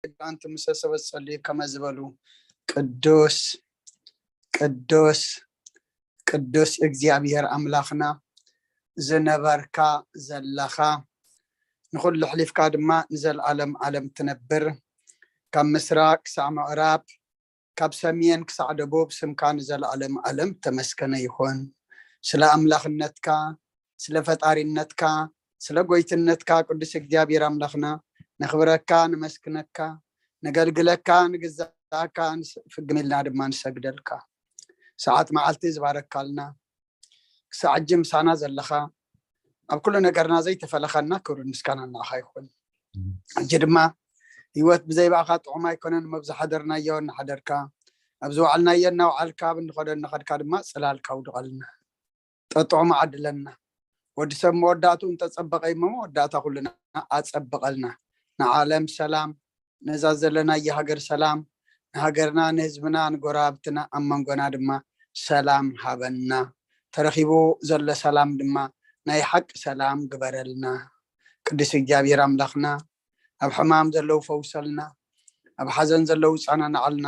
ኣንቲ ምስ ሰበ ዝጸልዩ ከመ ዝበሉ፣ ቅዱስ ቅዱስ ቅዱስ እግዚኣብሔር ኣምላኽና፣ ዝነበርካ ዘለኻ፣ ንኹሉ ኣሕሊፍካ ድማ ንዘለኣለም ኣለም ትነብር፣ ካብ ምስራቅ ክሳዕ ምዕራብ፣ ካብ ሰሜን ክሳዕ ደቡብ ስምካ ንዘለኣለም ኣለም ተመስከነ ይኹን። ስለ ኣምላኽነትካ፣ ስለ ፈጣሪነትካ፣ ስለ ጎይትነትካ ቅዱስ እግዚኣብሔር ኣምላኽና ነኽብረካ፣ ነመስክነካ፣ ነገልግለካ፣ ንግዛእካ፣ ንስ- ፍግም ኢልና ድማ ንሰግደልካ። ሰዓት መዓልቲ ዝባረካልና፣ ክሳዕ ሕጂ ምሳና ዘለኻ፣ ኣብ ኩሉ ነገርና ዘይተፈለኻና ክብርን ምስጋና ንዓኻ ይኹን። ሕጂ ድማ ህይወት ብዘይ ብኣኻ ጥዑም ኣይኮነን፣ እሞ ኣብዚ ሓደርናዮ እናሓደርካ፣ ኣብ ዝወዓልናዮ እናወዓልካ፣ ኣብ እንኸዶ እናኸድካ ድማ ጽላልካ ኣውድቐልና። ጠጥዑም ዓድለና። ወዲ ሰብ መወዳእቱ እንተጸበቐ እሞ መወዳእታ ኩልና ኣጸብቐልና። ንዓለም ሰላም፣ ነዛ ዘለናያ ሃገር ሰላም፣ ንሃገርና፣ ንህዝብና፣ ንጎረባብትና፣ ኣብ መንጎና ድማ ሰላም ሃበና። ተረኺቡ ዘሎ ሰላም ድማ ናይ ሓቂ ሰላም ግበረልና። ቅዱስ እግዚኣብሔር ኣምላኽና፣ ኣብ ሕማም ዘለዉ ፈውሰልና፣ ኣብ ሓዘን ዘለዉ ጸናንዓልና፣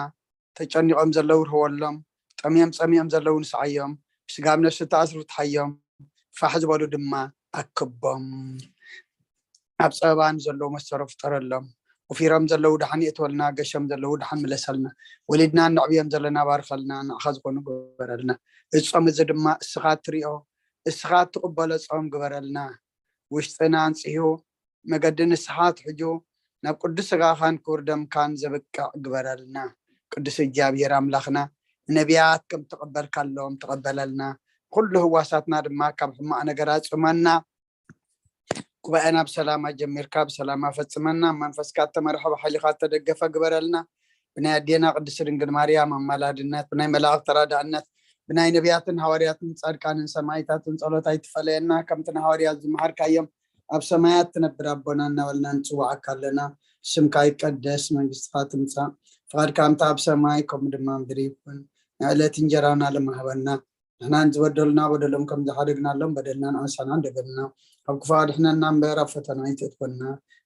ተጨኒቖም ዘለዉ ርህወሎም፣ ጠምዮም ጸሚኦም ዘለዉ ንስዓዮም፣ ብስጋብ ነፍሲ ተኣስሩ ትሓዮም፣ ፋሕ ዝበሉ ድማ ኣክቦም። ኣብ ጸበባ ንዘለዉ መሰሮ ፍጠረሎም። ወፊሮም ዘለዉ ደሓን የእትወልና፣ ገሾም ዘለዉ ደሓን ምለሰልና። ወሊድና እነዕብዮም ዘለና ባርኸልና፣ ንዓኻ ዝኾኑ ግበረልና። እዚ ጾም እዚ ድማ እስኻ እትሪኦ፣ እስኻ እትቕበሎ ጾም ግበረልና። ውሽጥና ኣንጽሁ፣ መገዲ ንስሓ ኣትሕጁ፣ ናብ ቅዱስ ስጋኻን ክቡር ደምካን ዘብቅዕ ግበረልና። ቅዱስ እግዚኣብሔር ኣምላኽና፣ ንነቢያት ከም ተቐበልካሎም ተቐበለልና። ኩሉ ህዋሳትና ድማ ካብ ሕማቕ ነገር ኣጽመና። ጉባኤና ብሰላም ኣጀሚርካ ብሰላም ኣፈጽመና። መንፈስካ እተመርሐ ብሓይልኻ እተደገፈ ግበረልና። ብናይ ኣዴና ቅድስቲ ድንግል ማርያም ኣማላድነት፣ ብናይ መላእኽቲ ተራዳእነት፣ ብናይ ነቢያትን ሃዋርያትን ጻድቃንን ሰማዕታትን ጸሎት ኣይትፈለየና። ከምቲ ንሃዋርያት ዝመሃርካዮም፣ ኣብ ሰማያት ትነብር ኣቦና እናበልና ንጽውዓካ ኣለና። ስምካ ይቀደስ፣ መንግስትኻ ትምጻእ፣ ፍቓድካ ከምቲ ኣብ ሰማይ ከምኡ ድማ ምድሪ ይኹን። ናይ ዕለት እንጀራና ሎሚ ሃበና። ንሕና ንዝበደሉና በደሎም ከም ዝሓደግናሎም በደልና ንኣሳና እንደገልና። ካብ ክፉእ ኣድሕነና እምበር ኣብ ፈተና ኣይተእትወና።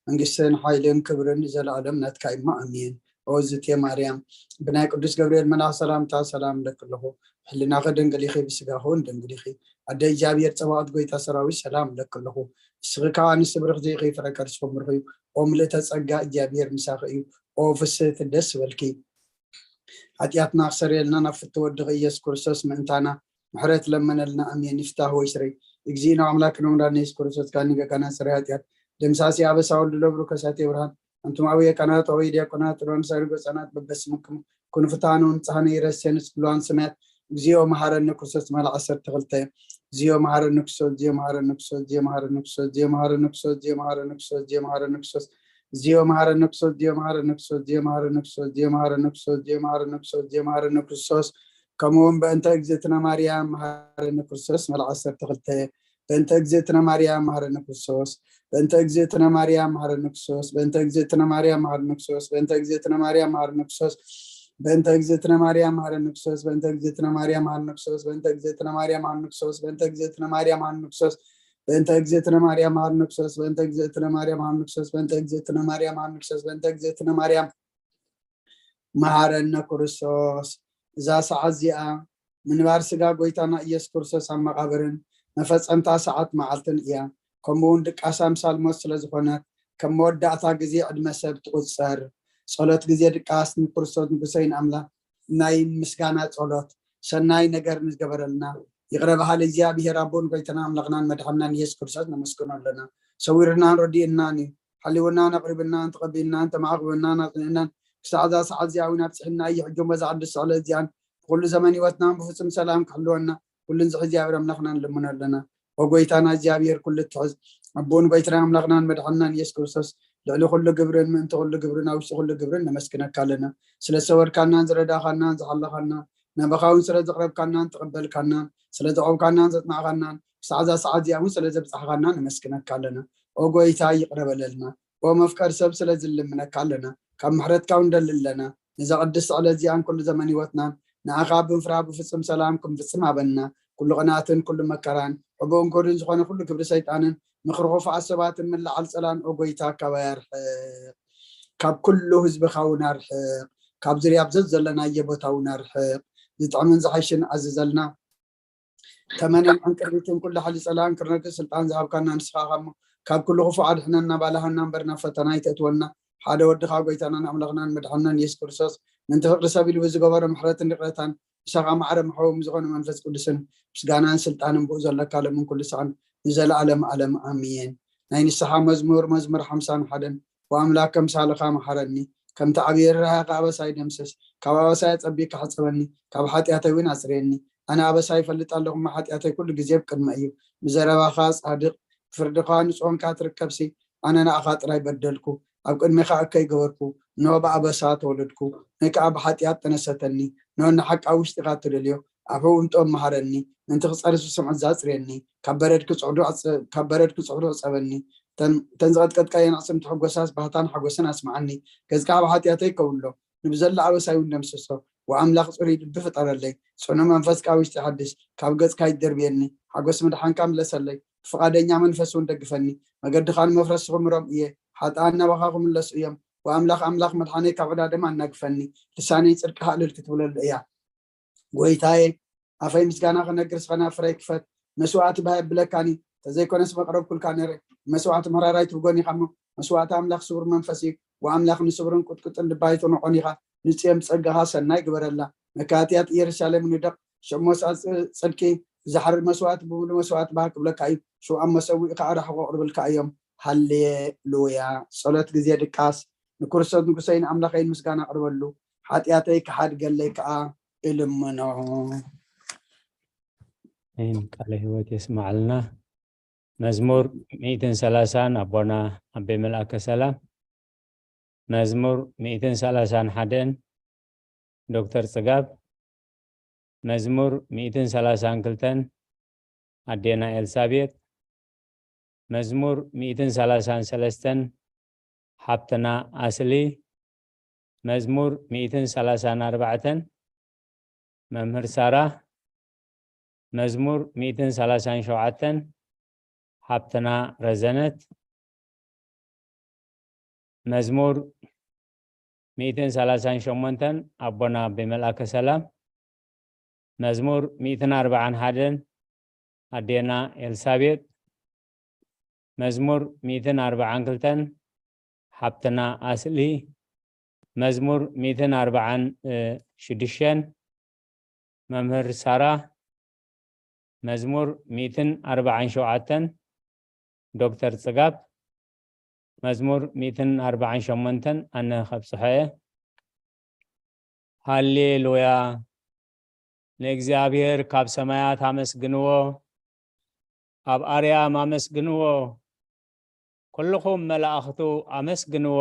መንግስትን ሓይልን ክብርን ንዘለኣለም ናትካ እሞ ኣሜን። ኦ ዝቴ ማርያም፣ ብናይ ቅዱስ ገብርኤል መልኣኽ ሰላምታ ሰላም እብለኪ ኣለኹ። ሕልናኺ ድንግል ኢኺ፣ ብስጋኺ እውን ድንግል ኢኺ። ኣደ እግዚኣብሔር ጸባኦት፣ ጎይታ ሰራዊት፣ ሰላም እብለኪ ኣለኹ። ንስኺ ከኣ ንስብርኽ ዚኢኺ፣ ፍረ ከርስኺ ብሩኽ እዩ። ኦ ምልእተ ጸጋ፣ እግዚኣብሔር ምሳኺ እዩ። ኦ ፍስህቲ፣ ደስ ይበልኪ። ሓጢኣትና ክሰርየልና ናብ ፍትው ወድኺ ኢየሱስ ክርስቶስ ምእንታና ምሕረት ለመነልና። ኣሜን። ይፍታህ ወይ ስረይ። እግዚእነ ኣምላክነ ወመድኃኒነ ኢየሱስ ክርስቶስ፣ ካኒ ገካና ስረይ ሓጢኣት፣ ደምሳሲ ኣበሳ ወልድ ለብሩ ከሳቴ ብርሃን፣ ኣንቱም ኣውየ ካህናት፣ ኣውየ ዲያቆናት፣ ጥሎን ሳይርጎ ህፃናት፣ በበስምኩም ኩኑ ፍትሐነ ወንጽሐነ ይረሴን እስክሉዋን ሰማያት። እግዚኦ መሐረነ ክርስቶስ። ማል ዓሰርተ ክልተ። እግዚኦ መሐረነ ክርስቶስ፣ እግዚኦ መሐረነ ክርስቶስ፣ እግዚኦ መሐረነ ክርስቶስ፣ እግዚኦ መሐረነ ክርስቶስ፣ እግዚኦ መሐረነ ክርስቶስ፣ እግዚኦ መሐረነ ክርስቶስ። እግዚኦ መሐረነ ክርስቶስ፣ እግዚኦ መሐረነ ክርስቶስ፣ እግዚኦ መሐረነ ክርስቶስ፣ እግዚኦ መሐረነ ክርስቶስ፣ እግዚኦ መሐረነ ክርስቶስ። ከምኡ እውን በእንተ እግዝእትነ ማርያም መሐረነ ክርስቶስ። ማል ዓሰርተ ክልተ። በእንተ እግዝእትነ ማርያም መሐረነ ክርስቶስ። በእንተ እግዝእትነ ማርያም መሐረነ ክርስቶስ። በእንተ እግዝእትነ ማርያም መሐረነ ክርስቶስ። በእንተ እግዝእትነ ማርያም መሐረነ ክርስቶስ። በእንተ እግዝእትነ ማርያም መሐረነ ክርስቶስ። በእንተ እግዝእትነ ማርያም መሐረነ ክርስቶስ። በእንተ እግዝእትነ ማርያም መሐረነ ክርስቶስ። በእንተ እግዝእትነ ማርያም መሐረነ ክርስቶስ። በእንተ እግዝእትነ ማርያም መሐረነ ክርስቶስ። በእንተ እግዝእትነ ማርያም መሐረነ ክርስቶስ። በእንተ እግዝእትነ ማርያም መሐረነ ክርስቶስ። በእንተ እግዝእትነ ማርያም መሐረነ ክርስቶስ። እዛ ሰዓት እዚኣ ምንባር ስጋ ጎይታና ኢየሱስ ክርስቶስ ኣብ መቓብርን መፈጸምታ ሰዓት መዓልትን እያ። ከምኡ እውን ድቃስ ኣምሳል ሞት ስለ ዝኾነት፣ ከም መወዳእታ ግዜ ዕድመ ሰብ ትቑጸር። ጸሎት ግዜ ድቃስ ንክርስቶስ ንጉሰይን ኣምላኽ ናይ ምስጋና ጸሎት፣ ሰናይ ነገር ንዝገበረልና ይቕረ በሃሊ እግዚኣብሔር ኣቦን ጎይታና ኣምላኽናን መድሓንናን ኢየሱስ ክርስቶስ ነመስግኖ ኣለና። ሰዊርናን ረዲእናን እዩ። ሓሊውናን ኣቕሪብናን ተቐቢልናን ተማዕቕብናን ኣጽኒዕናን ክሳዕ እዛ ሰዓት እዚኣ እውን ኣብጽሕና እዩ። ሕጂ እሞ እዛ ቅድስቲ ዕለት እዚኣን ብኩሉ ዘመን ህይወትናን ብፍጹም ሰላም ክሕልወና ኩሉ ንዝሕዝ እግዚኣብሔር ኣምላኽና ንልምኖ ኣለና። ኦ ጎይታና እግዚኣብሔር ኩሉ እትሕዝ ኣቦን ጎይታና ኣምላኽናን መድሓንናን ኢየሱስ ክርስቶስ፣ ልዕሊ ኩሉ ግብርን ምእንቲ ኩሉ ግብርን ኣብ ውሽጢ ኩሉ ግብርን ነመስግነካ ኣለና። ስለ ዝሰወርካናን ዝረዳኻናን ዝሓለኻና፣ ናባኻ እውን ስለ ዘቕረብካናን ተቐበልካናን፣ ስለ ዘቕረብካናን ዘጽናዕካናን፣ ክሳዕ እዛ ሰዓት እዚኣ እውን ስለ ዘብጻሕካና ነመስግነካ ኣለና። ኦ ጎይታ ይቕረ በለልና። ኦ መፍቀር ሰብ ስለ ዝልምነካ ኣለና። ካብ ምሕረትካ እውን ንደሊ ኣለና። ነዛ ቅድስቲ ዕለት እዚኣን ኩሉ ዘመን ህይወትናን ንኣኻ ብምፍራህ ብፍጹም ሰላም ክንፍጽም ሃበና። ኩሉ ቅንኣትን ኩሉ መከራን ሕቡእን ክቡርን ዝኾነ ኩሉ ግብሪ ሰይጣንን ምኽሪ ክፉኣት ሰባትን ምልዓል ጸላን ኦ ጎይታ ካባይ ኣርሕቕ። ካብ ኩሉ ህዝብኻ እውን ኣርሕቕ። ካብ ዙርያ ኣብ ዘዘለናዮ ቦታ እውን ኣርሕቕ። ዝጥዕምን ዝሓይሽን ኣዝዘልና። ተመነን ዕንቅርቢትን ኩሉ ሓይሊ ጸላእን ክርነክስ ስልጣን ዝሃብካና ንስኻ ኢኻ እሞ፣ ካብ ኩሉ ክፉእ ኣድሕነና፣ ባልሃና እምበር ናብ ፈተና ኣይተእትወና። ሓደ ወድኻ ጎይታናን ኣምላኽናን መድሓንናን የሱስ ክርስቶስ ምእንቲ ፍቕሪ ሰብ ኢሉ ብዝገበሮ ምሕረትን ይቕረታን፣ ምሳኻ ማዕረ መሓውም ዝኾነ መንፈስ ቅዱስን ምስጋናን ስልጣንን ብኡ ዘለካ ሎምን ኩሉ ሰዓን ንዘለኣለም ኣለም ኣሜን። ናይ ንስሓ መዝሙር፣ መዝሙር ሓምሳን ሓደን። ወኣምላክ ከምሳልኻ መሓረኒ፣ ከምቲ ዓብዪ ርህራሄኻ ኣበሳይ ደምስስ። ካብ ኣበሳይ ኣጸቢካ ሕጸበኒ፣ ካብ ሓጢኣተይ እውን ኣጽርየኒ። ኣነ ኣበሳይ ይፈልጥ ኣለኹ እሞ፣ ሓጢኣተይ ኩሉ ግዜ ኣብ ቅድመይ እዩ። ብዘረባኻ ጻድቕ፣ ብፍርድኻ ንጹህ ኳንካ ትርከብሲ። ኣነ ንኣኻ ጥራይ በደልኩ፣ ኣብ ቅድሜኻ እከይ ገበርኩ። እንሆ ብኣበሳ ተወለድኩ፣ ንእይ ከኣ ብሓጢኣት ተነሰተኒ። እንሆ ንሓቂ ኣብ ውሽጢኻ ትደልዮ፣ ኣብ ሕቡእ ጥበብ መሃረኒ። ምእንቲ ክጸርፍ ዝሰምዖ ኣጽርየኒ፣ ካብ በረድ ክጽዕዱ ኣጽ-፣ ካብ በረድ ክጽዕዱ ዕጸበኒ። ተን-፣ ተን ዝቐጥቀጥካየን ኣዕጽምቲ ሕጎሳስ ባህታን ሓጎስን ኣስምዓኒ። ገጽካ ኣብ ሓጢኣተይ ከውሎ፣ ንብዘላ ኣበሳይ እውን ደምስሶ። ወኣምላኽ ጽሩይ ልቢ ፍጠረለይ፣ ጽኑዕ መንፈስ ከኣ ውሽጢ ሓድስ። ካብ ገጽካ ይደርብየኒ፣ ሓጎስ ምድሓንካ ምለሰለይ። ብፍቓደኛ መንፈስ እውን ደግፈኒ። መገድኻ ንመፍረስቲ ክምሮም እየ፣ ሓጥኣን ናባኻ ክምለሱ እዮም። ወኣምላኽ ኣምላኽ መድሓነይ ካብ ዕዳ ደም ኣናግፈኒ። ልሳነይ ጽድቅኻ እልል ክትብለሉ እያ። ጎይታዬ፣ ኣፈይ ምስጋና ክነግር፣ ስኸና ፍረይ ክፈት። መስዋዕቲ ባህ የብለካን እዩ፣ ተዘይኮነስ መቕረብኩልካ ነይረ። መስዋዕቲ ምሕራር ኣይትብጎን ኢኻ እሞ፣ መስዋዕቲ ኣምላኽ ስውር መንፈስ እዩ። ወኣምላኽ ንስውርን ቁጥቁጥን ልባ ኣይትንዖን ኢኻ። ንጽዮን ብጸጋኻ ሰናይ ግበረላ። መካትያት ኢየሩሳሌም ንደቕ። ሽዑ መስዋዕቲ ጽ-፣ ጽድቂ ዝሓርድ መስዋዕቲ ብምሉእ መስዋዕቲ ባህ ክብለካ እዩ። ሽዑ ኣብ መሰውኢ ከኣ ራሕቆ ቅርብልካ እዮም። ሃሌሉያ። ጸሎት ግዜ ድቃስ። ንክርስቶስ ንጉሰይን ኣምላኸይን ምስጋና ኣቕርበሉ። ሓጢኣተይ ክሓድገለይ ከኣ እልምኖ። ኣሜን። ቃለ ህይወት የስማዓልና። መዝሙር ሚእትን ሰላሳን ኣቦና ኣቤ መልኣከ ሰላም። መዝሙር ሚእትን ሰላሳን ሓደን ዶክተር ጽጋብ። መዝሙር ሚእትን ሰላሳን ክልተን ኣዴና ኤልሳቤጥ። መዝሙር ሚእትን ሰላሳን ሰለስተን ሓብትና ኣስሊ። መዝሙር ሚእትን ሰላሳን ኣርባዕተን መምህር ሳራ። መዝሙር ሚእትን ሰላሳን ሸውዓተን ሓብትና ረዘነት። መዝሙር ሚእትን ሰላሳን ሸሞንተን ኣቦና ኣቤ መልኣከ ሰላም። መዝሙር ሚእትን ኣርባዓን ሓደን ኣዴና ኤልሳቤጥ። መዝሙር ሚእትን ኣርባዓን ክልተን ሓብትና ኣስሊ። መዝሙር ሚእትን ኣርባዓን ሽዱሽተን መምህር ሳራ። መዝሙር ሚእትን ኣርባዓን ሸውዓተን ዶክተር ጽጋብ። መዝሙር ሚእትን ኣርባዓን ሸሞንተን ኣነ ከብጽሖ እየ። ሃሌሉያ። ንእግዚኣብሔር ካብ ሰማያት ኣመስግንዎ፣ ኣብ ኣርያም ኣመስግንዎ፣ ኩልኹም መላእኽቱ ኣመስግንዎ፣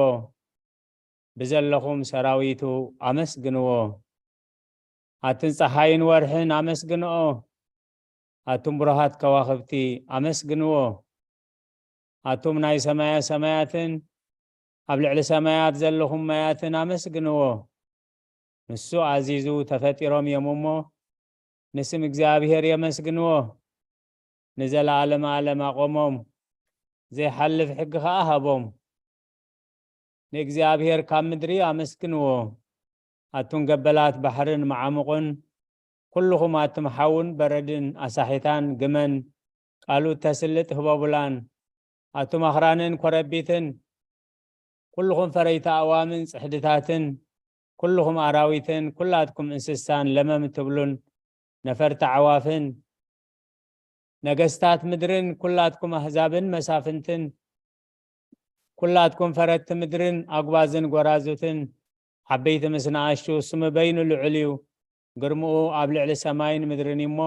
ብዘለኹም ሰራዊቱ ኣመስግንዎ። ኣትን ጸሓይን ወርሕን ኣመስግንኦ፣ ኣቱም ብሩሃት ከዋኽብቲ ኣመስግንዎ። ኣቱም ናይ ሰማየ ሰማያትን ኣብ ልዕሊ ሰማያት ዘለኹም ማያትን ኣመስግንዎ። ንሱ ኣዚዙ ተፈጢሮም እዮም እሞ፣ ንስም እግዚኣብሔር የመስግንዎ። ንዘለዓለመ ዓለም ኣቖሞም፣ ዘይሓልፍ ሕጊ ኸኣ ሃቦም። ንእግዚኣብሔር ካብ ምድሪ ኣመስግንዎ። ኣቱም ገበላት ባሕርን መዓሙቕን፣ ኩልኹም ኣቱም ሓውን በረድን፣ ኣሳሒታን ግመን፣ ቃሉ እተስልጥ ህቦብላን፣ ኣቱም ኣኽራንን ኮረቢትን፣ ኩልኹም ፈረይቲ ኣእዋምን ጽሕድታትን፣ ኩልኹም ኣራዊትን፣ ኩላትኩም እንስሳን ለመም ትብሉን ነፈርቲ ኣዕዋፍን፣ ነገስታት ምድርን፣ ኩላትኩም ኣህዛብን መሳፍንትን፣ ኩላትኩም ፈረድቲ ምድርን ኣጉባዝን ጎራዙትን፣ ዓበይቲ ምስ ንኣሽቱ፣ ስሙ በይኑ ልዑል እዩ፣ ግርምኡ ኣብ ልዕሊ ሰማይን ምድርን እዩ እሞ፣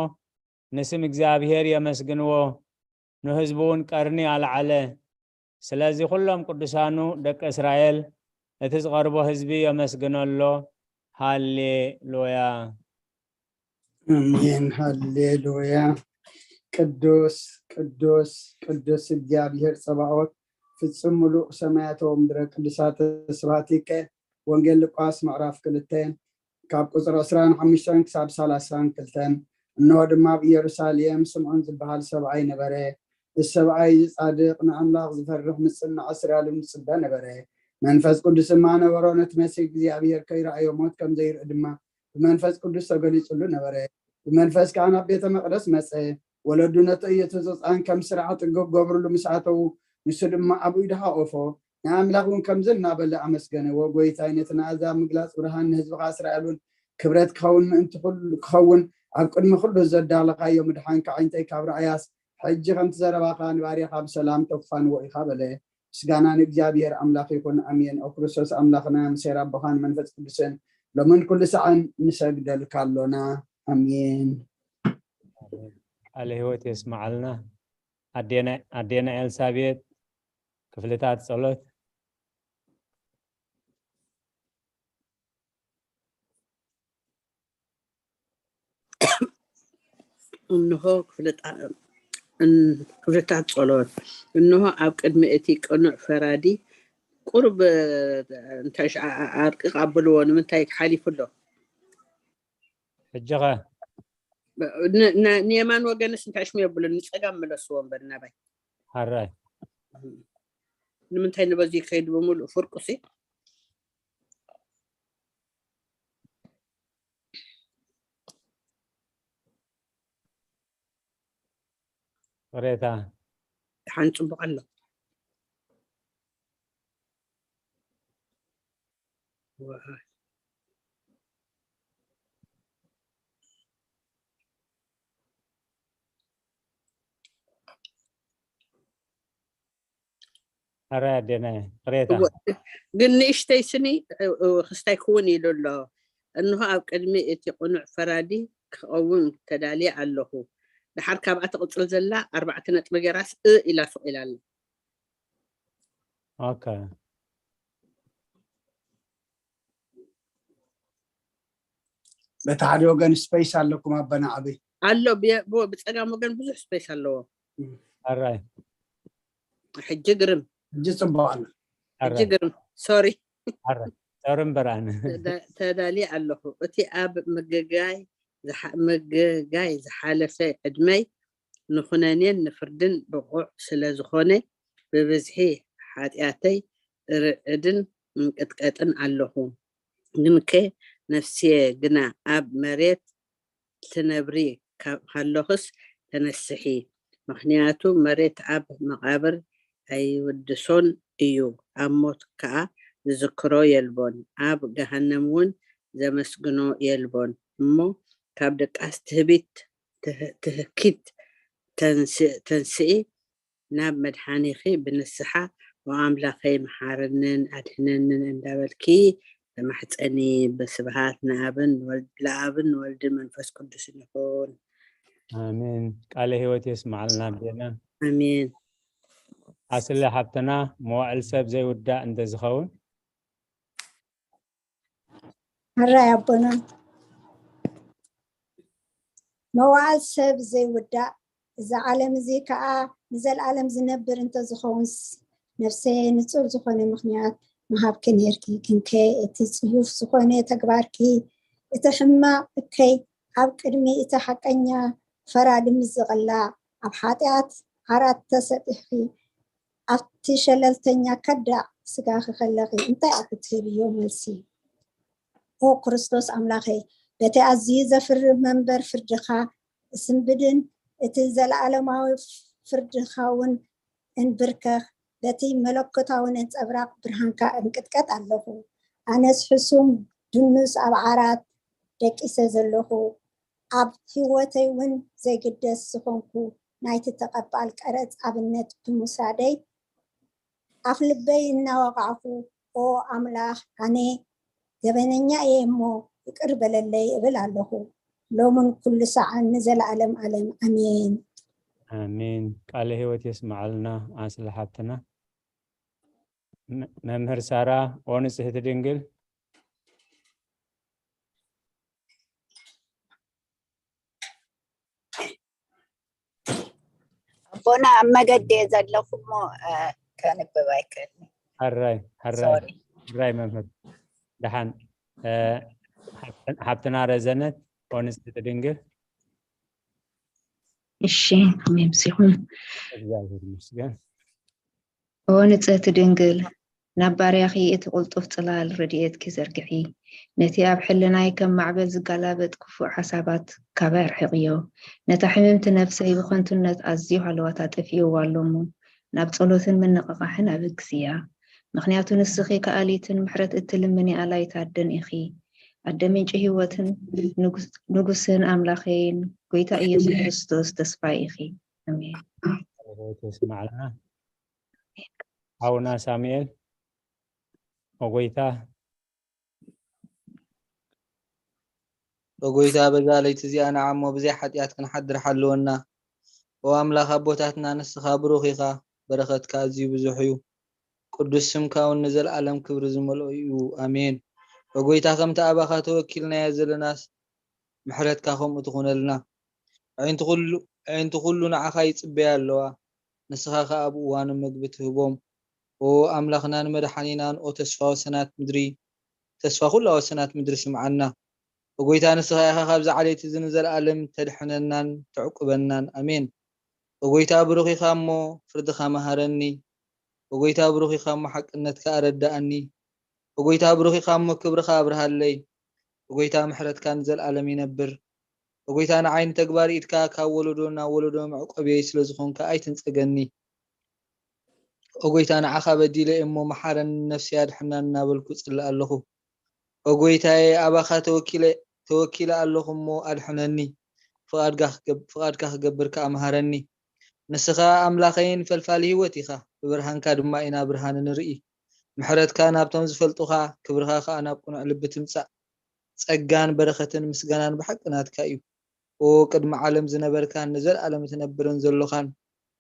ንስም እግዚኣብሔር የመስግንዎ፣ ንህዝቡ እውን ቀርኒ ኣልዓለ። ስለዚ ኩሎም ቅዱሳኑ ደቂ እስራኤል እቲ ዝቐርቦ ህዝቢ የመስግኖ ኣሎ። ሃሌሉያ። ኣሜን። ሃሌሉያ። ቅዱስ፣ ቅዱስ፣ ቅዱስ እግዚኣብሔር ጸባኦት፣ ፍጹም ምሉእ ሰማያት ወምድረ ቅዱሳት ስብሐት ይከ። ወንጌል ሉቃስ ምዕራፍ ክልተ ካብ ቁጽሪ ዕስራን ሓሙሽተን ክሳብ ሰላሳን ክልተን። እንሆ ድማ ኣብ ኢየሩሳሌም ስምዖን ዝበሃል ሰብኣይ ነበረ። እዚ ሰብኣይ እዚ ጻድቕ፣ ንኣምላኽ ዝፈርሕ፣ ምጽናዕ ስራሉ ዝጽበ ነበረ። መንፈስ ቅዱስ ድማ ነበሮ። ነቲ መሲሕ እግዚኣብሔር ከይረኣዮ ሞት ከም ዘይርኢ ድማ ብመንፈስ ቅዱስ ተገሊጹሉ ነበረ። ብመንፈስ ከኣ ናብ ቤተ መቕደስ መጸ። ወለዱ ነቲ ኢየሱስ ህፃን ከም ስርዓት ጥግብ ገብርሉ ምስ ኣተዉ፣ ንሱ ድማ ኣብ ኢዱ ሃቆፎ። ንኣምላኽ እውን ከምዚ እናበለ ኣመስገነ፣ "ወ ጎይታይ፣ ነቲ ንኣሕዛብ ምግላጽ ብርሃን ንህዝብኻ እስራኤል እውን ክብረት ክኸውን ምእንቲ ኩሉ ክኸውን ኣብ ቅድሚ ኩሉ ዘዳለኻዮ ምድሓን ከዓይንተይ ካብ ረኣያስ፣ ሕጂ ከምቲ ዘረባኻ ንባርያኻ ብሰላም ተፋንዎ ኢኻ" በለ። ምስጋና ንእግዚኣብሔር ኣምላኽ ይኹን፣ ኣሜን። ኦ ክርስቶስ ኣምላኽና፣ ምሴር ኣቦኻን መንፈስ ቅዱስን ሎምን ኩሉ ሰዓን ንሰግደልካ ኣሎና። ኣሜን። ቃለ ህይወት የስመዓልና። ኣዴና ኣዴና ኤልሳቤጥ ክፍልታት ጸሎት። እንሆ ክፍልጣ- እን- ክፍልታት ጸሎት። እንሆ ኣብ ቅድሚ እቲ ቅኑዕ ፈራዲ ቁሩብ እንታይ ሽ- ኣ- ኣ- ኣርቂቕ ኣብልዎ። ንምንታይ ሓሊፉ ኣሎ? ሕጂ ኸ ን- ን- ንየማን ወገንስ እንታይ ሽሙ የብሉን፣ ንጸጋም ምለስዎ እምበር ናባይ። ሓራይ ንምንታይ ንበዚ ከይዱ ብምሉእ ፍርቁሲ? ቅሬታ ሓን ጽቡቕ ኣሎ። ኣረ ኣዴናየ ቅሬታ እወ፣ ግን ንእሽተይ ስኒ እ- እ- ክስታይ ክውን ኢሉ ኣሎ። እንሆ ኣብ ቅድሚ እቲ ቅኑዕ ፈራዲ ክቐውም ተዳልየ ኣለኹ። ድሓር ካብኣ ትቕጽል ዘላ ኣርባዕተ ነጥቢ ገይራስ እ ኢላ ሱቕ ኢላ ኣላ። ኦኬ በቲ ሓደ ወገን ስፔስ ኣለኩም ኣበና ዓበይ ኣሎ ብየ- ብ- ብጸጋም ወገን ብዙሕ ስፔስ ኣለዎ። ኣራይ ሕጂ ግርም ሕጂ ጽቡቅ ኣሎ ሕጂ ግርም ሶሪ ኣራይ ሶሪ እምበር ኣነ ተዳ- ተዳልየ ኣለኹ። እቲ ኣብ ምግጋይ ዝሓ- ምግጋይ ዝሓለፈ ዕድመይ ንኹነኔን ንፍርድን ብቑዕ ስለ ዝኾነ ብብዝሒ ሓጢኣተይ እርዕድን እንቅጥቀጥን ኣለኹ። ግንከ ነፍስየ ግና ኣብ መሬት ትነብሪ ካብ ሃለኹስ ተነስሒ፣ ምኽንያቱ መሬት ኣብ መቓብር ኣይውድሶን እዩ፣ ኣብ ሞት ከኣ ዝዝክሮ የልቦን፣ ኣብ ገሃነም እውን ዘመስግኖ የልቦን። እሞ ካብ ድቃስ ትህቢት ትህ- ትህኪት ተንስ- ተንስኢ ናብ መድሓኒኺ ብንስሓ ኦ ኣምላኸይ መሓረንን ኣድሕነንን እንዳበልኪ ተማሕፀኒ። ብስብሃት ንኣብን ንወልድ ለኣብን ንወልድን መንፈስ ቅዱስን ይኹን። ኣሜን። ቃለ ህይወት የስምዓልና ኣዴና። ኣሜን። ኣስሊ ሓብትና መዋዕል ሰብ ዘይውዳእ እንተዝኸውን ሕራይ ኣቦና መዋዕል ሰብ ዘይውዳእ እዚ ዓለም እዚ ከዓ ንዘለኣለም ዝነብር እንተዝኸውንስ ነፍሰየ ንፁር ዝኾነ ምኽንያት ምሃብኪ ነይርኪ ግንከ እቲ ፅዩፍ ዝኾነ ተግባርኪ እቲ ሕማቕ እከይ ኣብ ቅድሚ እቲ ሓቀኛ ፈራዲ ምስ ዝቕላዕ ኣብ ሓጢኣት ዓራት ተሰጢሕኪ ኣብቲ ሸለልተኛ ከዳዕ ስጋኺ ከለኺ እንታይ ኢኺ ትህብዮ መልሲ? ኦ ክርስቶስ ኣምላኸይ በቲ ኣዝዩ ዘፍሪ መንበር ፍርድኻ እስንብድን እቲ ዘለኣለማዊ ፍርድኻ እውን እንብርከኽ በቲ መለኮታዊ ነጸብራቕ ብርሃንካ እንቅጥቀጥ ኣለኹ። ኣነስ ሕሱም ድኑስ ኣብ ዓራት ደቂሰ ዘለኹ ኣብ ህይወተይ እውን ዘይግደስ ዝኾንኩ ናይቲ ተቐባል ቀረጽ ኣብነት ብምውሳደይ ኣፍ ልበይ እናወቓዕኩ ኦ ኣምላኽ ኣነ ገበነኛ እየ እሞ ይቅር በለለይ እብል ኣለኹ ሎምን ኩሉ ሰዓን ንዘለኣለም ኣለም ኣሜን። ኣሜን። ቃለ ህይወት የስምዓልና ኣስሊ ሓብትና። መ- መምህር ሳራ ኦ ንጽህቲ ድንግል ኣቦና ኣብ መገዲ እየ ዘለኹ እሞ እ፣ ከንብብ ኣይክእልን ሕራይ ሕራይ ሶሪ ሕራይ መምህር ደሓን እ፣ ሓብት- ሓብትና ረዘነት ኦ ንጽህቲ ድንግል እሺ ከመይ ኣምሲኹም እግዚኣብሔር ይመስገን ኦ ንጽህቲ ድንግል ናብ ባርያኺ እቲ ቅልጡፍ ጽላል ረድኤትኪ ዘርግሒ። ነቲ ኣብ ሕልናይ ከም ማዕበል ዝጋላበጥ ክፉእ ሓሳባት ካባይ ኣርሕቕዮ። ነታ ሕምምቲ ነፍሰይ ብኸንቱነት ኣዝዩ ሃለዋታ ጠፊእዋ ኣሎ እሞ፣ ናብ ጸሎትን ምንቕቓሕን ኣብግስያ። ምኽንያቱ ንስኺ ከኣሊትን ምሕረት እትልምኒ ኣላይት ኣደን ኢኺ። ኣደ ምንጪ ህይወትን ንጉስ-፣ ንጉስን ኣምላኸይን ጎይታ ኢየሱስ ክርስቶስ ተስፋይ ኢኺ። ኣሜን። ጸሎት የስምዓልና። ሓውና ሳሙኤል፣ ኦ ጎይታ። ኦ ጎይታ፣ በዛ ለይቲ እዚኣ ንዓሞ ብዘይ ሓጢኣት ክንሓድር ሓልወና። ኦ ኣምላኽ ኣቦታትና፣ ንስኻ ብሩኽ ኢኻ፣ በረኸትካ ኣዝዩ ብዙሕ እዩ። ቅዱስ ስምካ እውን ንዘለኣለም ክብሪ ዝመልኦ እዩ። ኣሜን። ኦ ጎይታ፣ ከምቲ ኣባኻ ተወኪልናዮ ዘለናስ፣ ምሕረትካ ከምኡ ትኹነልና። ኣዒንቲ ኩሉ፣ ኣዒንቲ ኩሉ ንዓኻ ይጽበያ ኣለዋ፣ ንስኻ ኸኣ ኣብ እዋኑ ምግቢ ትህቦም። ኦ ኣምላኽናን መድሓኒናን፣ ኦ ተስፋ ወሰናት ምድሪ፣ ተስፋ ኩላ ወሰናት ምድሪ ስምዓና። ኦ ጎይታ፣ ንስኻ ኢኻ ካብዚ ዓሌት እዚ ንዘለኣለም ተድሕነናን ተዕቁበናን። ኣሜን። ኦ ጎይታ፣ ብሩኽ ኢኻ እሞ ፍርድኻ መሃረኒ። ኦ ጎይታ፣ ብሩኽ ኢኻ እሞ ሓቅነትካ ኣረድኣኒ። ኦ ጎይታ፣ ብሩኽ ኢኻ እሞ ክብርኻ ኣብርሃለይ። ኦ ጎይታ፣ ምሕረትካ ንዘለኣለም ይነብር። ኦ ጎይታ፣ ንዓይ ንተግባር ኢድካ ካብ ወለዶ ናብ ወለዶ መዕቆብየይ ስለ ዝኾንካ ኣይትንጸገኒ። ኦ ጎይታ፣ ንዓኻ በዲለ እየ እሞ መሓረኒ፣ ነፍሰይ ኣድሕና እናበልኩ ጽልእ ኣለኹ። ኦ ጎይታየ፣ ኣባኻ ተወኪለ፣ ተወኪለ ኣለኹ እሞ ኣድሕነኒ። ፍቓድካ ክገብ-፣ ፍቓድካ ክገብር ከኣ መሃረኒ። ንስኻ ኣምላኸይን ፈልፋሊ ህይወት ኢኻ፣ ብብርሃንካ ድማ ኢና ብርሃን ንርኢ። ምሕረትካ ናብቶም ዝፈልጡኻ፣ ክብርኻ ከኣ ናብ ቅኑዕ ልቢ ትምጻእ። ጸጋን በረኸትን ምስጋናን ብሓቂ ናትካ እዩ። ኦ ቅድሚ ዓለም ዝነበርካን ንዘለኣለም እትነብርን ዘሎኻን፣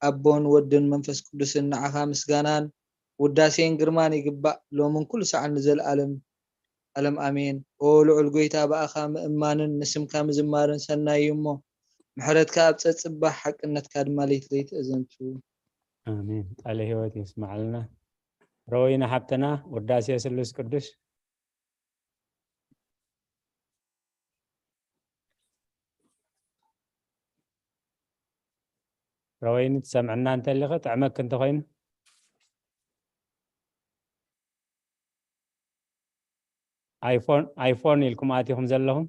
ኣቦን ወድን መንፈስ ቅዱስን፣ ንዓኻ ምስጋናን ውዳሴን ግርማን ይግባእ፣ ሎምን ኩሉ ሰዓን ንዘለኣለም ኣለም ኣሜን። ኦ ልዑል ጎይታ፣ ብኣኻ ምእማንን ንስምካ ምዝማርን ሰናይ እዩ እሞ፣ ምሕረትካ ኣብ ጸጽባሕ፣ ሓቅነትካ ድማ ለይቲ ለይቲ እዘንቱ። ኣሜን። ቃለ ህይወት የስምዓልና። ረወይና ሓብትና፣ ውዳሴ ስሉስ ቅዱስ። ረወይኒ ትሰምዕና እንተሊኸ፣ ጥዕመክ እንተኾይኑ። ኣይፎን፣ ኣይፎን ኢልኩም ኣቲኹም ዘለኹም።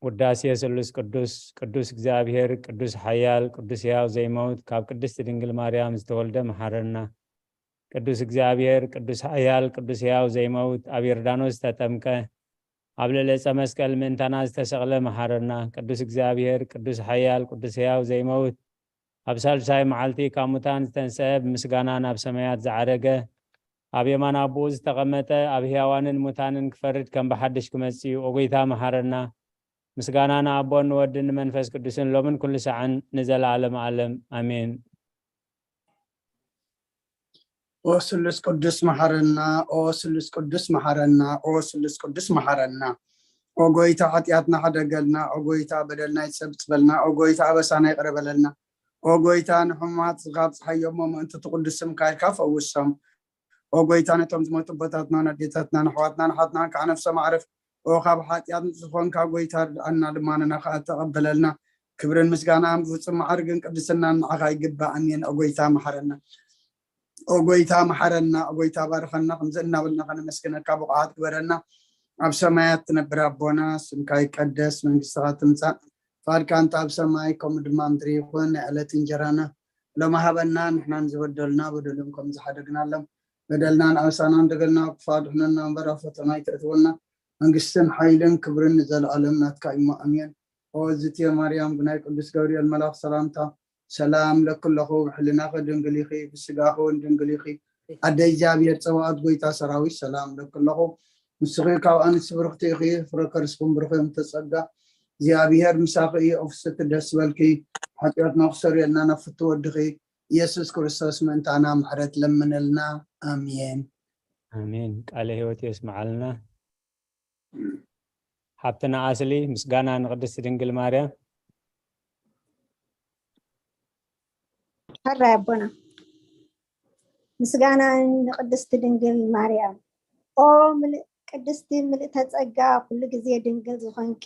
ውዳሴ ስሉስ ቅዱስ። ቅዱስ እግዚኣብሔር፣ ቅዱስ ሓያል፣ ቅዱስ ሕያው ዘይመውት፣ ካብ ቅድስቲ ድንግል ማርያም ዝተወልደ መሓረና። ቅዱስ እግዚኣብሔር፣ ቅዱስ ሓያል፣ ቅዱስ ሕያው ዘይመውት፣ ኣብ ዮርዳኖስ ዝተጠምቀ፣ ኣብ ልዕሊ ዕፀ መስቀል ምእንታና ዝተሰቕለ መሓረና። ቅዱስ እግዚኣብሔር፣ ቅዱስ ሓያል፣ ቅዱስ ሕያው ዘይመውት፣ ኣብ ሳልሳይ መዓልቲ ካብ ሙታን ዝተንስአ፣ ብምስጋና ናብ ሰማያት ዝዓረገ፣ ኣብ የማን ኣቦኡ ዝተቐመጠ፣ ኣብ ሕያዋንን ሙታንን ክፈርድ ከም ብሓድሽ ክመጽእ እዩ። ኦ ጎይታ መሓረና። ምስጋና ንኣቦን ንወድን ንመንፈስ ቅዱስን ሎምን ኩሉ ሰዓን ንዘለዓለም ዓለም። ኣሜን። ኦ ስሉስ ቅዱስ መሓረና፣ ኦ ስሉስ ቅዱስ መሓረና፣ ኦ ስሉስ ቅዱስ መሓረና። ኦ ጎይታ ሓጢኣትና ሓደገልና፣ ኦ ጎይታ በደልና ይጸብጽበልና፣ ኦ ጎይታ ኣበሳና ይቕረ በለልና። ኦ ጎይታ ንሕሙማት ዝኻብ ጸሓይ እሞ ምእንቲ እቲ ቅዱስ ስምካ ኢልካ ፈውሶም። ኦ ጎይታ ነቶም ዝሞቱ ኣቦታትናን ኣዴታትናን ኣሕዋትናን ኣሓትናን ከዓ ነፍሶም ኣዕርፍ። ኦ ካብ ሓጢኣት ንጹህ ዝኾንካ ጎይታ ርድኣና፣ ልማንና ከዓ ተቐበለልና። ክብርን ምስጋናን ብፍጹም መዓርግን ቅድስናን ንዓኻ ይግባእ። ኣሜን። ኦ ጎይታ መሓረና። ኦ ጎይታ መሓረና፣ ኦ ጎይታ ባርኸና፣ ከምዚ እናበልና ከነመስግነካ ብቑዓት ግበረና። ኣብ ሰማያት ትነብር ኣቦና፣ ስምካ ይቀደስ፣ መንግስትኻ ትምጻእ፣ ፍቓድካ እንተ ኣብ ሰማይ ከምኡ ድማ ምድሪ ይኹን። ናይ ዕለት እንጀራና ሎሚ ሃበና፣ ንሕናን ዝበደሉና በደሎም ከም ዝሓደግናሎም፣ በደልናን ኣበሳናን ደገልና ክፋ ድሕነና እምበር፣ ኣብ ፈተና ኣይተእትወና። መንግስትን ሓይልን ክብርን ንዘለኣለም ናትካ እሞ፣ ኣሜን። ኦ እዝትየ ማርያም፣ ብናይ ቅዱስ ገብርኤል መልኣኽ ሰላምታ ሰላም እለኪ ኣለኹ፣ ብሕልናኺ ድንግል ኢኺ፣ ብስጋኺ እውን ድንግል ኢኺ። ኣደ እግዚኣብሔር ጸባኦት፣ ጎይታ ሰራዊት፣ ሰላም እለኪ ኣለኹ። ንስኺ ካብ ኣንስቲ ብርኽቲ ኢኺ፣ ፍረ ከርስኹም ብሩኽ እዮም። ተጸጋ እግዚኣብሔር ምሳኺ እዩ። ኣፍስቲ ደስ በልኪ፣ ሓጢኣትና ክሰረየልና ናብ ፍቱ ወድኺ ኢየሱስ ክርስቶስ ምእንታና ምሕረት ለምነልና። ኣሜን። ኣሜን። ቃለ ሕይወት የስምዓልና። ሓብትና ኣስሊ፣ ምስጋና ንቅድስቲ ድንግል ማርያም። ሕራይ ኣቦና። ምስጋና ንቅድስቲ ድንግል ማርያም። ኦ ምልእ-፣ ቅድስቲ ምልእተ ጸጋ፣ ኩሉ ግዜ ድንግል ዝኾንኪ፣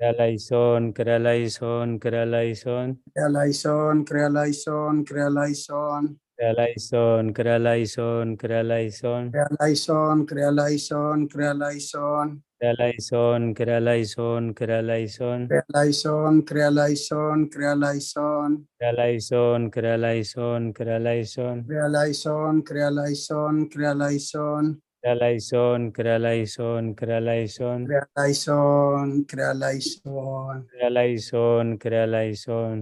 ክርያላይሶን፣ ክርያላይሶን፣ ክርያላይሶን። ክርያላይሶን፣ ክርያላይሶን፣ ክርያላይሶን። ክርያላይሶን፣ ክርያላይሶን፣ ክርያላይሶን። ክርያላይሶን፣ ክርያላይሶን፣ ክርያላይሶን። ክርያላይሶን፣ ክርያላይሶን፣ ክርያላይሶን። ክርያላይሶን፣ ክርያላይሶን፣ ክርያላይሶን። ክርያላይሶን፣ ክርያላይሶን፣ ክርያላይሶን። ክርያላይሶን፣ ክርያላይሶን፣ ክርያላይሶን። ክርያላይሶን፣ ክርያላይሶን፣ ክርያላይሶን። ክርያላይሶን፣ ክርያላይሶን። ክርያላይሶን፣ ክርያላይሶን።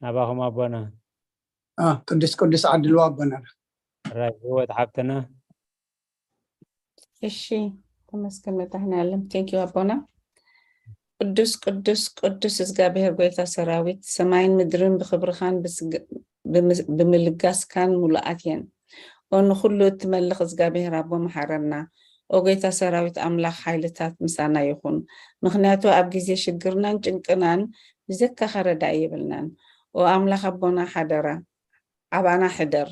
ናባኹም ኣቦና። አ፣ ቅዱስ ቅዱስ ዓድልዎ ኣቦና። ራይ ህይወት ሓብትና። እሺ፣ ተመስገን መድኃኔዓለም። Thank you ኣቦና። ቅዱስ ቅዱስ ቅዱስ እግዚኣብሔር ጎይታ ሰራዊት፣ ሰማይን ምድርን ብኽብርኻን ብስግ-፣ ብምስ-፣ ብምልጋስካን ሙሉኣት እየን። ኦ ንኹሉ እትመልኽ እግዚኣብሔር ኣቦ መሓረና። ኦ ጎይታ ሰራዊት ኣምላኽ ሓይልታት ምሳና ይኹን። ምኽንያቱ ኣብ ግዜ ሽግርናን ጭንቅናን ብዘካኻ ረዳኢ የብልናን። ኦ ኣምላኽ ኣቦና ሓደራ ኣባና ሕደር።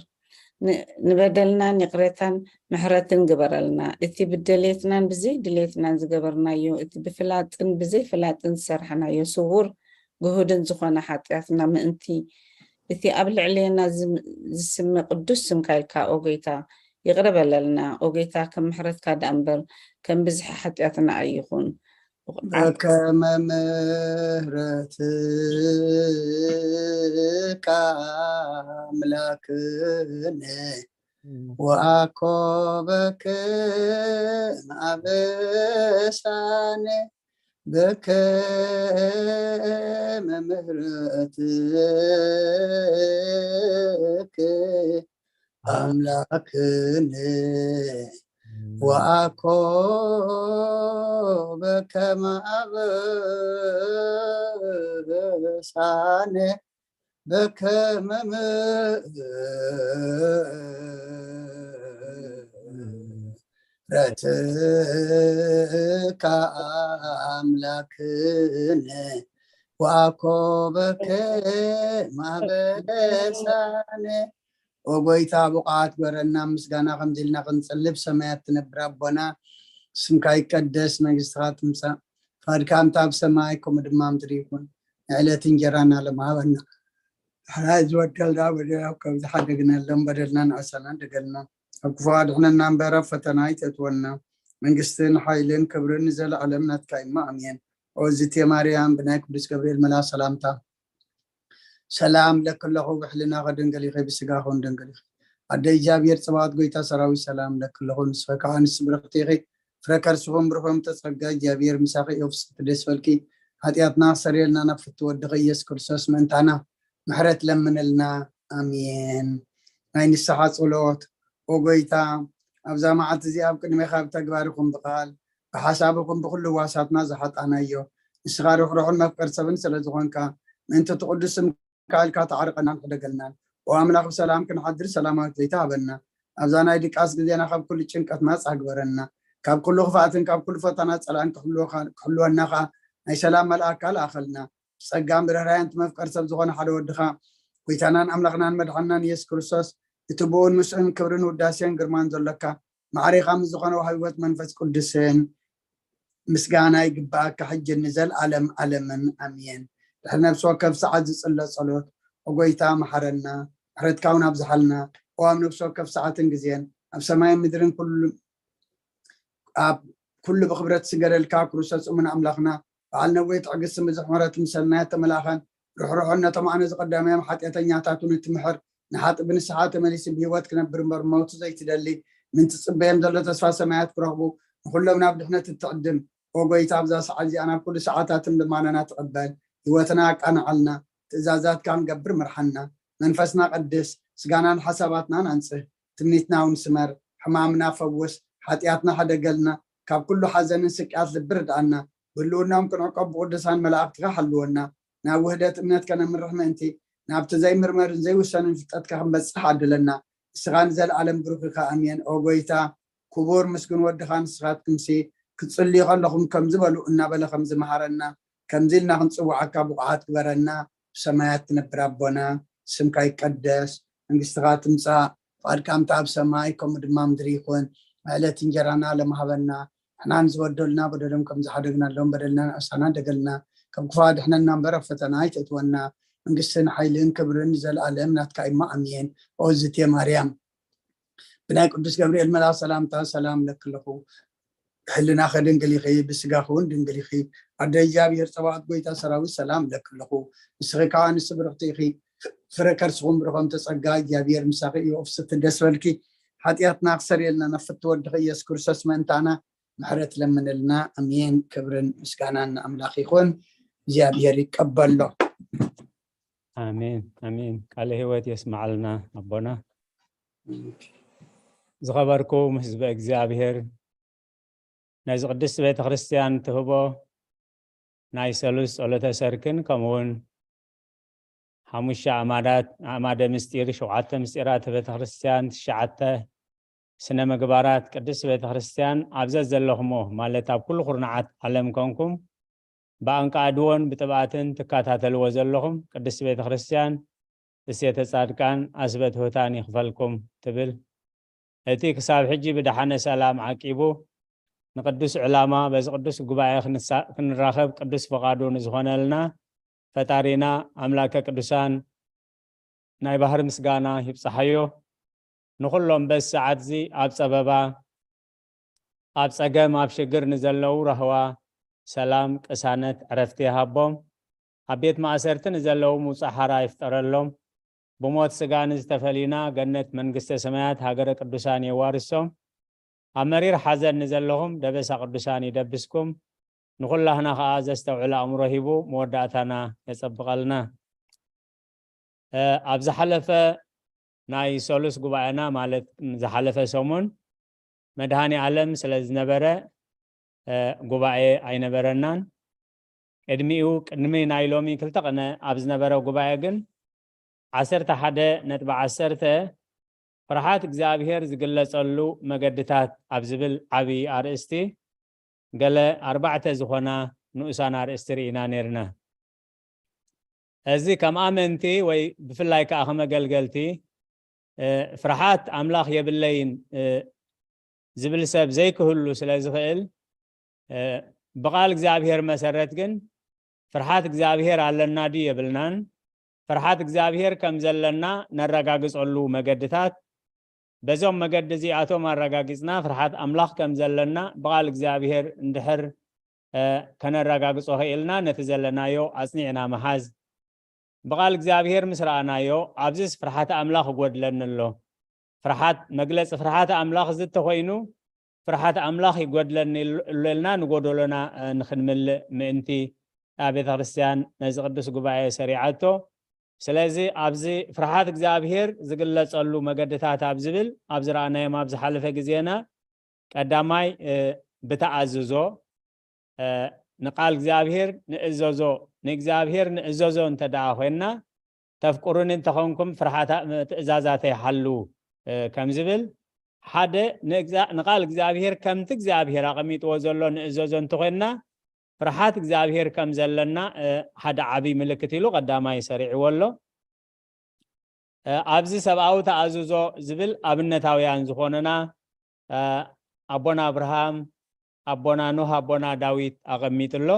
ን-፣ ንበደልናን ይቕሬታን ምሕረትን ግበረልና። እቲ ብድሌትናን ብዘይ ድሌትናን ዝገበርናዮ፣ እቲ ብፍላጥን ብዘይ ፍላጥን ዝሰርሐናዮ ስውር ግሁድን ዝኾነ ሓጢኣትና ምእንቲ እቲ ኣብ ልዕሌና ዝም-፣ ዝስመ ቅዱስ ስምካ ኢልካ ኦ ጎይታ ይቕረ በለልና። ኦ ጎይታ ከም ምሕረትካ ደኣ እምበር ከም ብዝሒ ሓጢኣትና ኣይኹን። በከመ ምሕረትካ ኣምላክነ ወአኮ በከመ አበሳነ በከመ ምሕረትከ አምላክነ ወአኮ በከመ አበሳነ በከመ ምሕረትከ አምላክነ ወአኮ በከመ አበሳነ። ኦ ጎይታ ብቑዓት ግበረና፣ ምስጋና ከምዚ ኢልና ክንጽልብ። ሰማያት ትነብር ኣቦና፣ ስምካ ይቀደስ፣ መንግስትኻ ትምጻእ፣ ፈቃድካ ከምቲ ኣብ ሰማይ ከምኡ ድማ ኣብ ምድሪ ይኹን። ዕለት እንጀራና ሎም ሃበና። ሕራይ ዝበደልና በደል ኣብ ከም ዝሓደግናሎም በደልና ንኣሳና ደገልና፣ ኣብ ክፉ ኣድሕነና እምበር ኣብ ፈተና ኣይተእትወና። መንግስትን ሓይልን ክብርን ንዘለዓለም ናትካ እዩ። ኣሜን። ኦ ዝቴ ማርያም ብናይ ቅዱስ ገብርኤል መልኣኽ ሰላምታ ሰላም ለኪ ኣለኹ፣ ብሕልናኺ ድንግል ኢኺ፣ ብስጋኺ እውን ድንግል ኢኺ። ኣደ እግዚኣብሔር ጸባኦት ጎይታ ሰራዊት ሰላም ለኪ ኣለኹ፣ ንስኺ ከኣ ኣንስቲ ብርኽቲ ኢኺ፣ ፍረ ከርስኺ እውን ብሩኽ እዩ። ጸጋ እግዚኣብሔር ምሳኺ እዩ፣ ፍስሕቲ ደስ በልኪ፣ ሓጢኣትና ክሰርየልና ናብ ፍትው ወድኺ ኢየሱስ ክርስቶስ ምእንታና ምሕረት ለምንልና። ኣሜን። ናይ ንስሓ ጸሎት። ኦ ጎይታ፣ ኣብዛ መዓልቲ እዚኣ ኣብ ቅድሜኻ ብተግባር ይኹን ብቓል ብሓሳብ ይኹን ብኹሉ ህዋሳትና ዝሓጣናዮ፣ ንስኻ ርሕሩሕን መፍቀር ሰብን ስለ ዝኾንካ፣ ምእንቲ እቲ ቅዱስ ስምካ ኢልካ ተዓርቐናን ሕደገልናን። ኦ ኣምላኽ፣ ብሰላም ክንሓድር ሰላማዊት ለይቲ ሃበና። ኣብዛ ናይ ድቃስ ግዜና ካብ ኩሉ ጭንቀት ናጻ ግበረና። ካብ ኩሉ ክፍኣትን ካብ ኩሉ ፈተና ጸላእን ክሕልወካ-፣ ክሕልወና ከኣ ናይ ሰላም መልኣካ ልኣኸልና። ብጸጋን ብርህራሄን እቲ መፍቀር ሰብ ዝኾነ ሓደ ወድኻ ጎይታናን ኣምላኽናን መድሓንናን ኢየሱስ ክርስቶስ፣ እቲ ብኡን ምስኡን ክብርን ውዳሴን ግርማን ዘሎካ፣ ማዕሬኻ ምስ ዝኾነ ወሃቢ ህይወት መንፈስ ቅዱስን ምስጋና ይግብኣካ፣ ሕጂ ንዘልኣለም ኣለምን ኣሜን። ድሕሪ ነፍሲ ወከፍ ሰዓት ዝጽለ ጸሎት፣ ኦ ጎይታ መሓረና፣ ምሕረትካ እውን ኣብዝሓልና። ኦ ኣብ ነፍሲ ወከፍ ሰዓትን ግዜን፣ ኣብ ሰማይን ምድርን ኩሉ፣ ኣብ ኩሉ ብኽብረት ዝስገደልካ ክርስቶስ እሙን ኣምላኽና፣ በዓል ነዊሕ ትዕግስትን ብዙሕ ምሕረት ምሰልና እተመላእኻን፣ ርሕሩሕን ነቶም ኣነ ዝቐዳማዮም ሓጢኣተኛታት እውን እትምሕር፣ ንሓጥእ ብንስሓ ተመሊሱ ብህይወት ክነብር እምበር ብመውቱ ዘይትደሊ፣ ምእንቲ ዝጽበዮም ዘሎ ተስፋ ሰማያት ክረኽቡ፣ ንኹሎም ናብ ድሕነት እትዕድም፣ ኦ ጎይታ፣ ኣብዛ ሰዓት እዚኣ ናብ ኩሉ ሰዓታትን ልማናና ትቐበል፣ ህይወትና ኣቃንዓልና፣ ትእዛዛትካ ክንገብር ምርሓና፣ መንፈስና ቀድስ፣ ስጋናን ሓሳባትናን ኣንጽህ፣ ትምኒትና እውን ስመር፣ ሕማምና ፈውስ፣ ሓጢኣትና ሕደገልና፣ ካብ ኩሉ ሓዘንን ስቅያት ልቢ ርድኣና፣ ብህልውናኦም ክንዕቀብ ብቅዱሳን መላእኽትኻ ሓልወና፣ ናብ ውህደት እምነት ከነምርሕ ምእንቲ፣ ናብቲ ዘይምርመርን ዘይውሰንን ፍልጠትካ ክንበጽሕ ዓድለና። ንስኻ ንዘለኣለም ብሩኽ ኢኻ። ኣሜን። ኦ ጎይታ፣ ክቡር ምስጉን ወድኻ ንስኻትኩምሲ ክትጽልዩ ከለኹም ከምዚ በሉ እናበለ ከምዚ መሃረና፣ ከምዚ ኢልና ክንጽውዓካ ብቑዓት ግበረና። ብሰማያት ትነብር ኣቦና፣ ስምካ ይቀደስ፣ መንግስትኻ ትምጻእ፣ ፍቓድካ ከምቲ ኣብ ሰማይ ከምኡ ድማ ምድሪ ይኹን። ዕለት እንጀራና ለማሃበና፣ ንሕና ንዝበደሉና በደሎም ከም ዝሓደግናሎም በደልና ንኣሳና ደገልና፣ ካብ ክፉ ኣድሕነና እምበር ኣብ ፈተና ኣይተእትወና፣ መንግስትን ሓይልን ክብርን ንዘለኣለም ናትካ እማ ኣሜን። ኦዝቴ ማርያም ብናይ ቅዱስ ገብርኤል መልኣኽ ሰላምታ ሰላም ለክልኹ፣ ህልና ከድንግል ኢኺ፣ ብስጋ ክውን ድንግል ኢኺ። ኣደ እግዚኣብሔር ጸባኦት ጎይታ ሰራዊት ሰላም ለክልኹ፣ ንስኺ ከዓ ንስብርኽቲ ኢኺ። ፍረ ከርስኹም ብርኾም ተጸጋ እግዚኣብሔር ምሳኺ እዩ። ፍስቲ ደስ በልኪ፣ ሓጢኣትና ክሰርየልና ናብ ፍትወ ወድኺ ኢየሱስ ክርስቶስ ምእንታና ምሕረት ለምንልና። ኣሜን። ክብርን ምስጋናን ንኣምላኽ ይኹን። እግዚኣብሔር ይቀበሎ። ኣሜን ኣሜን። ቃለ ህይወት የስማዓልና ኣቦና። ዝኸበርኩም ህዝበ እግዚኣብሔር፣ ነዚ ቅድስቲ ቤተ ክርስቲያን ትህቦ ናይ ሰሉስ ጸሎተ ሰርክን ከምኡውን ሓሙሽተ ኣማዳት ኣማደ ምስጢር፣ ሸውዓተ ምስጢራት ቤተ ክርስቲያን፣ ትሽዓተ ስነ ምግባራት ቅድስቲ ቤተ ክርስቲያን ኣብ ዘዘለኹሞ ማለት ኣብ ኩሉ ኩርናዓት ዓለም ኮንኩም ብኣንቃድዎን ብጥብኣትን ትከታተልዎ ዘለኹም ቅድስቲ ቤተ ክርስቲያን እሴተ ጻድቃን ኣስበት ህታን ይኽፈልኩም ትብል። እቲ ክሳብ ሕጂ ብደሓነ ሰላም ዓቂቡ ንቅዱስ ዕላማ በዚ ቅዱስ ጉባኤ ክንሳ- ክንራኸብ ቅዱስ ፈቓዱ ንዝኾነልና ፈጣሪና ኣምላከ ቅዱሳን ናይ ባህሪ ምስጋና ይብጽሓዮ። ንኹሎም በዚ ሰዓት እዚ ኣብ ጸበባ፣ ኣብ ጸገም፣ ኣብ ሽግር ንዘለዉ ራህዋ፣ ሰላም፣ ቅሳነት፣ ዕረፍቲ ይሃቦም። ኣብ ቤት ማእሰርቲ ንዘለዉ ምውጻእ ሓራ ይፍጠረሎም። ብሞት ስጋ ንዝተፈሊና ገነት መንግስተ ሰማያት ሃገረ ቅዱሳን የዋርሶም። ኣብ መሪር ሓዘን ንዘለኹም ደበሳ ቅዱሳን ይደብስኩም። ንኹላህና ኸኣ ዘስተውዕል ኣእምሮ ሂቡ መወዳእታና የጸብቐልና። እ፣ ኣብ ዝሓለፈ ናይ ሰሉስ ጉባኤና ማለት ዝሓለፈ ሰሙን መድሃኒ ዓለም ስለ ዝነበረ እ፣ ጉባኤ ኣይነበረናን። ቅድሚኡ ቅድሚ ናይ ሎሚ ክልተ ቀነ ኣብ ዝነበረ ጉባኤ ግን ዓሰርተ ሓደ ነጥቢ ዓሰርተ ፍርሓት እግዚኣብሔር ዝግለጸሉ መገድታት ኣብ ዝብል ዓብዪ ኣርእስቲ ገለ ኣርባዕተ ዝኾና ንኡሳን ኣርእስቲ ርኢና ነርና። እዚ ከም ኣመንቲ ወይ ብፍላይ ከዓ ከም ኣገልገልቲ እ፣ ፍርሓት ኣምላኽ የብለይን እ፣ ዝብል ሰብ ዘይክህሉ ስለ ዝኽእል እ፣ ብቓል እግዚኣብሔር መሰረት ግን ፍርሓት እግዚኣብሔር ኣለና ድዩ የብልናን? ፍርሓት እግዚኣብሔር ከም ዘለና ነረጋግጸሉ መገድታት በዞም መገዲ እዚኣቶም ኣረጋጊጽና ፍርሓት ኣምላኽ ከም ዘለና ብቓል እግዚኣብሔር እንድሕር እ፣ ከነረጋግጾ ኽኢልና ነቲ ዘለናዮ ኣጽኒዕና ምሓዝ። ብቓል እግዚኣብሔር ምስ ረኣናዮ ኣብዚስ ፍርሓት ኣምላኽ ይጎድለኒ ኣሎ። ፍርሓት መግለጺ ፍርሓት ኣምላኽ እዚ እንተኾይኑ ፍርሓት ኣምላኽ ይጎድለኒ ኣሎ ኢልና ንጎደሎና እ፣ ንኽንምልእ ምእንቲ እታ ቤተ ክርስቲያን ነዚ ቅዱስ ጉባኤ ሰሪዓቶ። ስለዚ ኣብዚ ፍርሓት እግዚኣብሔር ዝግለጸሉ መገድታት ኣብ ዝብል ኣብ ዝረኣናዮም ኣብ ዝሓለፈ ግዜና ቀዳማይ እ፣ ብተኣዝዞ እ፣ ንቃል እግዚኣብሔር ንእዘዞ ንእግዚኣብሔር ንእዘዞ እንተ ደኣ ኮይንና ተፍቅሩኒ እንተኾንኩም ፍርሓታ ትእዛዛተይ ሓልዉ እ፣ ከም ዝብል ሓደ ንእግዛ- ንቃል እግዚኣብሔር ከምቲ እግዚኣብሔር ኣቐሚጥዎ ዘሎ ንእዘዞ እንተኾይንና ፍርሓት እግዚኣብሔር ከም ዘለና እ፣ ሓደ ዓብዪ ምልክት ኢሉ ቀዳማይ ሰሪዕዎ ኣሎ። እ፣ ኣብዚ ሰብኣዊ ተኣዝዞ ዝብል ኣብነታውያን ዝኾኑና እ፣ ኣቦና ኣብርሃም፣ ኣቦና ኖህ፣ ኣቦና ዳዊት ኣቐሚጡ ኣሎ።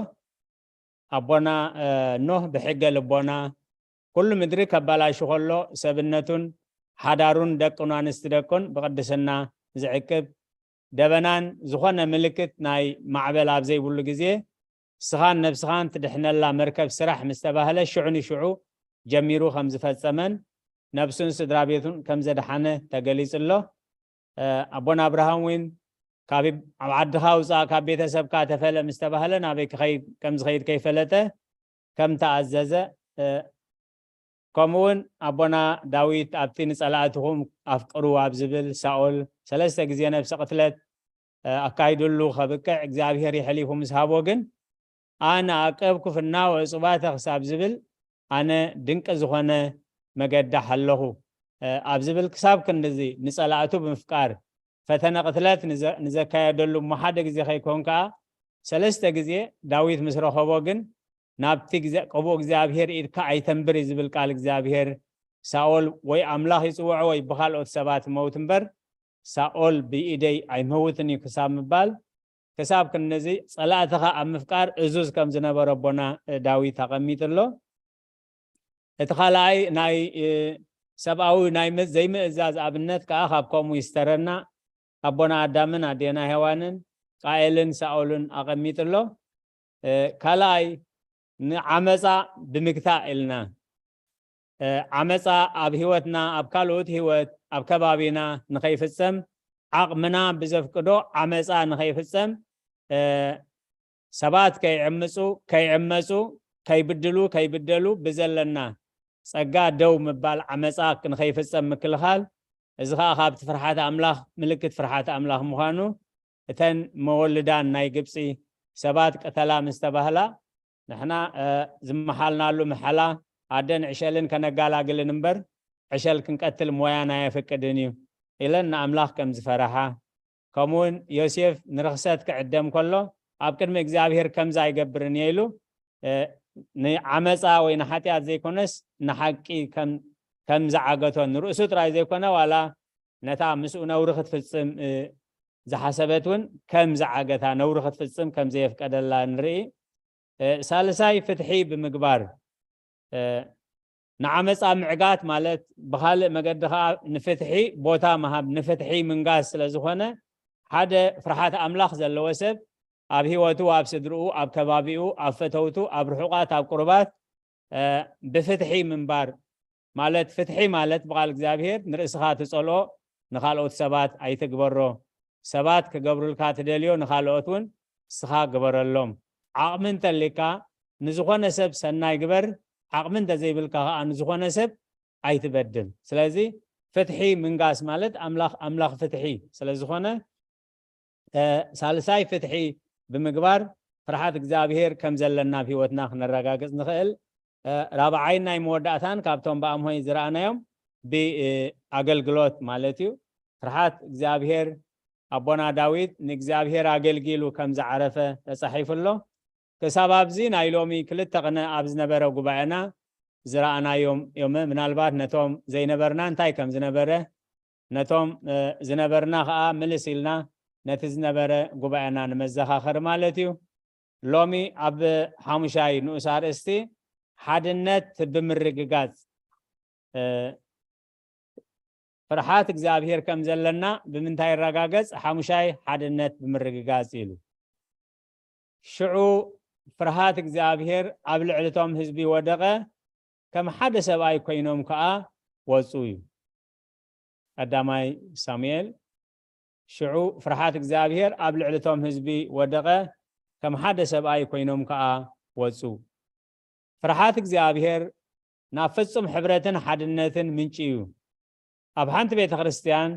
ኣቦና እ፣ ኖህ ብሕገ ልቦና ኩሉ ምድሪ ከባላሹ ከሎ ሰብነቱን ሓዳሩን ደቁን ኣንስቲ ደቁን ብቅድስና ዝዕቅብ ደበናን ዝኾነ ምልክት ናይ ማዕበል ኣብ ዘይብሉ ግዜ ንስኻን ነብስኻን ትድሕነላ መርከብ ስራሕ ምስ ተባህለ ሽዑ ንሽዑ ጀሚሩ ከም ዝፈጸመን ነብሱን ስድራ ቤቱን ከም ዘድሓነ ተገሊጹ ኣሎ። ኣቦና ኣብርሃም እውን ካብ ኣብ ዓድኻ ውፃእ ካብ ቤተሰብካ ተፈለ ምስ ተባህለ ናበይ ክኸይድ ከም ዝኸይድ ከይፈለጠ ከም ተኣዘዘ ከምኡውን ኣቦና ዳዊት ኣብቲ ንጸላእትኹም ኣፍቅሩ ኣብ ዝብል ሳኦል ሰለስተ ግዜ ነብሰ ቅትለት ኣካይድሉ ከብቅዕ እግዚኣብሔር የሕሊፉ ምስ ሃቦ ግን ኣነ ኣቀብኩ ፍናው ዕጹባተ ክሳብ ዝብል ኣነ ድንቂ ዝኾነ መገዲ ሓለኹ ኣብ ዝብል ክሳብ ክንድዚ ንጸላእቱ ብምፍቃር ፈተነ ቅትለት ንዘካየደሉ እሞ ሓደ ግዜ ከይኮን ከዓ ሰለስተ ግዜ ዳዊት ምስ ረኸቦ ግን ናብቲ ቅቡእ እግዚኣብሔር ኢድካ ኣይተንብር እዩ ዝብል ቃል እግዚኣብሔር ሳኦል ወይ ኣምላኽ ይፅውዖ ወይ ብካልኦት ሰባት መውት እምበር ሳኦል ብኢደይ ኣይምህውትን እዩ ክሳብ ምባል፣ ክሳብ ክንድዚ ጸላእትኻ ኣብ ምፍቃር እዙዝ ከም ዝነበረ ኣቦና ዳዊት ኣቐሚጡ ኣሎ። እቲ ካልኣይ ናይ ሰብኣዊ ናይ ዘይምእዛዝ ኣብነት ከዓ ካብ ከምኡ ይስተረና። ኣቦና ኣዳምን ኣዴና ሄዋንን ቃኤልን ሳኦልን ኣቐሚጡ ኣሎ። ካልኣይ ንዓመፃ ብምግታእ ኢልና፣ ዓመፃ ኣብ ህይወትና፣ ኣብ ካልኦት ህይወት፣ ኣብ ከባቢና ንኸይፍፀም ዓቕምና ብዘፍቅዶ ዓመፃ ንኸይፍፀም ሰባት ከይዕምፁ ከይዕመፁ፣ ከይብድሉ ከይብደሉ ብዘለና ፀጋ ደው ምባል፣ ዓመፃ ንኸይፍፀም ምክልኻል። እዚ ከዓ ካብቲ ፍርሓት ኣምላኽ፣ ምልክት ፍርሓት ኣምላኽ ምዃኑ እተን መወልዳን ናይ ግብፂ ሰባት ቅተላ ምስ ተባህላ፣ ንሕና ዝመሓልናሉ ምሓላ ኣደን ዕሸልን ከነጋላግልን እምበር ዕሸል ክንቀትል ሞያና ኣየፍቅድን እዩ ኢለን ንኣምላኽ ከም ዝፈረሓ፣ ከምኡውን ዮሴፍ ንርኽሰት ክዕደም ከሎ ኣብ ቅድሚ እግዚኣብሔር ከምዚ ኣይገብርን እየ ኢሉ ንዓመፃ ወይ ንሓጢኣት ዘይኮነስ ንሓቂ ከም ዝዓገቶ ንርእሱ ጥራይ ዘይኮነ ዋላ ነታ ምስኡ ነውሪ ክትፍፅም ዝሓሰበት እውን ከም ዝዓገታ፣ ነውሪ ክትፍፅም ከም ዘየፍቀደላ ንርኢ። ሳልሳይ ፍትሒ ብምግባር፣ ንዓመፃ ምዕጋት ማለት ብኻልእ መገዲ ከዓ ንፍትሒ ቦታ ምሃብ፣ ንፍትሒ ምንጋስ ስለ ዝኾነ ሓደ ፍርሓት ኣምላኽ ዘለዎ ሰብ ኣብ ህይወቱ፣ ኣብ ስድርኡ፣ ኣብ ከባቢኡ፣ ኣብ ፈተውቱ፣ ኣብ ርሑቓት፣ ኣብ ቅሩባት ብፍትሒ ምንባር ማለት፣ ፍትሒ ማለት ብቓል እግዚኣብሔር ንርእስኻ ትጸልኦ ንኻልኦት ሰባት ኣይትግበሮ። ሰባት ክገብሩልካ ትደልዮ ንኻልኦት እውን ንስኻ ግበረሎም። ዓቕሚ እንተሊካ ንዝኾነ ሰብ ሰናይ ግበር፣ ዓቕሚ እንተዘይብልካ ከዓ ንዝኾነ ሰብ ኣይትበድል። ስለዚ ፍትሒ ምንጋስ ማለት ኣምላኽ፣ ኣምላኽ ፍትሒ ስለ ዝኾነ፣ ሳልሳይ ፍትሒ ብምግባር ፍርሓት እግዚኣብሔር ከም ዘለና ኣብ ህይወትና ክነረጋግጽ ንኽእል። ራብዓይን ናይ መወዳእታን ካብቶም ብኣምሆይ ዝረኣናዮም ብኣገልግሎት ማለት እዩ። ፍርሓት እግዚኣብሔር ኣቦና ዳዊት ንእግዚኣብሔር ኣገልጊሉ ከም ዝዓረፈ ተጻሒፉ ኣሎ። ክሳብ ኣብዚ ናይ ሎሚ ክልተ ቅነ ኣብ ዝነበረ ጉባኤና ዝረኣናዮም እዮም። ምናልባት ነቶም ዘይነበርና እንታይ ከም ዝነበረ፣ ነቶም ዝነበርና ከዓ ምልስ ኢልና ነቲ ዝነበረ ጉባኤና ንመዘኻኸር ማለት እዩ። ሎሚ ኣብ ሓሙሻይ ንኡስ ኣርእስቲ ሓድነት ብምርግጋጽ፣ ፍርሓት እግዚኣብሔር ከም ዘለና ብምንታይ ይረጋገጽ? ሓሙሻይ ሓድነት ብምርግጋጽ ኢሉ። ሽዑ ፍርሃት እግዚኣብሔር ኣብ ልዕሊ እቶም ህዝቢ ወደቐ፣ ከም ሓደ ሰብኣይ ኮይኖም ከኣ ወጹ እዩ። ቀዳማይ ሳሙኤል። ሽዑ ፍርሃት እግዚኣብሔር ኣብ ልዕሊ እቶም ህዝቢ ወደቐ፣ ከም ሓደ ሰብኣይ ኮይኖም ከኣ ወጹ። ፍርሃት እግዚኣብሔር ናብ ፍጹም ሕብረትን ሓድነትን ምንጪ እዩ። ኣብ ሓንቲ ቤተ ክርስቲያን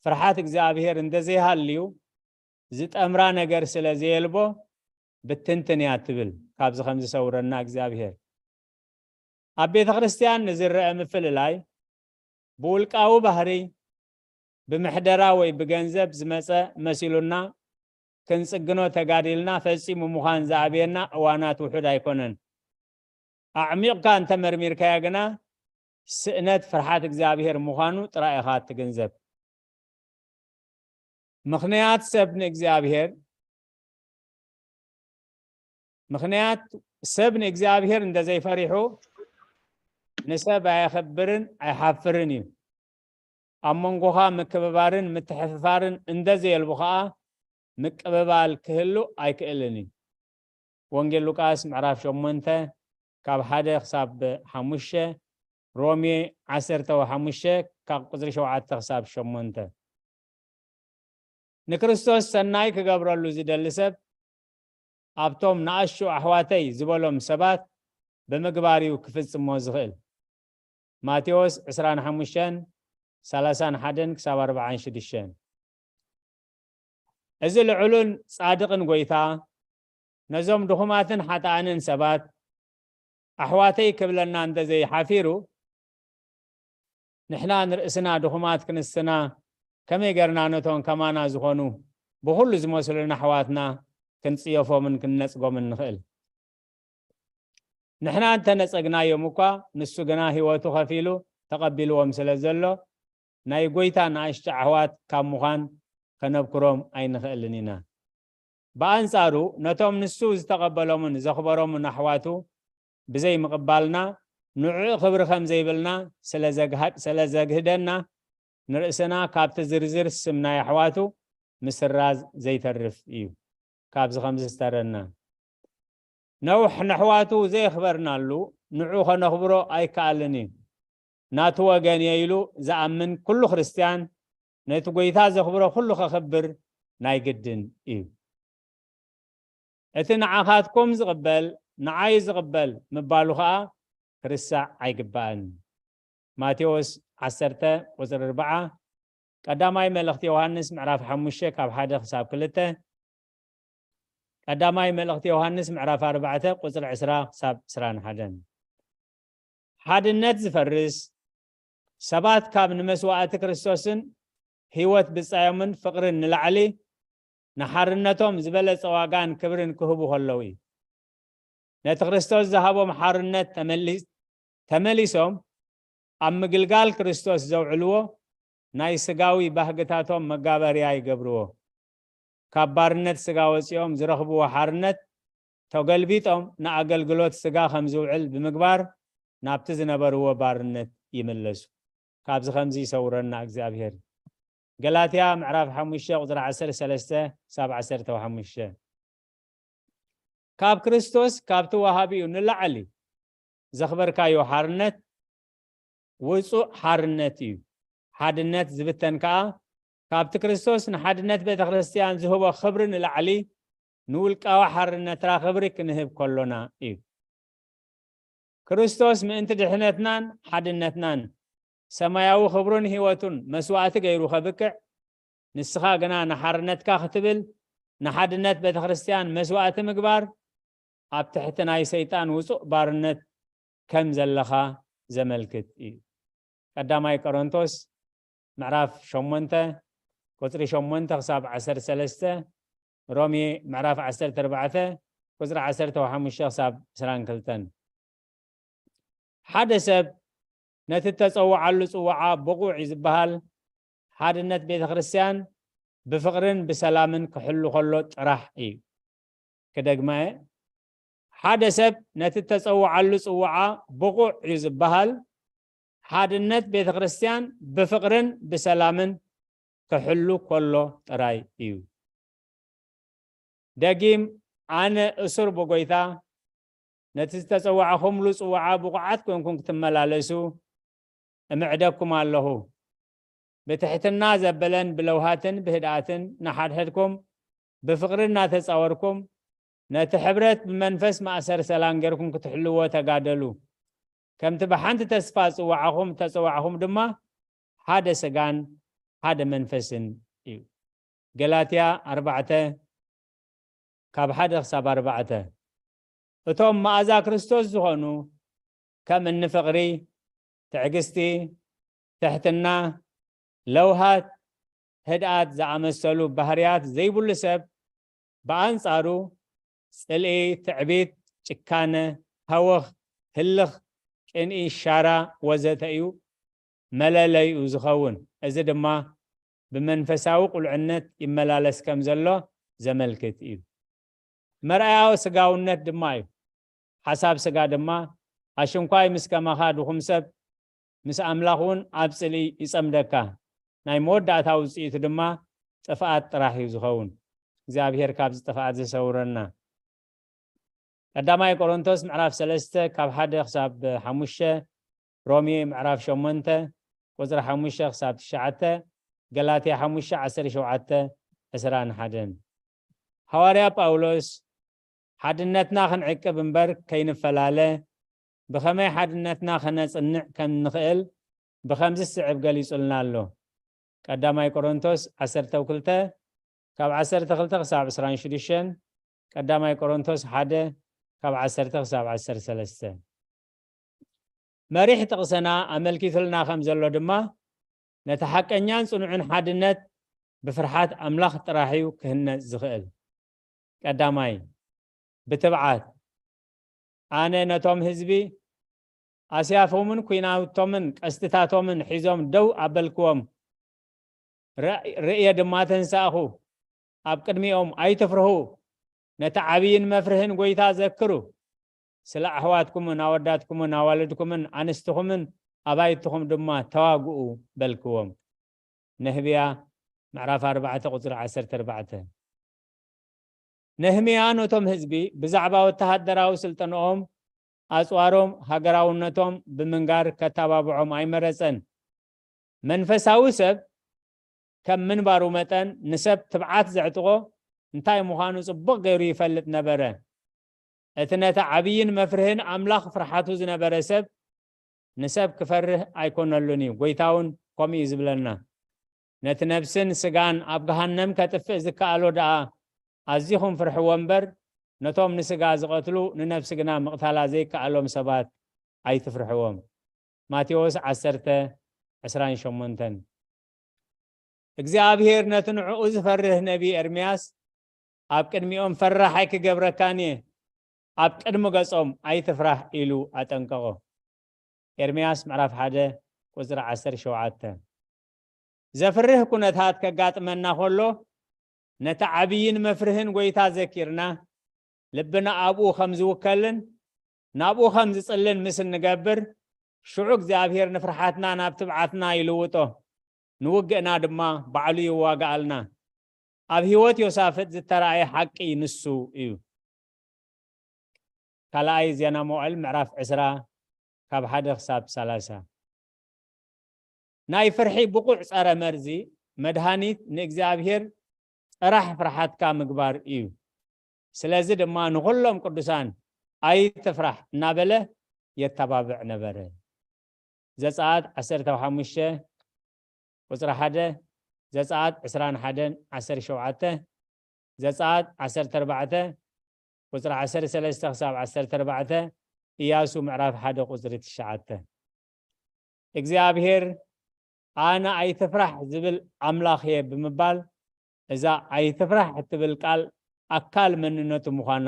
ፍርሃት እግዚኣብሔር እንተዘይሃልዩ፣ ዝጠምራ ነገር ስለ ዘየልቦ ብትንትን እያ ትብል። ካብዚ ከም ዝሰውረና እግዚኣብሔር። ኣብ ቤተ ክርስቲያን ንዝረአ ምፍልላይ ብውልቃዊ ባህሪ፣ ብምሕደራ ወይ ብገንዘብ ዝመጸ መሲሉና ክንጽግኖ ተጋዲልና ፈጺሙ ምዃን ዝኣብየና እዋናት ውሑድ ኣይኮነን። ኣዕሚቕካ እንተመርሚርካያ ግና ስእነት ፍርሓት እግዚኣብሔር ምዃኑ ጥራይ ኢኻ ትግንዘብ። ምኽንያት ሰብ ንእግዚኣብሔር፣ ምኽንያት ሰብ ንእግዚኣብሔር እንተዘይፈሪሑ ንሰብ ኣየኸብርን ኣይሓፍርን እዩ። ኣብ መንጎኻ ምክብባርን ምትሕፍፋርን እንተዘየልቡ ኸኣ ምቅብባል ክህሉ ኣይክእልን እዩ። ወንጌል ሉቃስ ምዕራፍ ሸሞንተ ካብ ሓደ ክሳብ ሓሙሽተ፣ ሮሜ ዓሰርተ ሓሙሽተ ካብ ቁጽሪ ሸውዓተ ክሳብ ሸሞንተ። ንክርስቶስ ሰናይ ክገብረሉ ዝደሊ ሰብ ኣብቶም ንኣሽቱ ኣሕዋተይ ዝበሎም ሰባት ብምግባር እዩ ክፍጽሞ ዝኽእል። ማቴዎስ ዕስራን ሓሙሽተን፣ ሰላሳን ሓደን ክሳብ ኣርባዓን ሽዱሽተን። እዚ ልዑልን ጻድቕን ጐይታ ነዞም ድኹማትን ሓጥኣንን ሰባት ኣሕዋተይ ክብለና እንተ ዘይሓፊሩ፣ ንሕና ንርእስና ድኹማት ክንስና ከመይ ገርና ነቶም ከማና ዝኾኑ ብኹሉ ዝመስሉና ኣሕዋትና ክንጽየፎምን ክንነጽጎምን ንኽእል? ንሕና እንተነጸግናዮም እኳ፣ ንሱ ግና ህይወቱ ከፊሉ ተቐቢልዎም ስለ ዘሎ፣ ናይ ጎይታ ንኣሽቱ ኣሕዋት ካብ ምዃን ከነብክሮም ኣይንኽእልን ኢና። ብኣንጻሩ፣ ነቶም ንሱ ዝተቐበሎምን ዘኽበሮምን ኣሕዋቱ ብዘይምቕባልና፣ ንዕኡ ክብሪ ከም ዘይብልና ስለ ዘግሃድ-፣ ስለ ዘግህደና፣ ንርእስና ካብቲ ዝርዝር ስም ናይ ኣሕዋቱ ምስራዝ ዘይተርፍ እዩ። ካብዚ ከም ዝስተረና፣ ነውሕ ነሕዋቱ ዘየኽበርናሉ፣ ንዑ ኸነኽብሮ ኣይከኣልን እዩ። ናቱ ወገን እየ ኢሉ ዝኣምን ኩሉ ክርስትያን፣ ነቲ ጎይታ ዘኽብሮ ኩሉ ኸኽብር ናይ ግድን እዩ። እቲ ንዓኻትኩም ዝቕበል፣ ንዓይ ዝቕበል ምባሉ ኸኣ ክርሳዕ ኣይግባእን። ማቴዎስ ዓሰርተ ቁጽሪ ኣርብዓ፣ ቀዳማይ መልእኽቲ ዮሃንስ ምዕራፍ ሓሙሽተ ካብ ሓደ ክሳብ ክልተ፣ ቀዳማይ መልእኽቲ ዮሃንስ ምዕራፍ ኣርባዕተ ቁጽሪ ዕስራ ክሳብ ዕስራን ሓደን። ሓድነት ዝፈርስ፣ ሰባት ካብ ንመስዋእቲ ክርስቶስን ህይወት ብጻዮምን ፍቕርን ንላዕሊ፣ ንሓርነቶም ዝበለጸ ዋጋን ክብርን ክህቡ ከለዉ እዩ። ነቲ ክርስቶስ ዝሃቦም ሓርነት ተመሊ-፣ ተመሊሶም ኣብ ምግልጋል ክርስቶስ ዘውዕልዎ፣ ናይ ስጋዊ ባህግታቶም መጋበርያ ይገብርዎ። ካብ ባርነት ስጋ ወጺኦም ዝረኽብዎ ሓርነት ተገልቢጦም ንኣገልግሎት ስጋ ከም ዝውዕል ብምግባር ናብቲ ዝነበርዎ ባርነት ይምለሱ። ካብዚ ከምዚ ይሰውረና እግዚኣብሔር። ገላትያ ምዕራፍ ሓሙሽተ ቁጽሪ ዓሰርተ ሰለስተ ክሳብ ዓሰርተ ሓሙሽተ። ካብ ክርስቶስ ካብቲ ወሃቢኡ ንላዕሊ ዘኽበርካዮ ሓርነት ውጹእ ሓርነት እዩ። ሓድነት ዝብተን ከኣ ካብቲ ክርስቶስ ንሓድነት ቤተ ክርስትያን ዝህቦ ክብሪ ንላዕሊ ንውልቃዊ ሓርነትና ክብሪ ክንህብ ከሎና እዩ። ክርስቶስ ምእንቲ ድሕነትናን ሓድነትናን ሰማያዊ ክብሩን ህይወቱን መስዋእቲ ገይሩ ከብቅዕ፣ ንስኻ ግና ንሓርነትካ ክትብል ንሓድነት ቤተ ክርስትያን መስዋእቲ ምግባር ኣብ ትሕቲ ናይ ሰይጣን ውጹእ ባርነት ከም ዘለኻ ዘመልክት እዩ። ቀዳማይ ቆሮንቶስ ምዕራፍ ሸሞንተ ቁጽሪ ሸሞንተ ክሳብ ዓሰርተ ሰለስተ፣ ሮሜ ምዕራፍ ዓሰርተ ኣርባዕተ ቁጽሪ ዓሰርተ ሓሙሽተ ክሳብ ዕስራን ክልተን። ሓደ ሰብ ነቲ እተጸውዓሉ ጽዋዓ ብቑዕ እዩ ዝበሃል፣ ሓድነት ቤተ ክርስትያን ብፍቕርን ብሰላምን ክሕሉ ከሎ ጥራሕ እዩ። ክደግማ እየ። ሓደ ሰብ ነቲ እተጸውዓሉ ጽዋዓ ብቑዕ እዩ ዝበሃል፣ ሓድነት ቤተ ክርስትያን ብፍቕርን ብሰላምን ክሕሉ ከሎ ጥራይ እዩ። ደጊም፣ ኣነ እሱር ብጎይታ፣ ነቲ ዝተጸዋዕኹምሉ ጽዋዓ ብቑዓት ኮንኩም ክትመላለሱ እምዕደኩም ኣለኹ። ብትሕትና ዘበለን ብለውሃትን ብህድኣትን ንሓድሕድኩም ብፍቕሪ እናተጻወርኩም፣ ነቲ ሕብረት ብመንፈስ ማእሰር ሰላም ጌርኩም ክትሕልዎ ተጋደሉ። ከምቲ ብሓንቲ ተስፋ ጽዋዕኹም እተጸዋዕኹም ድማ ሓደ ስጋን ሓደ መንፈስን እዩ። ገላትያ ኣርባዕተ ካብ ሓደ ክሳብ ኣርባዕተ። እቶም መኣዛ ክርስቶስ ዝኾኑ ከም እኒ ፍቕሪ፣ ትዕግስቲ፣ ትሕትና፣ ለውሃት፣ ህድኣት ዝኣመሰሉ ባህርያት ዘይብሉ ሰብ ብኣንጻሩ ጽልኢ፣ ትዕቢት፣ ጭካነ፣ ሃወኽ፣ ህልኽ፣ ቅንኢ፣ ሻራ ወዘተ እዩ መለለይኡ ዝኸውን። እዚ ድማ ብመንፈሳዊ ቁልዕነት ይመላለስ ከም ዘሎ ዘመልክት እዩ። መርኣያ ስጋውነት ድማ እዩ። ሓሳብ ስጋ ድማ ኣሽንኳይ ምስ ከማኻ ድኹም ሰብ ምስ ኣምላኽ እውን ኣብ ጽልኢ ይጸምደካ። ናይ መወዳእታ ውጽኢቱ ድማ ጥፍኣት ጥራሕ እዩ ዝኸውን። እግዚኣብሔር ካብዚ ጥፍኣት ዝሰውረና። ቀዳማይ ቆሮንቶስ ምዕራፍ ሰለስተ ካብ ሓደ ክሳብ ሓሙሽተ፣ ሮሜ ምዕራፍ ሸሞንተ ቁጽሪ ሓሙሽተ ክሳብ ትሽዓተ፣ ገላትያ ሓሙሽተ ዓሰርተ ሸውዓተ ዕስራን ሓደን። ሃዋርያ ጳውሎስ ሓድነትና ክንዕቅብ እምበር ከይንፈላለ ብኸመይ ሓድነትና ከነጽንዕ ከም እንኽእል ብኸምዚ ዝስዕብ ገሊጹልና ኣሎ። ቀዳማይ ቆሮንቶስ ዓሰርተ ክልተ ካብ ዓሰርተ ክልተ ክሳብ ዕስራን ሽዱሽተን፣ ቀዳማይ ቆሮንቶስ ሓደ ካብ ዓሰርተ ክሳብ ዓሰርተ ሰለስተ። መሪሕ ጥቕስና ኣመልኪቱልና ከም ዘሎ ድማ፣ ነቲ ሓቀኛን ጽኑዕን ሓድነት ብፍርሓት ኣምላኽ ጥራሕ እዩ ክህነጽ ዝኽእል። ቀዳማይ፣ ብትብዓት፣ ኣነ ነቶም ህዝቢ ኣስያፎምን ኲናቶምን ቀስትታቶምን ሒዞም ደው ኣበልክዎም። ርእየ ድማ ተንሳእኹ። ኣብ ቅድሚኦም ኣይትፍርሁ። ነቲ ዓብይን መፍርህን ጎይታ ዘክሩ። ስለ ኣሕዋትኩምን ኣወዳትኩምን ኣዋልድኩምን ኣንስትኹምን ኣባይትኹም ድማ ተዋግኡ በልክዎም። ነህብያ ምዕራፍ ኣርባዕተ ቁፅሪ ዓሰርተ ኣርባዕተ። ነህምያ ነቶም ህዝቢ ብዛዕባ ወተሃደራዊ ስልጠንኦም፣ ኣፅዋሮም፣ ሃገራውነቶም ብምንጋር ከተባብዖም ኣይመረፀን። መንፈሳዊ ሰብ ከም ምንባሩ መጠን ንሰብ ትብዓት ዘዕጥቖ እንታይ ምዃኑ ፅቡቕ ገይሩ ይፈልጥ ነበረ። እቲ ነቲ ዓብይን መፍርህን ኣምላኽ ፍርሓቱ ዝነበረ ሰብ ንሰብ ክፈርህ ኣይኮነሉን እዩ። ጎይታ እውን ከምኡ እዩ ዝብለና። ነቲ ነብስን ስጋን ኣብ ገሃነም ከጥፍእ ዝከኣሎ ደኣ ኣዚኹም ፍርሕዎ እምበር፣ ነቶም ንስጋ ዝቐትሉ ንነብሲ ግና ምቕታላ ዘይከኣሎም ሰባት ኣይትፍርሕዎም። ማቴዎስ ዓሰርተ ዕስራን ሸሞንተን። እግዚኣብሔር ነቲ ንዕኡ ዝፈርህ ነቢ ኤርምያስ ኣብ ቅድሚኦም ፈራሕ ኣይክገብረካን እየ፣ ኣብ ቅድሚ ገጾም ኣይትፍራሕ ኢሉ ኣጠንቀቖ። ኤርምያስ ምዕራፍ ሓደ ቁጽሪ ዓሰርተ ሸውዓተ። ዘፍርህ ኩነታት ከጋጥመና ከሎ ነቲ ዓብይን መፍርህን ጎይታ ዘኪርና ልብና ኣብኡ ከም ዝውከልን ናብኡ ከም ዝጽልን ምስ እንገብር ሽዑ እግዚኣብሔር ንፍርሓትና ናብ ትብዓትና ይልውጦ፣ ንውግእና ድማ ባዕሉ ይዋጋኣልና። ኣብ ህይወት ዮሳፍጥ ዝተራእየ ሓቂ ንሱ እዩ። ካልኣይ ዜና መዋዕል ምዕራፍ ዕስራ ካብ ሓደ ክሳብ ሰላሳ። ናይ ፍርሒ ብቑዕ ጸረ መርዚ መድሃኒት ንእግዚኣብሔር ጥራሕ ፍርሓትካ ምግባር እዩ። ስለዚ ድማ ንኹሎም ቅዱሳን ኣይትፍራሕ እናበለ የተባብዕ ነበረ። ዘጸኣት ዓሰርተ ሓሙሽተ ቁጽሪ ሓደ፣ ዘጸኣት ዕስራን ሓደን ዓሰርተ ሸውዓተ፣ ዘጸኣት ዓሰርተ ኣርባዕተ ቁጽሪ ዓሰርተ ሰለስተ ክሳብ ዓሰርተ ኣርባዕተ፣ ኢያሱ ምዕራፍ ሓደ ቁጽሪ ትሽዓተ። እግዚኣብሔር ኣነ ኣይትፍራሕ ዝብል ኣምላኽ እየ ብምባል እዛ ኣይትፍራሕ እትብል ቃል ኣካል መንነቱ ምዃኑ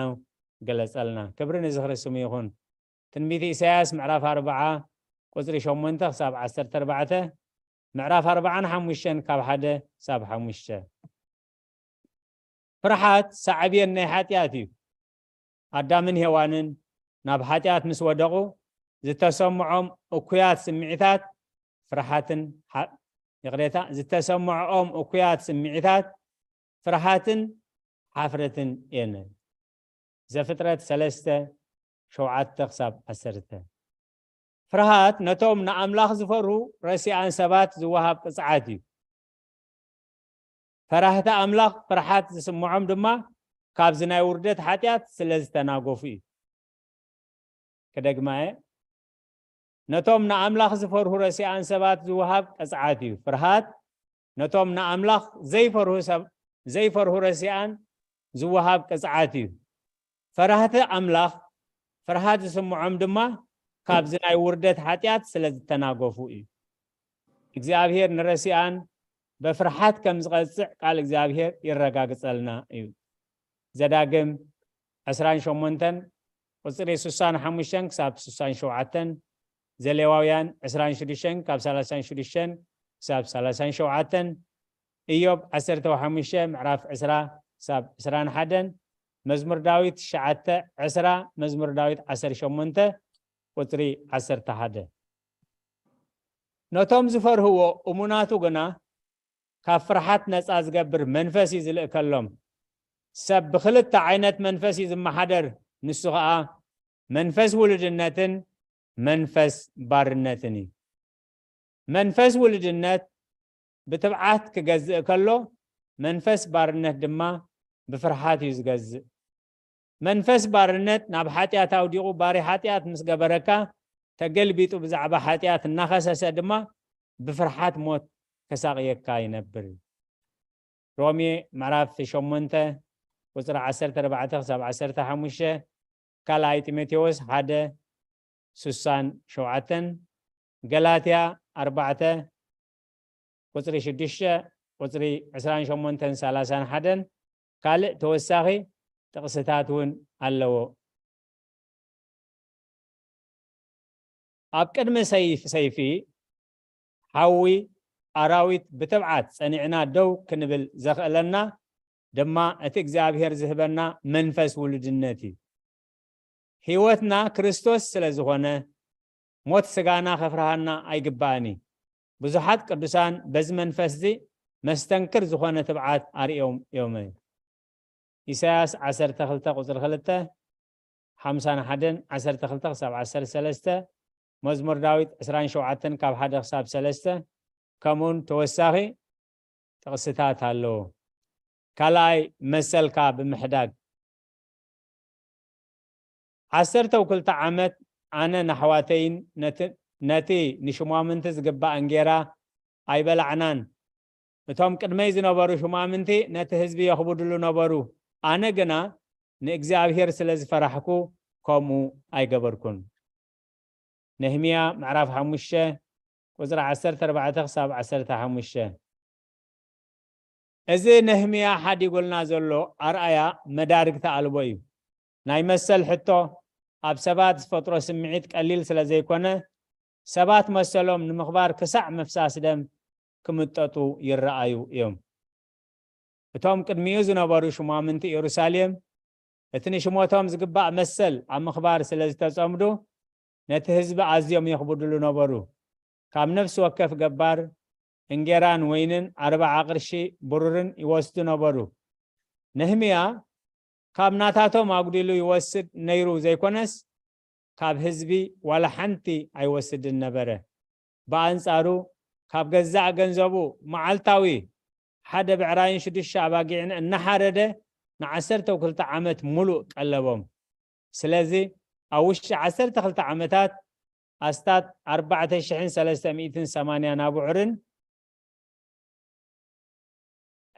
ገለጸልና። ክብሪ ንዝኽሪ ስሙ ይኹን። ትንቢት ኢሳያስ ምዕራፍ ኣርብዓ ቁጽሪ ሸሞንተ ክሳብ ዓሰርተ ኣርባዕተ፣ ምዕራፍ ኣርብዓን ሓሙሽተን ካብ ሓደ ክሳብ ሓሙሽተ። ፍርሓት ሳዕቤን ናይ ሓጢኣት እዩ። ኣዳምን ሄዋንን ናብ ሓጢኣት ምስ ወደቑ ዝተሰምዖም እኩያት ስምዒታት ፍርሓትን ሓ-፣ ይቕሬታ፣ ዝተሰምዖም እኩያት ስምዒታት ፍርሓትን ሓፍረትን እየን። ዘፍጥረት ሰለስተ ሸውዓተ ክሳብ ዓሰርተ። ፍርሃት ነቶም ንኣምላኽ ዝፈርሁ ረሲኣን ሰባት ዝወሃብ ቅጽዓት እዩ። ፈራህቲ ኣምላኽ ፍርሓት ዝስምዖም ድማ ካብዚ ናይ ውርደት ሓጢኣት ስለ ዝተናገፉ እዩ። ክደግማ እየ። ነቶም ንኣምላኽ ዝፈርሁ ረሲኣን ሰባት ዝወሃብ ቅጽዓት እዩ። ፍርሃት ነቶም ንኣምላኽ ዘይፈርሁ ሰብ-፣ ዘይፈርሁ ረሲኣን ዝወሃብ ቅጽዓት እዩ። ፈራህቲ ኣምላኽ ፍርሃት ዝስምዖም ድማ ካብዚ ናይ ውርደት ሓጢኣት ስለ ዝተናገፉ እዩ። እግዚኣብሔር ንረሲኣን በፍርሓት ከም ዝቐጽዕ ቃል እግዚኣብሔር የረጋግጸልና እዩ። ዘዳግም ዕስራን ሸሞንተን ቁጽሪ ስሳን ሓሙሽተን ክሳብ ስሳን ሸውዓተን፣ ዘሌዋውያን ዕስራን ሽዱሽተን ካብ ሰላሳን ሽዱሽተን ክሳብ ሰላሳን ሸውዓተን፣ ኢዮብ ዓሰርተ ሓሙሽተ ምዕራፍ ዕስራ ክሳብ ዕስራን ሓደን፣ መዝሙር ዳዊት ትሽዓተ ዕስራ፣ መዝሙር ዳዊት ዓሰርተ ሸሞንተ ቁጽሪ ዓሰርተ ሓደ። ነቶም ዝፈርህዎ እሙናቱ ግና ካብ ፍርሓት ነጻ ዝገብር መንፈስ እዩ ዝልእከሎም። ሰብ ብኽልተ ዓይነት መንፈስ እዩ ዝመሓደር፣ ንሱ ኸኣ መንፈስ ውሉድነትን መንፈስ ባርነትን እዩ። መንፈስ ውሉድነት ብትብዓት ክገዝእ ከሎ፣ መንፈስ ባርነት ድማ ብፍርሓት እዩ ዝገዝእ። መንፈስ ባርነት ናብ ሓጢኣት ኣውዲቑ ባሪ ሓጢኣት ምስ ገበረካ፣ ተገልቢጡ ብዛዕባ ሓጢኣት እናኸሰሰ ድማ ብፍርሓት ሞት ከሳቕየካ ይነብር። ሮሜ ምዕራፍ ሸሞንተ ቁጽሪ ዓሰርተ ኣርባዕተ ክሳብ ዓሰርተ ሓሙሽተ፣ ካልኣይ ጢሞቴዎስ ሓደ ስሳን ሸውዓተን፣ ገላትያ ኣርባዕተ ቁጽሪ ሽዱሽተ፣ ቁጽሪ ዕስራን ሸሞንተን ሰላሳን ሓደን፣ ካልእ ተወሳኺ ጥቕስታት እውን ኣለዎ። ኣብ ቅድሚ ሰይፍ ሰይፊ ሓዊ ኣራዊት ብትብዓት ጸኒዕና ደው ክንብል ዘኽእለና ድማ እቲ እግዚኣብሔር ዝህበና መንፈስ ውሉድነት እዩ። ህይወትና ክርስቶስ ስለ ዝኾነ ሞት ስጋና ከፍርሃና ኣይግባእን እዩ። ብዙሓት ቅዱሳን በዚ መንፈስዚ መስተንክር ዝኾነ ትብዓት ኣርእዮም እዮም። ኢሳያስ ዓሰርተ ክልተ ቁጽሪ ክልተ፣ ሓምሳን ሓደን ዓሰርተ ክልተ ክሳብ ዓሰርተ ሰለስተ፣ መዝሙር ዳዊት ዕስራን ሸውዓተን ካብ ሓደ ክሳብ ሰለስተ፣ ከምኡውን ተወሳኺ ጥቕስታት ኣለዉ። ካልኣይ መሰልካ ብምሕዳግ። ዓሰርተው ክልተ ዓመት ኣነ ንኣሕዋተይን ነቲ፣ ነቲ ንሽማምንቲ ዝግባእ እንጌራ ኣይበላዕናን። እቶም ቅድመይ ዝነበሩ ሹማምንቲ ነቲ ህዝቢ የኽብድሉ ነበሩ። ኣነ ግና ንእግዚኣብሔር ስለ ዝፈራሕኩ ከምኡ ኣይገበርኩን። ነህምያ ምዕራፍ ሓሙሽተ ቁጽሪ ዓሰርተ ኣርባዕተ ክሳብ ዓሰርተ ሓሙሽተ። እዚ ነህምያ ሓዲጉልና ዘሎ ኣርኣያ መዳርግቲ ኣልቦ እዩ። ናይ መሰል ሕቶ ኣብ ሰባት ዝፈጥሮ ስምዒት ቀሊል ስለ ዘይኮነ፣ ሰባት መሰሎም ንምኽባር ክሳዕ ምፍሳስ ደም ክምጠጡ ይረኣዩ እዮም። እቶም ቅድሚኡ ዝነበሩ ሹማምንቲ ኢየሩሳሌም፣ እቲ ንሽሞቶም ዝግባእ መሰል ኣብ ምኽባር ስለ ዝተጸምዱ፣ ነቲ ህዝቢ ኣዝዮም የኽብድሉ ነበሩ። ካብ ነፍሲ ወከፍ ገባር እንጌራን ወይንን ኣርብዓ ቅርሺ ብሩርን ይወስዱ ነበሩ። ነህምያ ካብ ናታቶም ኣጉዲሉ ይወስድ ነይሩ ዘይኮነስ፣ ካብ ህዝቢ ዋላ ሓንቲ ኣይወስድን ነበረ። ብኣንጻሩ፣ ካብ ገዛእ ገንዘቡ መዓልታዊ ሓደ ብዕራይን ሽዱሽተ ኣባጊዕን እናሓረደ ንዓሰርተ ክልተ ዓመት ሙሉእ ቀለቦም። ስለዚ፣ ኣብ ውሽጢ ዓሰርተ ክልተ ዓመታት ኣስታት ኣርባዕተ ሽሕን ሰለስተ ሚእትን ሰማንያን ኣቡዕርን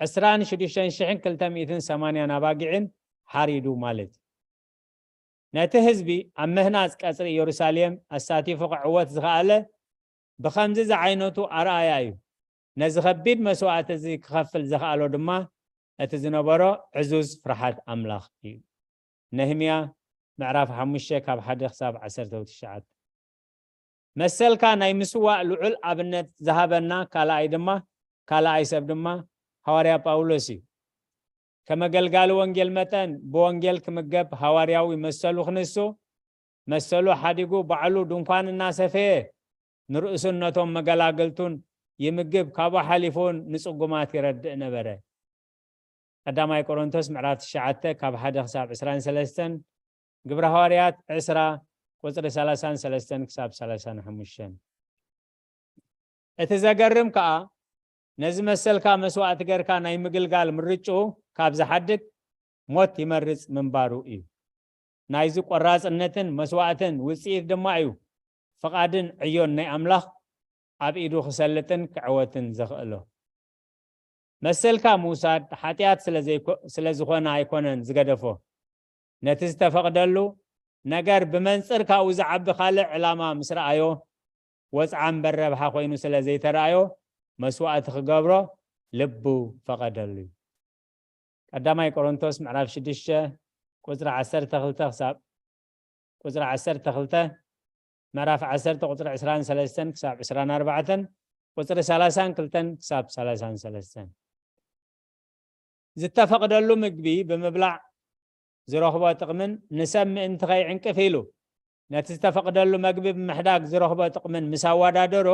ዕስራን ሽዱሽተን ሽሕን ክልተ ሚእትን ሰማንያን ኣባጊዕን ሓሪዱ ማለት እዩ። ነቲ ህዝቢ ኣብ ምህናጽ ቀጽሪ ኢየሩሳሌም ኣሳቲፉ ክዕወት ዝኸኣለ ብኸምዚ ዝዓይነቱ ኣርኣያ እዩ። ነዚ ከቢድ መስዋእቲ እዚ ክኸፍል ዘኽኣሎ ድማ እቲ ዝነበሮ ዕዙዝ ፍርሓት ኣምላኽ እዩ። ነህምያ ምዕራፍ ሓሙሽተ ካብ ሓደ ክሳብ ዓሰርተ ትሽዓተ። መሰልካ ናይ ምስዋእ ልዑል ኣብነት ዝሃበና ካልኣይ ድማ፣ ካልኣይ ሰብ ድማ ሃዋርያ ጳውሎስ እዩ። ከም ኣገልጋሊ ወንጌል መጠን ብወንጌል ክምገብ ሃዋርያዊ መሰሉ ክንሱ፣ መሰሉ ሓዲጉ ባዕሉ ድንኳን እናሰፈየ ንርእሱን ነቶም መገላግልቱን ይምግብ፣ ካብኡ ሓሊፉ እውን ንጽጉማት ይረድእ ነበረ። ቀዳማይ ቆሮንቶስ ምዕራፍ ትሽዓተ ካብ ሓደ ክሳብ ዕስራን ሰለስተን፣ ግብረ ሃዋርያት ዕስራ ቁጽሪ ሰላሳን ሰለስተን ክሳብ ሰላሳን ሓሙሽተን። እቲ ዘገርም ከኣ፣ ነዚ መሰልካ መስዋእቲ ገርካ ናይ ምግልጋል ምርጭኡ ካብ ዝሓድግ ሞት ይመርጽ ምንባሩ እዩ። ናይዚ ቆራጽነትን መስዋእትን ውጽኢት ድማ እዩ ፍቓድን ዕዮን ናይ ኣምላኽ ኣብ ኢዱ ክሰልጥን ክዕወትን ዘኽእሎ። መሰልካ ምውሳድ ሓጢኣት ስለ ዘይኮ-፣ ስለ ዝኾነ ኣይኮነን ዝገደፎ። ነቲ ዝተፈቕደሉ ነገር ብመንጽር ካብኡ ዝዓቢ ካልእ ዕላማ ምስ ረኣዮ፣ ወጽዓ እምበር ረብሓ ኮይኑ ስለ ዘይተራእዮ፣ መስዋእቲ ክገብሮ ልቡ ፈቐደሉ እዩ። ቀዳማይ ቆሮንቶስ ምዕራፍ ሽዱሽተ ቁጽሪ ዓሰርተ ክልተ ክሳብ ቁጽሪ ዓሰርተ ክልተ፣ ምዕራፍ ዓሰርተ ቁጽሪ ዕስራን ሰለስተን ክሳብ ዕስራን ኣርባዕተን፣ ቁጽሪ ሰላሳን ክልተን ክሳብ ሰላሳን ሰለስተን። ዝተፈቕደሉ ምግቢ ብምብላዕ ዝረኽቦ ጥቕምን ንሰብ ምእንቲ ከይዕንቅፍ ኢሉ ነቲ ዝተፈቕደሉ መግቢ ብምሕዳግ ዝረኽቦ ጥቕምን ምስ ኣወዳደሮ፣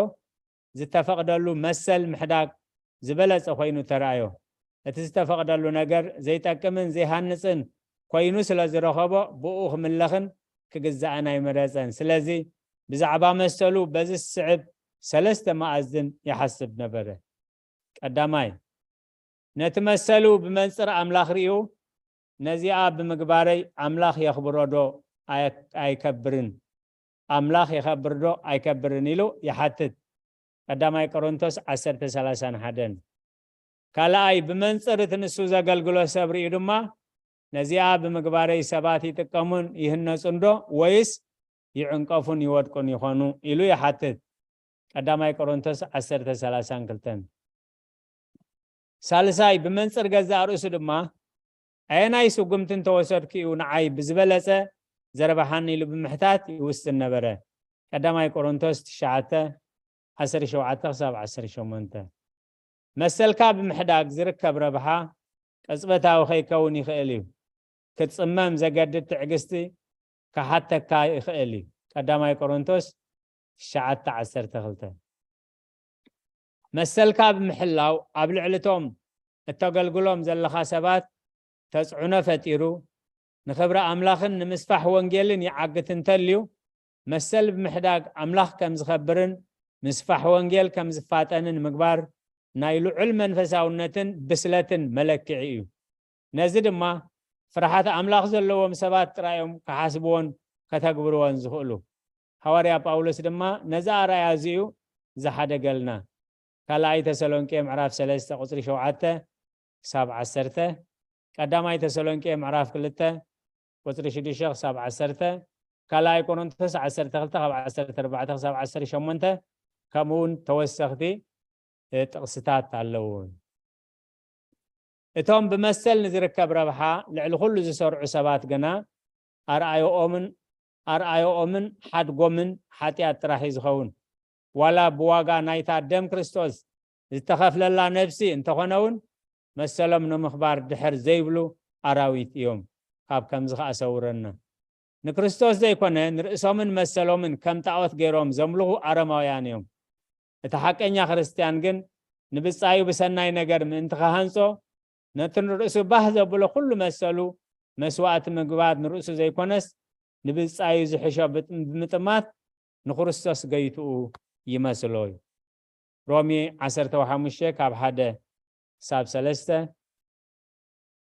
ዝተፈቕደሉ መሰል ምሕዳግ ዝበለጸ ኮይኑ ተራእዮ። እቲ ዝተፈቕደሉ ነገር ዘይጠቅምን ዘይሃንጽን ኮይኑ ስለ ዝረኸቦ፣ ብኡ ክምለኽን ክግዛእን ኣይመረጸን። ስለዚ፣ ብዛዕባ መሰሉ በዚ ዝስዕብ ሰለስተ መኣዝን ይሓስብ ነበረ። ቀዳማይ፣ ነቲ መሰሉ ብመንጽር ኣምላኽ ርእዩ፣ ነዚኣ ብምግባረይ ኣምላኽ የኽብሮ ዶ ኣየ-፣ ኣይከብርን? ኣምላኽ የኸብር ዶ ኣይከብርን? ኢሉ ይሓትት። ቀዳማይ ቆሮንቶስ ዓሰርተ ሰላሳን ሓደን። ካልኣይ፣ ብመንጽር እቲ ንሱ ዘገልግሎ ሰብ ርእዩ ድማ፣ ነዚኣ ብምግባረይ ሰባት ይጥቀሙን ይህነጹን ዶ ወይስ ይዕንቀፉን ይወድቁን ይኾኑ? ኢሉ ይሓትት። ቀዳማይ ቆሮንቶስ ዓሰርተ ሰላሳን ክልተን። ሳልሳይ፣ ብመንጽር ገዛእ ርእሱ ድማ፣ ኣየናይ ስጉምቲ እንተወሰድኩ እዩ ንዓይ ብዝበለጸ ዘርብሓኒ ኢሉ ብምሕታት ይውስን ነበረ። ቀዳማይ ቆሮንቶስ ትሽዓተ፣ ዓሰርተ ሸውዓተ ክሳብ ዓሰርተ ሸሞንተ። መሰልካ ብምሕዳግ ዝርከብ ረብሓ ቅጽበታዊ ከይከውን ይኽእል እዩ። ክትጽመም ዘገድድ ትዕግስቲ ክሓተካ ይኽእል እዩ። ቀዳማይ ቆሮንቶስ ትሽዓተ ዓሰርተ ክልተ። መሰልካ ብምሕላው ኣብ ልዕሊ እቶም እተገልግሎም ዘለኻ ሰባት ተጽዕኖ ፈጢሩ ንኽብሪ ኣምላኽን ንምስፋሕ ወንጌልን ይዓግት እንተልዩ፣ መሰል ብምሕዳግ ኣምላኽ ከም ዝኸብርን ምስፋሕ ወንጌል ከም ዝፋጠንን ምግባር ናይ ልዑል መንፈሳውነትን ብስለትን መለክዒ እዩ። ነዚ ድማ ፍርሓት ኣምላኽ ዘለዎም ሰባት ጥራይ እዮም ክሓስብዎን ከተግብርዎን ዝኽእሉ። ሃዋርያ ጳውሎስ ድማ ነዚ ኣርኣያ እዚ እዩ ዝሓደገልና። ካልኣይ ተሰሎንቄ ምዕራፍ ሰለስተ ቁጽሪ ሸውዓተ ክሳብ ዓሰርተ፣ ቀዳማይ ተሰሎንቄ ምዕራፍ ክልተ ቁጽሪ ሽዱሽተ ክሳብ ዓሰርተ፣ ካልኣይ ቆሮንቶስ ዓሰርተ ክልተ ካብ ዓሰርተ ኣርባዕተ ክሳብ ዓሰርተ ሸሞንተ፣ ከምኡ እውን ተወሰኽቲ ጥቕስታት ኣለዉ። እቶም ብመሰል ንዝርከብ ረብሓ ልዕሊ ኩሉ ዝሰርዑ ሰባት ግና ኣርኣዮኦምን ኣርኣዮኦምን ሓድጎምን ሓጢኣት ጥራሕ እዩ ዝኸውን። ዋላ ብዋጋ ናይታ ደም ክርስቶስ ዝተኸፍለላ ነፍሲ እንተኾነ እውን መሰሎም ንምኽባር ድሕር ዘይብሉ ኣራዊት እዮም። ካብ ከምዚ ኸኣ ሰውረና። ንክርስቶስ ዘይኮነ ንርእሶምን መሰሎምን ከም ጣዖት ገይሮም ዘምልኹ ኣረማውያን እዮም። እቲ ሓቀኛ ክርስትያን ግን ንብጻዩ ብሰናይ ነገር ምእንቲ ክሃንጾ ነቲ ንርእሱ ባህ ዘብሎ ኩሉ መሰሉ መስዋእቲ ምግባር ንርእሱ ዘይኮነስ ንብጻዩ ዝሕሾ ብጥ- ብምጥማት ንክርስቶስ ገይትኡ ይመስሎ እዩ። ሮሜ ዓሰርተ ሓሙሽተ ካብ ሓደ ክሳብ ሰለስተ፣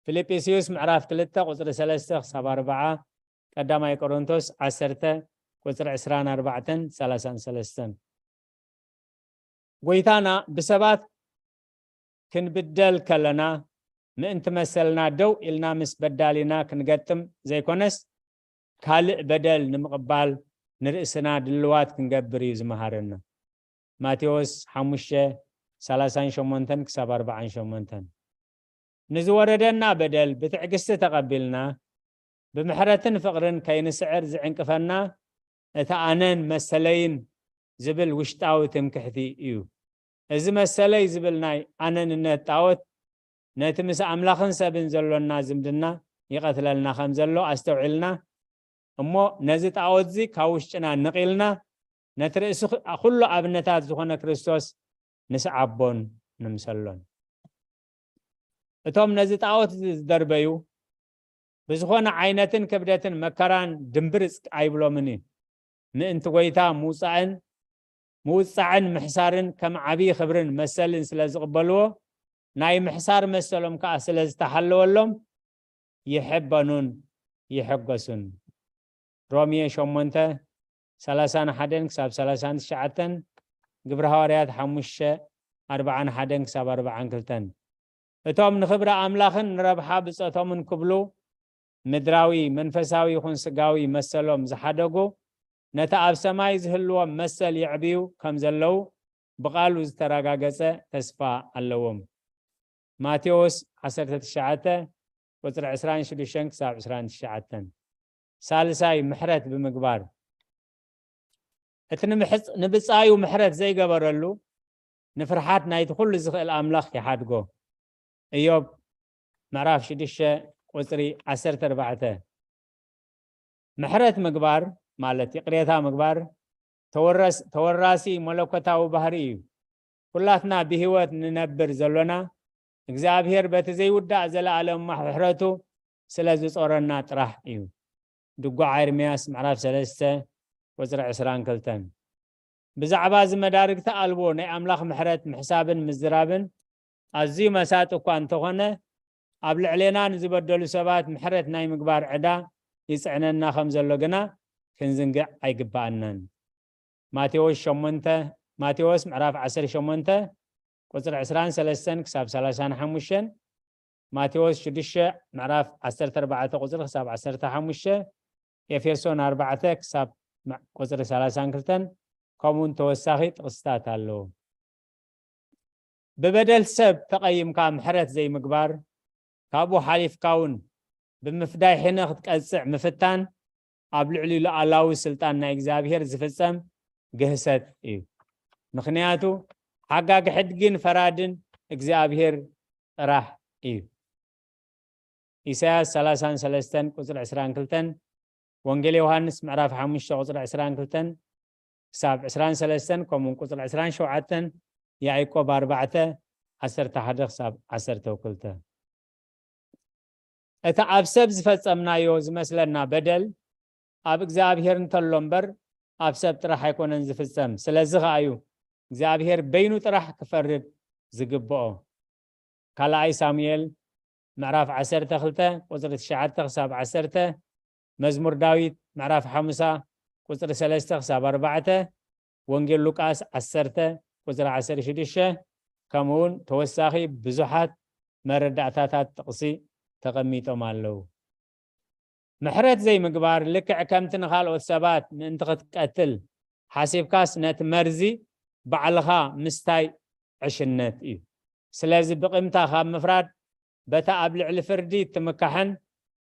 ፊልጵስዩስ ምዕራፍ ክልተ ቁጽሪ ሰለስተ ክሳብ ኣርባዓ፣ ቀዳማይ ቆሮንቶስ ዓሰርተ ቁጽሪ ዕስራን ኣርባዕተን ሰላሳን ሰለስተን። ጎይታና ብሰባት ክንብደል ከለና ምእንቲ መሰልና ደው ኢልና ምስ በዳሊና ክንገጥም ዘይኮነስ ካልእ በደል ንምቕባል ንርእስና ድልዋት ክንገብር እዩ ዝመሃረና። ማቴዎስ ሓሙሽተ ሰላሳን ሸሞንተን ክሳብ ኣርባዓን ሸሞንተን። ንዝወረደና በደል ብትዕግስቲ ተቐቢልና ብምሕረትን ፍቕርን ከይንስዕር ዝዕንቅፈና እቲ ኣነን መሰለይን ዝብል ውሽጣዊ ትምክሕቲ እዩ። እዚ መሰለይ ዝብል ናይ ኣነንነት ጣዖት ነቲ ምስ ኣምላኽን ሰብን ዘሎና ዝምድና ይቐትለልና ከም ዘሎ ኣስተውዒልና እሞ ነዚ ጣዖት እዚ ካብ ውሽጥና ነቒልና ነቲ ርእሲ ኩሉ ኣብነታት ዝኾነ ክርስቶስ ንስዓቦን ንምሰሎን። እቶም ነዚ ጣዖት እዚ ዝደርበዩ ብዝኾነ ዓይነትን ክብደትን መከራን ድምብርጽ ኣይብሎምን እዩ። ምእንቲ ጎይታ ምውጻእን ምውጻዕን ምሕሳርን ከም ዓብዪ ክብርን መሰልን ስለ ዝቕበልዎ ናይ ምሕሳር መሰሎም ከኣ ስለ ዝተሓለወሎም ይሕበኑን ይሕጎሱን። ሮሜ ሸሞንተ ሰላሳን ሓደን ክሳብ ሰላሳን ትሽዓተን፣ ግብሪ ሃዋርያት ሓሙሽተ ኣርባዓን ሓደን ክሳብ ኣርባዓን ክልተን። እቶም ንኽብሪ ኣምላኽን ንረብሓ ብጾቶምን ክብሉ ምድራዊ መንፈሳዊ ይኹን ስጋዊ መሰሎም ዝሓደጉ ነቲ ኣብ ሰማይ ዝህልዎም መሰል የዕብዩ ከም ዘለዉ ብቓሉ ዝተረጋገጸ ተስፋ ኣለዎም። ማቴዎስ ዓሰርተ ትሽዓተ ቁጽሪ ዕስራን ሽዱሽተን ክሳብ ዕስራን ትሽዓተን። ሳልሳይ ምሕረት ብምግባር እቲ ንምሕጽ- ንብጻዩ ምሕረት ዘይገበረሉ ንፍርሓት ናይቲ ኩሉ ዝኽእል ኣምላኽ ይሓድጎ። እዮብ ምዕራፍ ሽዱሽተ ቁጽሪ ዓሰርተ ኣርባዕተ። ምሕረት ምግባር ማለት ይቕሬታ ምግባር ተወረስ- ተወራሲ መለኮታዊ ባህሪ እዩ። ኩላትና ብህይወት ንነብር ዘሎና እግዚኣብሔር በቲ ዘይውዳእ ዘለኣለም ምሕረቱ ስለ ዝጾረና ጥራሕ እዩ። ድጓ ኤርምያስ ምዕራፍ ሰለስተ ቁጽሪ ዕስራን ክልተን። ብዛዕባ እዚ መዳርግቲ ኣልቦ ናይ ኣምላኽ ምሕረት ምሕሳብን ምዝራብን ኣዝዩ መሳጢ እኳ እንተኾነ ኣብ ልዕሌና ንዝበደሉ ሰባት ምሕረት ናይ ምግባር ዕዳ ይጽዕነና ከም ዘሎ ግና ክንዝንግዕ ኣይግባኣናን። ማቴዎስ ሸሞንተ ማቴዎስ ምዕራፍ ዓሰርተ ሸሞንተ ቁጽሪ ዕስራን ሰለስተን ክሳብ ሰላሳን ሓሙሽተን፣ ማቴዎስ ሽዱሽተ ምዕራፍ ዓሰርተ ኣርባዕተ ቁጽሪ ክሳብ ዓሰርተ ሓሙሽተ፣ ኤፌሶን ኣርባዕተ ክሳብ ቁጽሪ ሰላሳን ክልተን፣ ከምኡውን ተወሳኺ ጥቕስታት ኣለዉ። ብበደል ሰብ ተቐይምካ ምሕረት ዘይምግባር፣ ካብኡ ሓሊፍካ እውን ብምፍዳይ ሕነ ክትቀጽዕ ምፍታን ኣብ ልዕሊ ሉዓላዊ ስልጣን ናይ እግዚኣብሔር ዝፍጸም ግህሰት እዩ። ምኽንያቱ ሓጋጊ ሕድግን ፈራድን እግዚኣብሔር ጥራሕ እዩ። ኢሳያስ ሰላሳን ሰለስተን ቁጽሪ ዕስራን ክልተን፣ ወንጌል ዮሃንስ ምዕራፍ ሓሙሽተ ቁጽሪ ዕስራን ክልተን ክሳብ ዕስራን ሰለስተን፣ ከምኡውን ቁጽሪ ዕስራን ሸውዓተን፣ ያዕቆብ ኣርባዕተ ዓሰርተ ሓደ ክሳብ ዓሰርተ ክልተ። እቲ ኣብ ሰብ ዝፈጸምናዮ ዝመስለና በደል ኣብ እግዚኣብሔር እንተሎ እምበር ኣብ ሰብ ጥራሕ ኣይኮነን ዝፍጸም። ስለዚ ኸኣ እዩ እግዚኣብሔር በይኑ ጥራሕ ክፈርድ ዝግብኦ። ካልኣይ ሳሙኤል ምዕራፍ ዓሰርተ ክልተ ቁጽሪ ትሽዓተ ክሳብ ዓሰርተ፣ መዝሙር ዳዊት ምዕራፍ ሓሙሳ ቁጽሪ ሰለስተ ክሳብ ኣርባዕተ፣ ወንጌል ሉቃስ ዓሰርተ ቁጽሪ ዓሰርተ ሽዱሽተ፣ ከምኡውን ተወሳኺ ብዙሓት መረዳእታታት ጥቕሲ ተቐሚጦም ኣለዉ። ምሕረት ዘይምግባር ልክዕ ከምቲ ንኻልኦት ሰባት ምእንቲ ክትቀትል ሓሲብካስ ነቲ መርዚ ባዕልኻ ምስታይ ዕሽነት እዩ። ስለዚ ብቕምታ ካብ ምፍራድ በታ ኣብ ልዕሊ ፍርዲ እትምካሕን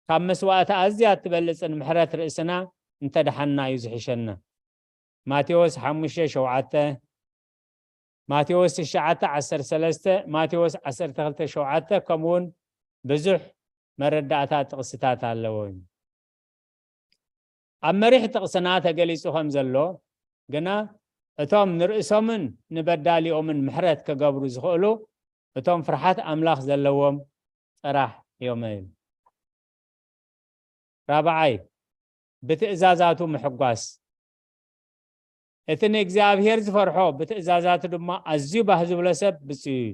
ካብ መስዋእቲ ኣዝያ እትበልጽን ምሕረት ርእስና እንተድሓንና እዩ ዝሕሸና። ማቴዎስ ሓሙሽተ ሸውዓተ፣ ማቴዎስ ትሽዓተ ዓሰርተ ሰለስተ፣ ማቴዎስ ዓሰርተ ክልተ ሸውዓተ፣ ከምኡውን ብዙሕ መረዳእታ ጥቕስታት ኣለዎ እዩ። ኣብ መሪሕ ጥቕስና ተገሊጹ ከም ዘሎ ግና እቶም ንርእሶምን ንበዳሊኦምን ምሕረት ክገብሩ ዝኽእሉ እቶም ፍርሓት ኣምላኽ ዘለዎም ጥራሕ እዮም። ራብዓይ፣ ብትእዛዛቱ ምሕጓስ። እቲ ንእግዚኣብሔር ዝፈርሖ ብትእዛዛቱ ድማ ኣዝዩ ባህ ዝብሎ ሰብ ብፁዕ እዩ።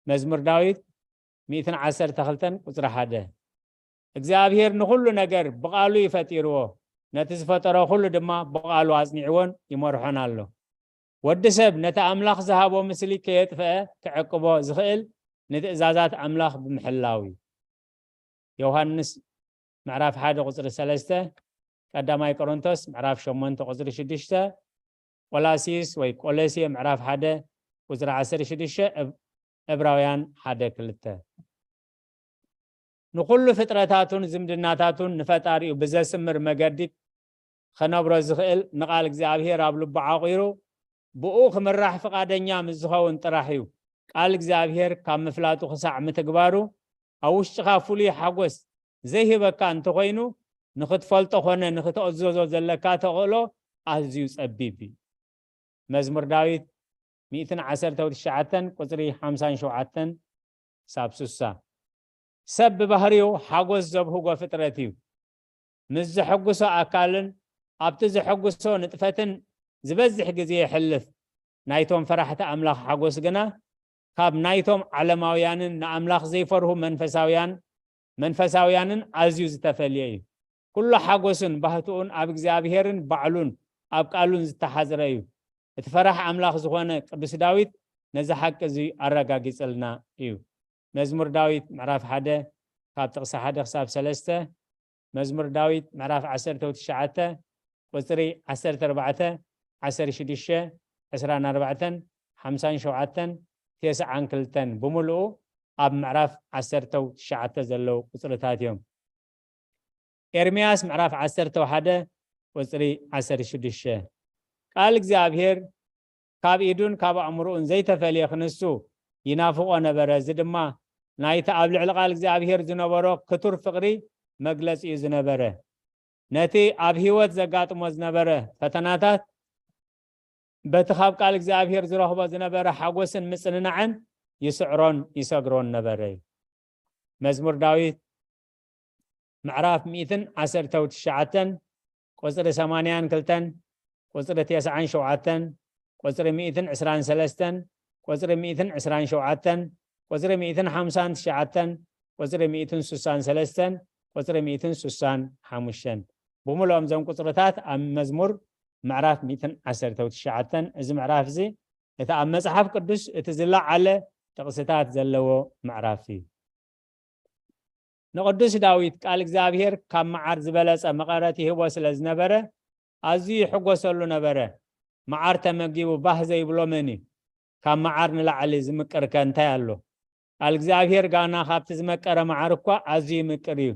መዝሙር ዳዊት ሚእትን ዓሰርተ ክልተን ቁጽሪ ሓደ። እግዚኣብሔር ንኹሉ ነገር ብቓሉ እዩ ፈጢርዎ፣ ነቲ ዝፈጠሮ ኩሉ ድማ ብቓሉ ኣጽኒዕዎን ይመርሖን ኣሎ። ወዲ ሰብ ነቲ ኣምላኽ ዝሃቦ ምስሊ ከየጥፍአ ክዕቅቦ ዝኽእል ንትእዛዛት ኣምላኽ ብምሕላው እዩ። ዮሃንስ ምዕራፍ ሓደ ቁጽሪ ሰለስተ፣ ቀዳማይ ቆሮንቶስ ምዕራፍ ሸሞንተ ቁጽሪ ሽዱሽተ፣ ቆላሲስ ወይ ቆሎሴ ምዕራፍ ሓደ ቁጽሪ ዓሰርተ ሽዱሽተ፣ እብ-፣ ዕብራውያን ሓደ ክልተ። ንኹሉ ፍጥረታቱን ዝምድናታቱን ንፈጣሪኡ ብዘስምር መገዲ ኸነብሮ ዝኽእል ንቓል እግዚኣብሔር ኣብ ልቡ ዓቑሩ ብኡ ክምራሕ ፍቓደኛ ምስ ዝኸውን ጥራሕ እዩ። ቃል እግዚኣብሔር ካብ ምፍላጡ ክሳዕ ምትግባሩ ኣብ ውሽጥኻ ፍሉይ ሓጎስ ዘይህበካ እንተኾይኑ ንኽትፈልጦ ኾነ ንኽትእዘዞ ዘለካ ተኽእሎ ኣዝዩ ጸቢብ እዩ። መዝሙር ዳዊት ሚእትን ዓሰርተ ትሽዓተን ቁጽሪ ሓምሳን ሸውዓተን ክሳብ ስሳ። ሰብ ብባህሪኡ ሓጎስ ዘብህጎ ፍጥረት እዩ። ምስ ዘሐጉሶ ኣካልን ኣብቲ ዘሐጉሶ ንጥፈትን ዝበዝሕ ግዜ የሕልፍ። ናይቶም ፈራሕቲ ኣምላኽ ሓጎስ ግና ካብ ናይቶም ዓለማውያንን ንኣምላኽ ዘይፈርሁ መንፈሳውያን መንፈሳውያንን ኣዝዩ ዝተፈልየ እዩ። ኩሉ ሓጎስን ባህትኡን ኣብ እግዚኣብሔርን ባዕሉን ኣብ ቃሉን ዝተሓዝረ እዩ። እቲ ፈራሕ ኣምላኽ ዝኾነ ቅዱስ ዳዊት ነዚ ሓቂ እዚ ኣረጋጊጽልና እዩ። መዝሙር ዳዊት ምዕራፍ ሓደ ካብ ጥቕሲ ሓደ ክሳብ ሰለስተ፣ መዝሙር ዳዊት ምዕራፍ ዓሰርተ ትሽዓተ ቁጽሪ ዓሰርተ ኣርባዕተ፣ ዓሰርተ ሽዱሽተ፣ ዕስራን ኣርባዕተን፣ ሓምሳን ሸውዓተን፣ ተስዓን ክልተን ብምሉኡ ኣብ ምዕራፍ ዓሰርተ ትሽዓተ ዘለዉ ቁጽርታት እዮም። ኤርምያስ ምዕራፍ ዓሰርተ ሓደ ቁጽሪ ዓሰርተ ሽዱሽተ። ቃል እግዚኣብሔር ካብ ኢዱን ካብ ኣእምሮኡን ዘይተፈልየ ክንሱ ይናፍቖ ነበረ። እዚ ድማ ናይቲ ኣብ ልዕሊ ቃል እግዚኣብሔር ዝነበሮ ክቱር ፍቕሪ መግለጺ እዩ ዝነበረ። ነቲ ኣብ ህይወት ዘጋጥሞ ዝነበረ ፈተናታት በቲ ካብ ቃል እግዚኣብሔር ዝረኽቦ ዝነበረ ሓጎስን ምጽንናዕን ይስዕሮን ይሰግሮን ነበረ። መዝሙር ዳዊት ምዕራፍ ሚእትን ዓሰርተ ትሽዓተን ቁጽሪ ሰማንያን ክልተን፣ ቁጽሪ ተስዓን ሸውዓተን፣ ቁጽሪ ሚእትን ዕስራን ሰለስተን፣ ቁጽሪ ሚእትን ዕስራን ሸውዓተን፣ ቁጽሪ ሚእትን ሓምሳን ትሽዓተን፣ ቁጽሪ ሚእትን ስሳን ሰለስተን፣ ቁጽሪ ሚእትን ስሳን ሓሙሽተን። ብምሉኦም እዞም ቁጽርታት ኣብ መዝሙር ምዕራፍ ሚእትን ዓሰርተ ትሽዓተን። እዚ ምዕራፍ እዚ እቲ ኣብ መጽሓፍ ቅዱስ እቲ ዝለዓለ ጥቕስታት ዘለዎ ምዕራፍ እዩ። ንቅዱስ ዳዊት ቃል እግዚኣብሔር ካብ መዓር ዝበለጸ መቐረት ይህቦ ስለ ዝነበረ ኣዝዩ ይሕጎሰሉ ነበረ። መዓር ተመጊቡ ባህ ዘይብሎ መን እዩ? ካብ መዓር ንላዕሊ ዝምቅር ከ እንታይ ኣሎ? ቃል እግዚኣብሔር ጋና ካብቲ ዝመቀረ መዓር እኳ ኣዝዩ ይምቅር እዩ።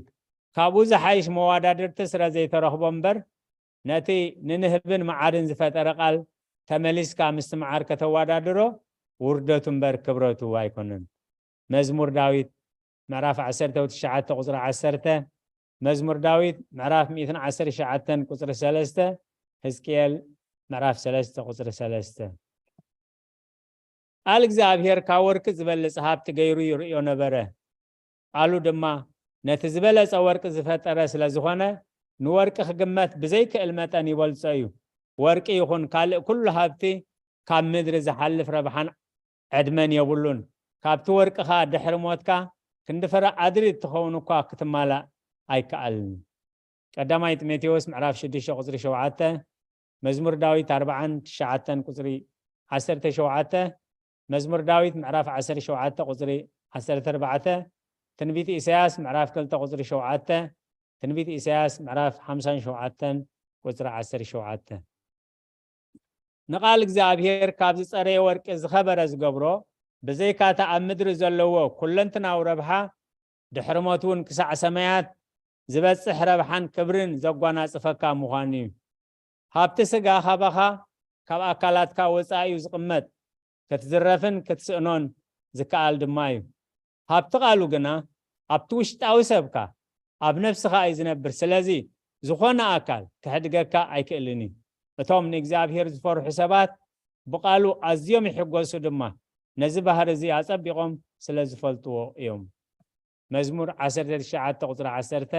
ካብኡ ዝሓይሽ መዋዳድርቲ ስለ ዘይተረኽቦ እምበር፣ ነቲ ንንህብን መዓርን ዝፈጠረ ቃል ተመሊስካ ምስቲ መዓር ከተዋዳድሮ ውርደቱ እምበር ክብረቱ ኣይኮነን። መዝሙር ዳዊት ምዕራፍ ዓሰርተ ትሽዓተ ቁጽሪ ዓሰርተ፣ መዝሙር ዳዊት ምዕራፍ ሚእትን ዓሰርተ ትሽዓተን ቁጽሪ ሰለስተ፣ ህዝቅኤል ምዕራፍ ሰለስተ ቁጽሪ ሰለስተ። ቃል እግዚኣብሔር ካብ ወርቂ ዝበልጽ ሃብቲ ገይሩ ይርእዮ ነበረ። ቃሉ ድማ ነቲ ዝበለጸ ወርቂ ዝፈጠረ ስለ ዝኾነ፣ ንወርቂ ክግመት ብዘይክእል መጠን ይበልጾ እዩ። ወርቂ ይኹን ካልእ ኩሉ ሃብቲ ካብ ምድሪ ዝሓልፍ ረብሓን ዕድመን የብሉን። ካብቲ ወርቅኻ ድሕሪ ሞትካ ክንዲ ፍረ ኣድሪ እትኸውን እኳ ክትማላእ ኣይከኣልን። ቀዳማይ ጢሞቴዎስ ምዕራፍ ሽዱሽተ ቁጽሪ ሸውዓተ፣ መዝሙር ዳዊት ኣርባዓን ትሽዓተን ቁጽሪ ዓሰርተ ሸውዓተ፣ መዝሙር ዳዊት ምዕራፍ ዓሰርተ ሸውዓተ ቁጽሪ ዓሰርተ ኣርባዕተ፣ ትንቢት ኢሳያስ ምዕራፍ ክልተ ቁጽሪ ሸውዓተ፣ ትንቢት ኢሳያስ ምዕራፍ ሓምሳን ሸውዓተን ቁጽሪ ዓሰርተ ሸውዓተ። ንቓል እግዚኣብሔር ካብ ዝጸረየ ወርቂ ዝኸበረ ዝገብሮ፣ ብዘይካታ ኣብ ምድሪ ዘለዎ ኩለንትናዊ ረብሓ፣ ድሕሪ ሞት እውን ክሳዕ ሰማያት ዝበጽሕ ረብሓን ክብርን ዘጓናጽፈካ ምዃኑ እዩ። ሃብቲ ስጋ ካባኻ፣ ካብ ኣካላትካ ወጻኢ እዩ ዝቕመጥ፣ ክትዝረፍን ክትስእኖን ዝከኣል ድማ እዩ። ሃብቲ ቃሉ ግና ኣብቲ ውሽጣዊ ሰብካ፣ ኣብ ነፍስኻ እዩ ዝነብር። ስለዚ ዝኾነ ኣካል ክሕድገካ ኣይክእልን እዩ። እቶም ንእግዚኣብሔር ዝፈርሑ ሰባት ብቃሉ ኣዝዮም ይሕጎሱ ድማ፣ ነዚ ባህሪ እዚ ኣጸቢቖም ስለ ዝፈልጥዎ እዮም። መዝሙር ዓሰርተ ትሽዓተ ቁጽሪ ዓሰርተ፣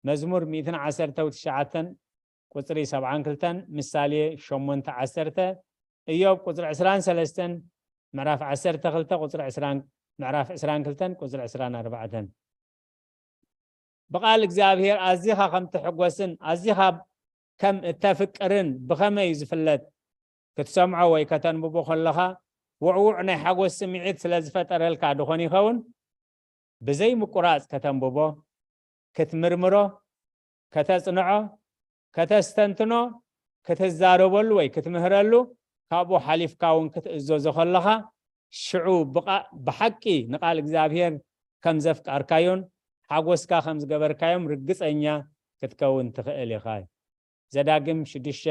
መዝሙር ሚእትን ዓሰርተ ትሽዓተን ቁጽሪ ሰብዓን ክልተን፣ ምሳሌ ሸሞንተ ዓሰርተ፣ እዮብ ቁጽሪ ዕስራን ሰለስተን፣ ምዕራፍ ዓሰርተ ክልተ ቁጽሪ ዕስራን፣ ምዕራፍ ዕስራን ክልተን ቁጽሪ ዕስራን ኣርባዕተን። ብቓል እግዚኣብሔር ኣዚኻ ከም ትሕጎስን ኣዚኻ ከም እተፍቅርን ብኸመይ እዩ ዝፍለጥ? ክትሰምዖ ወይ ከተንብቦ ከለኻ ውዕዉዕ ናይ ሓጎስ ስምዒት ስለ ዝፈጠረልካ ድኾን ይኸውን? ብዘይ ምቁራጽ ከተንብቦ፣ ክትምርምሮ፣ ከተጽንዖ፣ ከተስተንትኖ፣ ክትዛረበሉ ወይ ክትምህረሉ፣ ካብኡ ሓሊፍካ እውን ክትእዘዞ ከለኻ፣ ሽዑ ብቓ-፣ ብሓቂ ንቓል እግዚኣብሔር ከም ዘፍቀርካዮን ሓጎስካ ከም ዝገበርካዮም ርግጸኛ ክትከውን ትኽእል ኢኻ። ዘዳግም ሽዱሽተ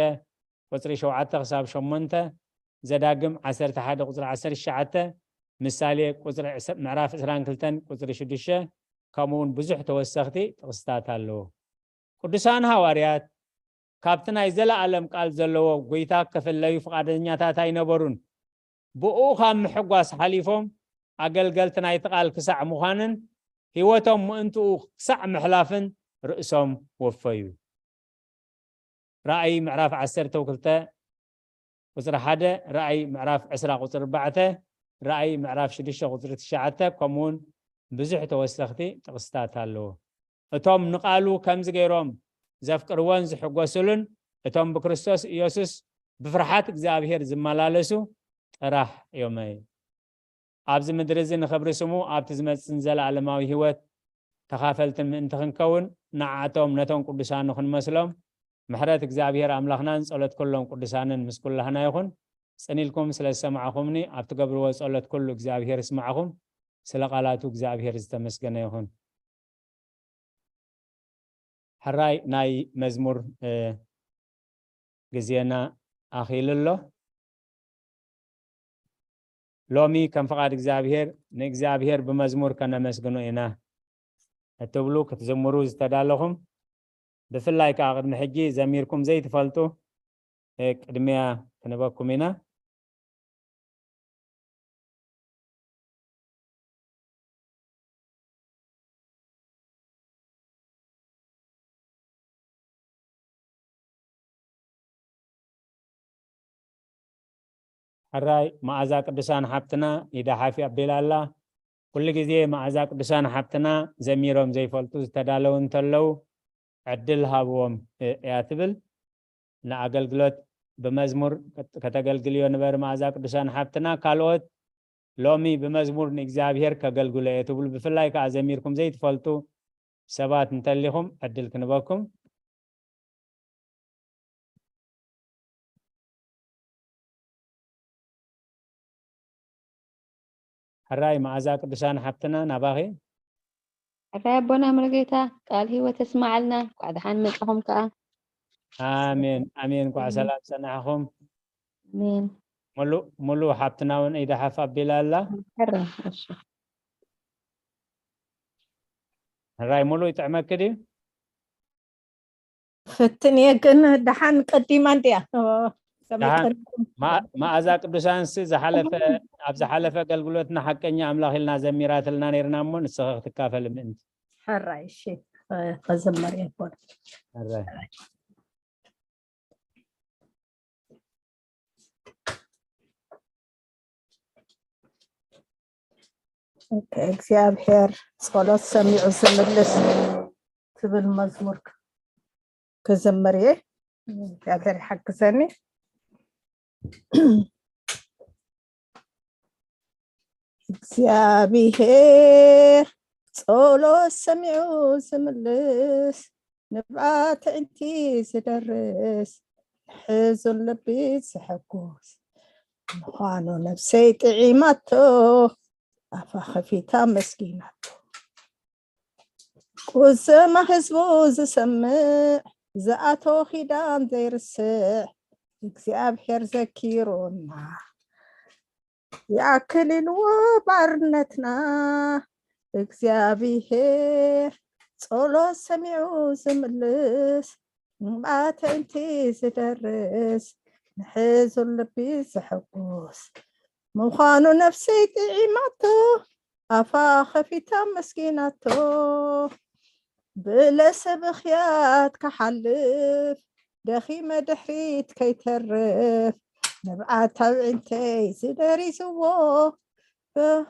ቁጽሪ ሸውዓተ ክሳብ ሸሞንተ፣ ዘዳግም ዓሰርተ ሓደ ቁጽሪ ዓሰርተ ትሽዓተ፣ ምሳሌ ቁጽሪ ዕስ-፣ ምዕራፍ ዕስራን ክልተን ቁጽሪ ሽዱሽተ፣ ከምኡ እውን ብዙሕ ተወሰኽቲ ጥቕስታት ኣለዉ። ቅዱሳን ሃዋርያት ካብቲ ናይ ዘለኣለም ቃል ዘለዎ ጐይታ ክፍለዩ ፍቓደኛታት ኣይነበሩን። ብኡ ካብ ምሕጓስ ሓሊፎም ኣገልገልቲ ናይቲ ቃል ክሳዕ ምዃንን ህይወቶም ምእንትኡ ክሳዕ ምሕላፍን ርእሶም ወፈዩ። ራእይ ምዕራፍ ዓሰርተ ክልተ ቁጽሪ ሓደ፣ ራእይ ምዕራፍ ዕስራ ቁጽሪ ኣርባዕተ፣ ራእይ ምዕራፍ ሽዱሽተ ቁጽሪ ትሽዓተ፣ ከምኡውን ብዙሕ ተወሰኽቲ ጥቕስታት ኣለዎ። እቶም ንቓሉ ከምዚ ገይሮም ዘፍቅርዎን ዝሕጎስሉን፣ እቶም ብክርስቶስ ኢየሱስ ብፍርሓት እግዚኣብሔር ዝመላለሱ ጥራሕ እዮም። ኣብዚ ምድሪ እዚ ንኽብሪ ስሙ ኣብቲ ዝመጽእን ዘለኣለማዊ ህይወት ተኻፈልትን ምእንቲ ክንከውን፣ ንዓቶም ነቶም ቅዱሳን ንኽንመስሎም ምሕረት እግዚኣብሔር ኣምላኽናን ጸሎት ኩሎም ቅዱሳንን ምስ ኩላህና ይኹን። ጽን ኢልኩም ስለ ዝሰማዕኹምኒ፣ ኣብ ትገብርዎ ጸሎት ኩሉ እግዚኣብሔር ይስማዕኹም። ስለ ቃላቱ እግዚኣብሔር ዝተመስገነ ይኹን። ሕራይ ናይ መዝሙር፣ እ፣ ግዜና ኣኺሉ ኣሎ። ሎሚ ከም ፍቓድ እግዚኣብሔር ንእግዚኣብሔር ብመዝሙር ከነመስግኖ ኢና እትብሉ ክትዝምሩ ዝተዳለኹም፣ ብፍላይ ከኣ ቅድሚ ሕጂ ዘሚርኩም ዘይትፈልጡ፣ እ፣ ቅድሚያ ክንበኩም ኢና። ሕራይ መኣዛ ቅዱሳን ሓብትና ኢዳ ሓፍ ኣቢላ ኣላ። ኩሉ ግዜ መኣዛ ቅዱሳን ሓብትና ዘሚሮም ዘይፈልጡ ዝተዳለዉ እንተለዉ ዕድል ሃብዎም እያ ትብል። ንኣገልግሎት ብመዝሙር ከተገልግልዮ ንበሪ መኣዛ ቅዱሳን ሓብትና። ካልኦት ሎሚ ብመዝሙር ንእግዚኣብሔር ከገልግሎ እየ ትብሉ፣ ብፍላይ ከኣ ዘሚርኩም ዘይትፈልጡ ሰባት እንተሊኹም ዕድል ክንበኩም። ሕራይ መኣዛ ቅዱሳን ሓብትና ናባኺ። ሕራይ ኣቦና ሙሉጌታ፣ ቃል ህይወት የስማዓልና። እንኳዕ ደሓን መጻኹም ከኣ። ኣሜን ኣሜን። እንኳዕ ሰላም ጸናሕኹም። ኣሜን። ሙሉእ ሙሉእ ሓብትና እውን ኢዳ ሓፍ ኣቢላ ኣላ። ሕራይ፣ እሺ። ሕራይ ሙሉእ ይጥዕመኪ ድዩ? ፍትን እየ ግን ደሓን ቀዲማ እንድያ። ኦ፣ ከመይ ደሓን። ቀዲም? መ- መኣዛ ቅዱሳንሲ ዝሓለፈ ኣብ ዝሓለፈ ኣገልግሎትና ሓቀኛ ኣምላኽ ኢልና ዘሚራትልና ነይርና እሞ ንስኺ ክትካፈል ምእንቲ። ሕራይ እሺ፣ ኸ- ከዘመር እየ እኮ። ሕራይ። ኦኬ፣ እግዚኣብሔር ጸሎት ሰሚዑ ዝምልስ ትብል መዝሙር ክዝምር እየ። እግዚኣብሔር ይሓግዘኒ። እግዚኣብሔር ጸሎት ሰሚዑ ዝምልስ፣ ንብዓት ኣዒንቲ ዝደርስ፣ ንሕዙን ልቢ ዘሐጉስ ምዃኑ ነብሰይ ጥዒማቶ፣ ኣፋ ኸፊታ ኣመስጊናቶ። ቁዘማ ህዝቡ ዝሰምዕ፣ ዝኣተወ ኺዳን ዘይርስዕ፣ እግዚኣብሔር ዘኪሩና። ይኣክል ኢልዎ ባርነትና፣ እግዚኣብሔር ጸሎት ሰሚዑ ዝምልስ፣ ንብዓት ኣዒንቲ ዝደርስ፣ ንሕዙን ልቢ ዘሐጉስ ምዃኑ ነፍሰይ ጥዒማቶ፣ ኣፋ ኸፊታ ኣመስጊናቶ። ብለሰ ብኽያት ክሓልፍ፣ ደኺመ ድሕሪት ከይተርፍ፣ ንብዓት ኣዒንተይ ዝደሪዝዎ፣ ብ-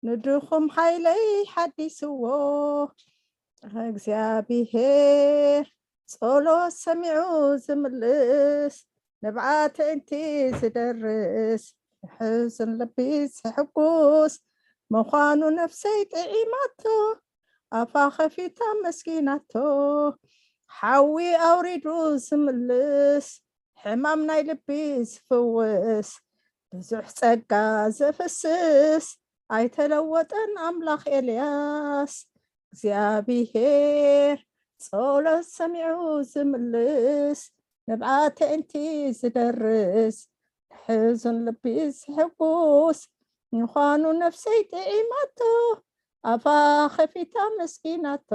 ንድኹም ሓይለይ ሓዲስዎ። እግዚኣብሔር ጸሎት ሰሚዑ ዝምልስ፣ ንብዓት ኣዒንቲ ዝደርስ፣ ንሕዙን ልቢ ዘሕጉስ ምዃኑ ነፍሰይ ጥዒማቶ፣ ኣፋ ኸፊታ ኣመስጊናቶ። ሓዊ ኣውሪዱ ዝምልስ፣ ሕማም ናይ ልቢ ዝፍውስ፣ ብዙሕ ጸጋ ዘፍስስ፣ ኣይተለወጠን ኣምላኽ ኤልያስ። እግዚኣብሔር ጸሎት ሰሚዑ ዝምልስ፣ ንብዓት ኣዒንቲ ዝደርስ፣ ንሕዙን ልቢ ዘሕጉስ ምዃኑ ነፍሰይ ጥዒማቶ፣ ኣፋ ኸፊታ ኣመስጊናቶ።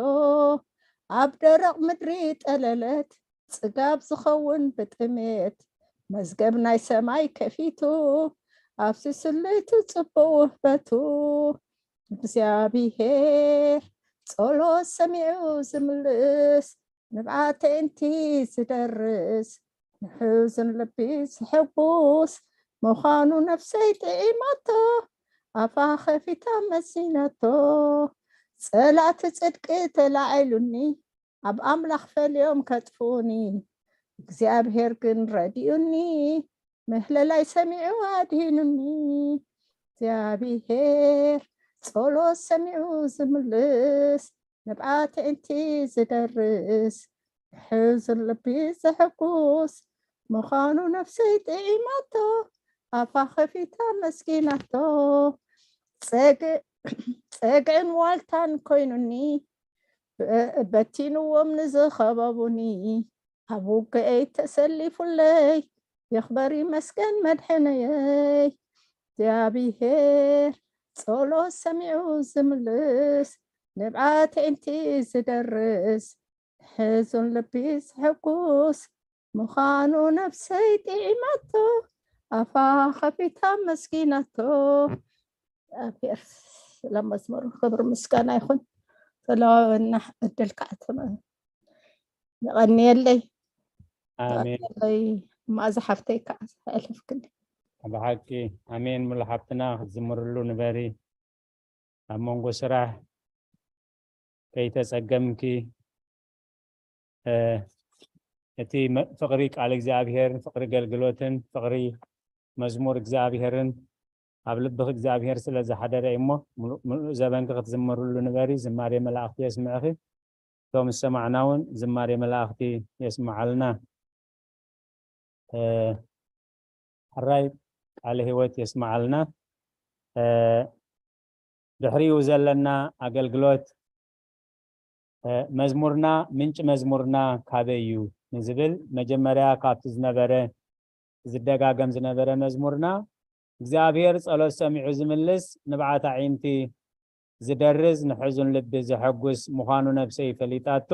ኣብ ደረቕ ምድሪ ጠለለት፣ ጽጋብ ዝኸውን ብጥሜት፣ መዝገብ ናይ ሰማይ ከፊቱ፣ ኣብስስሉ እቲ ጽቡቕ ውህበቱ። እግዚኣብሔር ጸሎት ሰሚዑ ዝምልስ፣ ንብዓት ኣዒንቲ ዝደርስ፣ ንሕዙን ልቢ ዘሕጉስ ምዃኑ ነፍሰይ ጥዒማቶ፣ ኣፋ ኸፊታ ኣመስጊናቶ። ጸላእቲ ጽድቂ ተላዒሉኒ፣ ኣብ ኣምላኽ ፈልዮም ከጥፍኡኒ፣ እግዚኣብሔር ግን ረዲኡኒ፣ ምህለላይ ሰሚዑ ኣድሂኑኒ። እግዚኣብሔር ጸሎት ሰሚዑ ዝምልስ፣ ንብዓት ኣዒንቲ ዝደርስ፣ ሕዙን ልቢ ዘሕጉስ ምዃኑ ነፍሰይ ጥዒማቶ፣ ኣፋ ኸፊታ ኣመስጊናቶ። ጸግ- ጸግዕን ዋልታን ኮይኑኒ፣ በ- በቲንዎም ንዝኸበቡኒ፣ ኣብ ውግአይ ተሰሊፉለይ፣ ይኽበር ይመስገን መድሕነየይ። እግዚኣብሔር ጸሎት ሰሚዑ ዝምልስ፣ ንብዓት ኣዒንቲ ዝደርስ፣ ሕዙን ልቢ ዘሕጉስ ምዃኑ ነፍሰይ ጥዒማቶ፣ ኣፋ ኸፊታ ኣመስጊናቶ። እግዚኣብሔር ስለ መዝሙር ክብሪ ምስጋና ይኹን። ተለዋወና ዕድል ከዓ ትም- የቐንየለይ። ኣሜን። የቐንየለይ። መኣዛ ሓፍተይ ከዓ ኣሕልፍክኒ። ብሓቂ ኣሜን። ሙሉ ሓብትና ክትዝምርሉ ንበሪ። ኣብ መንጎ ስራሕ ከይተጸገምኪ፣ እ፣ እቲ መ- ፍቕሪ ቃል እግዚኣብሔር፣ ፍቕሪ ኣገልግሎትን ፍቕሪ መዝሙር እግዚኣብሔርን ኣብ ልብኺ እግዚኣብሔር ስለ ዝሓደረ እዩ እሞ፣ ምሉእ ምሉእ ዘበንኪ ክትዝምርሉ ንበሪ። ዝማሬ መላእኽቲ የስምዕኺ። እቶም ዝሰማዕና እውን ዝማሬ መላእኽቲ የስምዓልና። እ፣ ሕራይ ቃለ ህይወት የስምዓልና። እ፣ ድሕሪኡ ዘለና ኣገልግሎት መዝሙርና፣ ምንጪ መዝሙርና ካበይ እዩ ንዝብል፣ መጀመርያ ካብቲ ዝነበረ፣ ዝደጋገም ዝነበረ መዝሙርና፣ እግዚኣብሔር ጸሎት ሰሚዑ ዝምልስ፣ ንብዓት ኣዒንቲ ዝደርዝ፣ ንሕዙን ልቢ ዘሐጉስ ምዃኑ ነብሰይ ፈሊጣቶ፣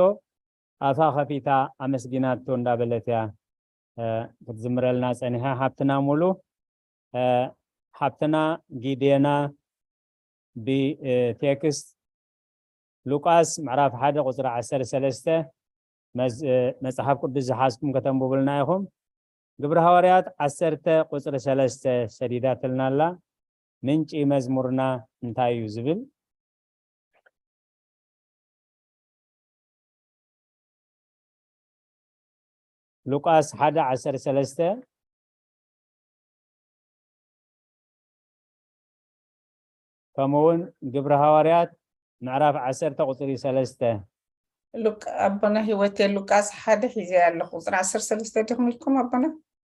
ኣፋ ከፊታ ኣመስጊናቶ እንዳበለት እያ ክትዝምረልና ጸኒሓ። ሓብትና ሙሉ፣ ሓብትና ጊዴና ብቴክስት ሉቃስ ምዕራፍ ሓደ ቁጽሪ ዓሰርተ ሰለስተ፣ መጽሓፍ ቅዱስ ዝሓዝኩም ከተንብቡልና ኢኹም። ግብሪ ሃዋርያት ዓሰርተ ቁጽሪ ሰለስተ ሰዲዳትልና ኣላ። ምንጪ መዝሙርና እንታይ እዩ ዝብል? ሉቃስ ሓደ ዓሰርተ ሰለስተ፣ ከምኡ እውን ግብሪ ሃዋርያት ምዕራፍ ዓሰርተ ቁጽሪ ሰለስተ። ሉቃ ኣቦና ህይወቴ፣ ሉቃስ ሓደ ሒዘ ኣለኹ። ቁጽሪ ዓሰርተ ሰለስተ ዲኹም ኢልኩም ኣቦና?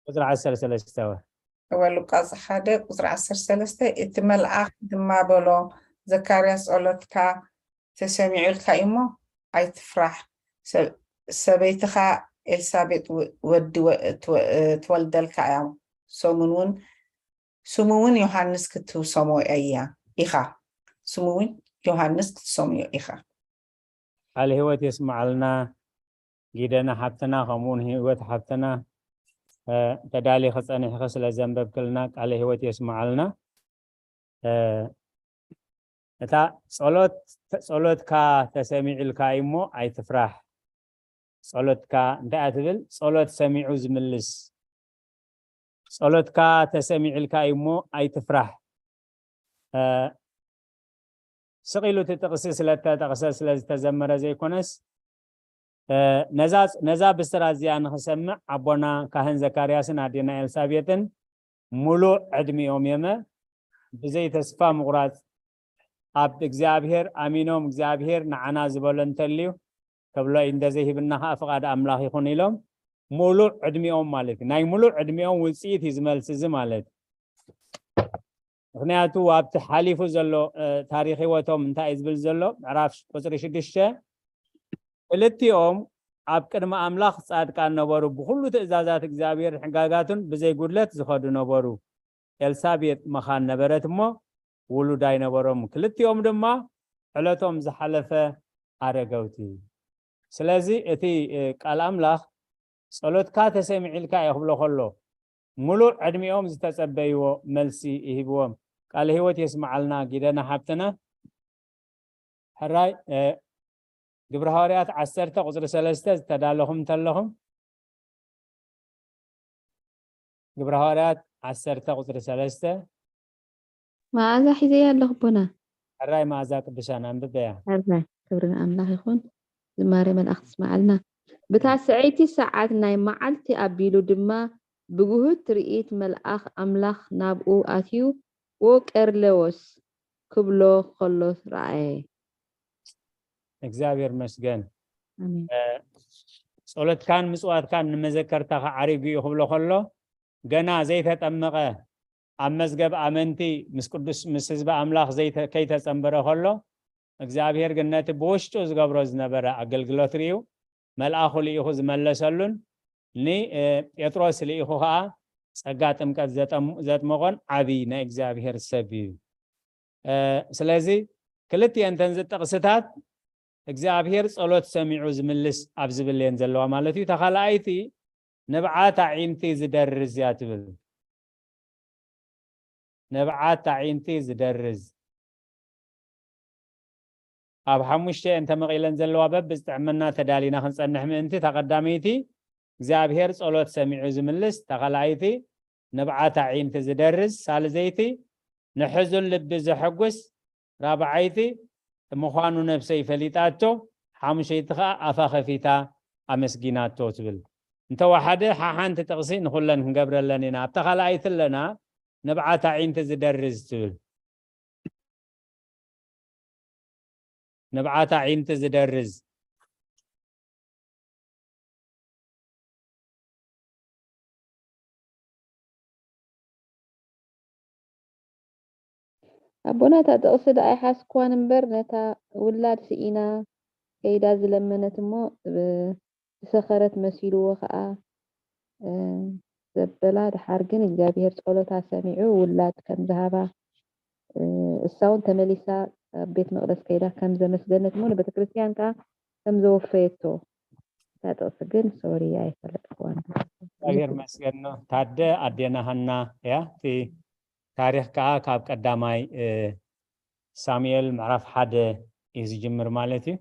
ቁጽሪ ዓሰርተ ሰለስተ ወ እወ፣ ሉቃስ ሓደ ቁጽሪ ዓሰርተ ሰለስተ፣ እቲ መልኣኽ ድማ በሎ፣ ዘካርያስ፣ ጸሎትካ ተሰሚዑልካ እዩ እሞ ኣይትፍራሕ። ሰ- ሰበይትኻ ኤልሳቤጥ ወ- ወዲ ወ- ትወ- ትወልደልካ እያ። ሰሙን እውን ስሙ እውን ዮሃንስ ክትሰሞ እያ ኢኻ። ስሙ እውን ዮሃንስ ክትሰምዮ ኢኻ። ቃለ ህይወት የስምዓልና ጊደና ሓብትና፣ ከምኡውን ህይወት ሓብትና፣ ተዳሊኺ ጸኒሕኺ ስለ ዘንበብክልና ቃለ ህይወት የስምዓልና። እታ ጸሎት፣ ጸሎትካ ተሰሚዑልካ እዩ እሞ ኣይትፍራሕ። ጸሎትካ እንታይ እያ ትብል? ጸሎት ሰሚዑ ዝምልስ። ጸሎትካ ተሰሚዑልካ እዩ እሞ ኣይትፍራሕ። ስቕ ኢሉ እቲ ጥቕሲ ስለተጠቕሰ ስለዝተዘመረ ዘይኮነስ፣ ነዛ ብስራት እዚኣ ንኽሰምዕ ኣቦና ካህን ዘካርያስን ኣዴና ኤልሳቤጥን ሙሉእ ዕድሚኦም የመ ብዘይ ተስፋ ምቑራጽ ኣብ እግዚኣብሔር ኣሚኖም፣ እግዚኣብሔር ንዓና ዝበሎ እንተልዩ ከብሎ እዩ፣ እንተዘይሂብና ከዓ ፍቓድ ኣምላኽ ይኹን ኢሎም ሙሉእ ዕድሚኦም ማለት እዩ። ናይ ሙሉእ ዕድሚኦም ውፅኢት እዩ ዝመልስ እዚ ማለት እዩ። ምክንያቱ ኣብቲ ሓሊፉ ዘሎ ታሪክ ህይወቶም እንታይ እዩ ዝብል ዘሎ? ምዕራፍ ቁፅሪ ሽዱሽተ፣ ክልቲኦም ኣብ ቅድሚ ኣምላኽ ጻድቃን ነበሩ፣ ብኩሉ ትእዛዛት እግዚኣብሔር ሕጋጋቱን ብዘይ ጉድለት ዝኸዱ ነበሩ። ኤልሳቤጥ መኻን ነበረት እሞ ውሉድ ኣይነበሮም። ክልቲኦም ድማ ዕለቶም ዝሓለፈ ኣረገውቲ። ስለዚ እቲ ቃል ኣምላኽ ጸሎትካ ተሰሚዒልካ እየ ክብሎ ከሎ፣ ሙሉእ ዕድሚኦም ዝተጸበይዎ መልሲ ይህብዎም። ቃለ ህይወት የስምዓልና ጊደና ሓብትና። ሕራይ ግብረ ሃዋርያት ዓሰርተ ቁጽሪ ሰለስተ ዝተዳለኹም እንተለኹም፣ ግብረ ሃዋርያት ዓሰርተ ቁጽሪ ሰለስተ። መኣዛ ሒዘያ ኣለኹ ኣቦና። ሕራይ መኣዛ ቅዱሳን ኣንብበያ። ሕራይ ክብሪ ንኣምላኽ ይኹን። ዝማሬ መላእኽቲ ስምዓልና። ብታ ሰዐይቲ ሰዓት ናይ መዓልቲ ኣቢሉ ድማ ብግሁድ ትርኢት መልኣኽ ኣምላኽ ናብኡ ኣትዩ፣ ዎ ቀርሌዎስ ክብሎ ከሎ ረኣየ። እግዚኣብሔር መስገን። ጸሎትካን ምጽዋትካን ንመዘከርታኻ ዓሪጉ እዩ ክብሎ ከሎ፣ ገና ዘይተጠመቐ፣ ኣብ መዝገብ ኣመንቲ ምስ ቅዱስ ምስ ህዝቢ ኣምላኽ ከይተጸንበረ ከሎ፣ እግዚኣብሔር ግን ነቲ ብውሽጡ ዝገብሮ ዝነበረ ኣገልግሎት ርእዩ፣ መልኣኹ ልኢኹ ዝመለሰሉን ንጴጥሮስ ልኢኹ ኸዓ ጸጋ ጥምቀት ዘጥመቖን ዓብዪ ናይ እግዚኣብሔር ሰብ እዩ። ስለዚ ክልቲኤን እተን ጥቕስታት እግዚኣብሔር ጸሎት ሰሚዑ ዝምልስ ኣብ ዝብል እየን ዘለዋ ማለት እዩ። እታ ካልኣይቲ ንብዓት ኣዒንቲ ዝደርዝ እያ ትብል። ንብዓት ኣዒንቲ ዝደርዝ። ኣብ ሓሙሽተ እየን ተመቒለን ዘለዋ፣ በብዝጥዕመና ተዳሊና ክንጸንሕ ምእንቲ። እታ ቀዳመይቲ እግዚኣብሔር ጸሎት ሰሚዑ ዝምልስ፣ እታ ካልኣይቲ ንብዓት ኣዒንቲ ዝደርዝ፣ ሳልሰይቲ ንሕዙን ልቢ ዘሐጉስ፣ ራብዓይቲ ምዃኑ ነብሰይ ፈሊጣቶ፣ ሓሙሸይቲ ኸዓ ኣፋ ከፊታ ኣመስጊናቶ ትብል። እንተወሓደ ሓሓንቲ ጥቕሲ ንኹለን ክንገብረለን ኢና። ኣብታ ካልኣይቲ ኣለና ንብዓት ኣዒንቲ ዝደርዝ ትብል። ንብዓት ኣዒንቲ ዝደርዝ። ኣቦና እታ ጥቕሲ ደኣ ኣይሓዝኩዋን እምበር ነታ ውላድ ስኢና ከይዳ ዝለመነት እሞ፣ ብ-፣ ዝሰኸረት መሲልዎ ኸኣ፣ እ፣ ዘበላ። ድሓር ግን እግዚኣብሔር ጸሎታ ሰሚዑ ውላድ ከም ዝሃባ፣ እ፣ እሳ እውን ተመሊሳ ኣብ ቤት መቕደስ ከይዳ ከም ዘመስገነት እሞ ንቤተ ክርስቲያን ከኣ ከም ዘወፈየቶ እታ ጥቕሲ ግን፣ ሶሪ፣ ኣይፈለጥክዋን። እግዚኣብሔር መስገን ነው። ታደ ኣዴና ሃና እያ። እቲ ታሪኽ ከኣ ካብ ቀዳማይ፣ እ፣ ሳሙኤል ምዕራፍ ሓደ እዩ ዝጅምር ማለት እዩ።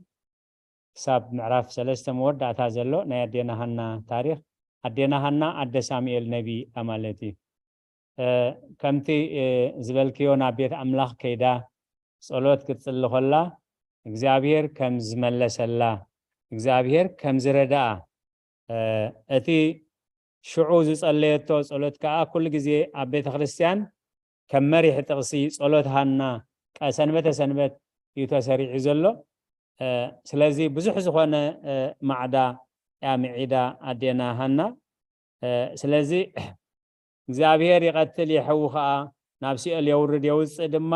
ክሳብ ምዕራፍ ሰለስተ መወዳእታ ዘሎ ናይ ኣዴና ሃና ታሪኽ። ኣዴና ሃና ኣደ ሳሙኤል ነቢ እያ ማለት እዩ። እ፣ ከምቲ፣ እ፣ ዝበልክዮ ናብ ቤት ኣምላኽ ከይዳ ጸሎት ክትጽሊ ከላ እግዚኣብሔር ከም ዝመለሰላ፣ እግዚኣብሔር ከም ዝረድኣ፣ እ፣ እቲ ሽዑ ዝጸለየቶ ጸሎት ከኣ ኩሉ ግዜ ኣብ ቤተ ክርስቲያን ከም መሪሕ ጥቕሲ ጸሎት ሃና ቀ-፣ ሰንበተ ሰንበት እዩ ተሰሪዑ ዘሎ። እ፣ ስለዚ ብዙሕ ዝኾነ፣ እ፣ ማዕዳ እያ ምዒዳ ኣዴና ሃና። እ፣ ስለዚ እግዚኣብሔር ይቐትል የሕዊ ኸኣ፣ ናብ ሲኦል የውርድ የውጽእ ድማ፣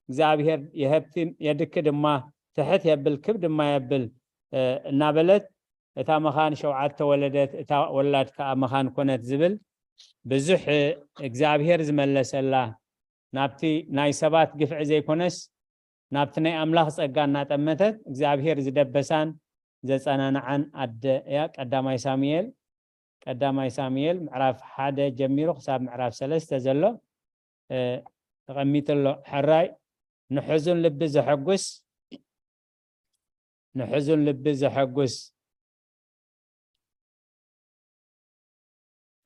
እግዚኣብሔር የሀብትም የድኪ ድማ፣ ትሕት የብል ክብ ድማ የብል፣ እ፣ እናበለት፣ እታ መኻን ሸውዓተ ወለደት፣ እታ ወላድ ከኣ መኻን ኮነት ዝብል ብዙሕ እግዚኣብሔር ዝመለሰላ፣ ናብቲ ናይ ሰባት ግፍዒ ዘይኮነስ፣ ናብቲ ናይ ኣምላኽ ጸጋ እናጠመተት እግዚኣብሔር ዝደበሳን ዘጸናንዓን ኣደ እያ። ቀዳማይ ሳሙኤል፣ ቀዳማይ ሳሙኤል ምዕራፍ ሓደ ጀሚሩ ክሳብ ምዕራፍ ሰለስተ ዘሎ፣ እ፣ ተቐሚጡ ኣሎ። ሕራይ ንሕዙን ልቢ ዘሐጉስ፣ ንሕዙን ልቢ ዘሐጉስ፣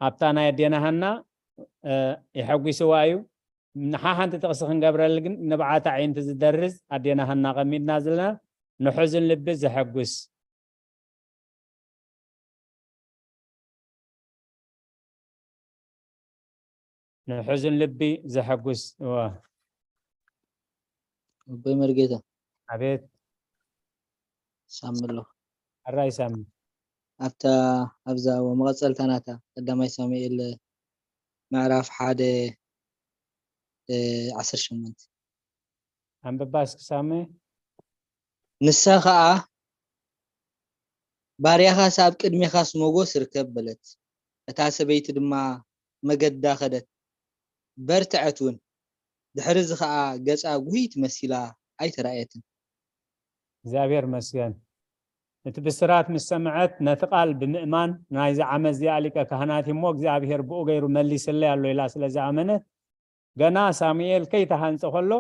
ኣብታ ናይ ኣዴና ሃና፣ እ፣ የሐጒስዋ እዩ። ንሓ-፣ ሓንቲ ጥቕሲ ክንገብረሉ ግን ንብዓት ኣዒንቲ ዝደርዝ ኣዴና ሃና ቀሚጥና ዘለና፣ ንሕዙን ልቢ ዘሐጉስ። ንሕዙን ልቢ ዘሐጉስ። እወ። ኣቦይ መርጌታ። ኣቤት። ሳሚ ኣለኹ። ሕራይ ሳሚ። ኣብታ፣ ኣብዛ መቐጸልታ ናታ ቀዳማይ ሳሙኤል ምዕራፍ ሓደ፣ እ፣ ዓሰርተ ሸሞንተ። ኣንብባ እስኪ ሳሚ። ንሳ ኸኣ፣ "ባርያኻስ ኣብ ቅድሜኻስ ሞጎስ ርከብ?" በለት። እታ ሰበይቲ ድማ መገዳ ኸደት፣ በርትዐት እውን። ድሕርዚ ኸኣ ገጻ ጉህይቲ መሲላ ኣይተራእየትን። እግዚኣብሔር ይመስገን። እቲ ብስራት ምስ ሰምዐት፣ ነቲ ቃል ብምእማን፣ ናይዚ ዓመት እዚኣ ሊቀ ካህናት እሞ እግዚኣብሔር ብኡ ገይሩ መሊስለይ ኣሎ ኢላ ስለ ዝኣመነት፣ ገና ሳሙኤል ከይተሃንጸ ከሎ፣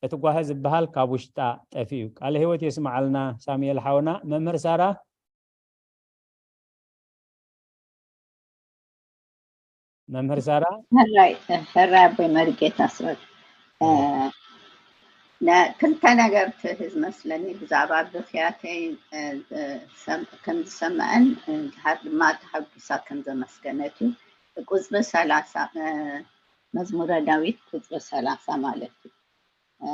እቲ ጓሂ ዝበሃል ካብ ውሽጣ ጠፊኡ። ቃለ ህይወት የስምዓልና ሳሙኤል ሓውና። መምህር ሳራ፣ መምህር ሳራ። ሕራይ፣ ሕራይ ኣቦይ መርጌታ ስወድ። እ፣ ነ-፣ ክልተ ነገር ትህዝ መስለኒ ብዛዕባ ብኽያተይ፣ እ፣ ዝሰም-፣ ከም ዝሰምዐን፣ እ፣ ድሓር ድማ ተሓጒሳ ከም ዘመስገነት እዩ። ቁጽሪ ሰላሳ፣ እ፣ መዝሙረ ዳዊት ቁጽሪ ሰላሳ ማለት እዩ። እ፣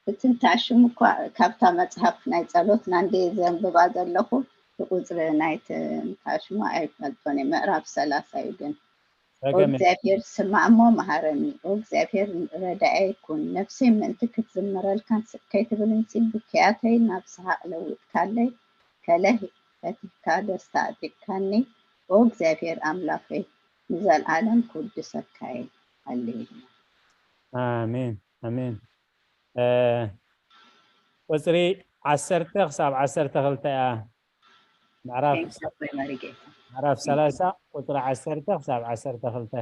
እቲ እንታይ ሽሙ እኳ ካብታ መጽሓፍ ናይ ጸሎትና እንደ ዘንብባ ዘለኹ፣ እቲ ቁጽሪ ናይቲ እንታይ ሽሙ ኣይፈልጦን እየ። ምዕራፍ ሰላሳ እዩ ግን። ጸገም የለን። "ኦ እግዚኣብሔር ስማዕ እሞ መሃረኒ፣ ኦ እግዚኣብሔር ረዳኤ ኩን። ነፍሰይ ምእንቲ ክትዝምረልካን ስቅ ከይትብልን ሲ ብክያተይ ናብ ሰሓቕ ለውጥካለይ፣ ከለህ ፈቲሕካ ደስታ ኣዕጢቕካኒ፣ ኦ እግዚኣብሔር ኣምላኸይ፣ ንዘለኣለም ክውድሰካ እየ። ሃሌሉያ።" ኣሜን፣ ኣሜን። እ፣ ቁጽሪ ዓሰርተ ክሳብ ዓሰርተ ክልተ እያ። ምዕራፍ፣ ቴንክ ዩ ኣቦይ መሪጌታ። ምዕራፍ ሰላሳ ቁጽሪ ዓሰርተ ክሳብ ዓሰርተ ክልተ።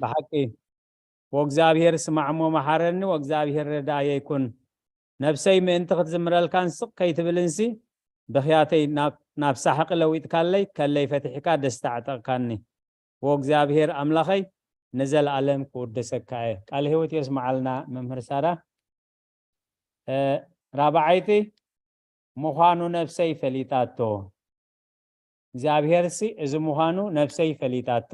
ብሓቂ፣ "ወእግዚኣብሔር ስማዕ እሞ መሓረኒ፣ ወእግዚኣብሔር ረዳእየ ይኩን። ነፍሰይ ምእንቲ ክትዝምረልካን ስቕ ከይትብልንሲ፣ ብኽያተይ ናብ፣ ናብ ሳሕቂ ለዊጥካለይ፣ ከለይ ፈቲሕካ ደስታ ኣዕጠቕካኒ። ወእግዚኣብሔር ኣምላኸይ ንዘለኣለም ክውደሰካ እየ።" ቃለ ህይወት የስምዓልና መምህር ሳራ። እ፣ ራብዓይቲ፣ "ምዃኑ ነፍሰይ ፈሊጣቶ።" እግዚኣብሔርሲ እዚ ምዃኑ ነፍሰይ ፈሊጣቶ።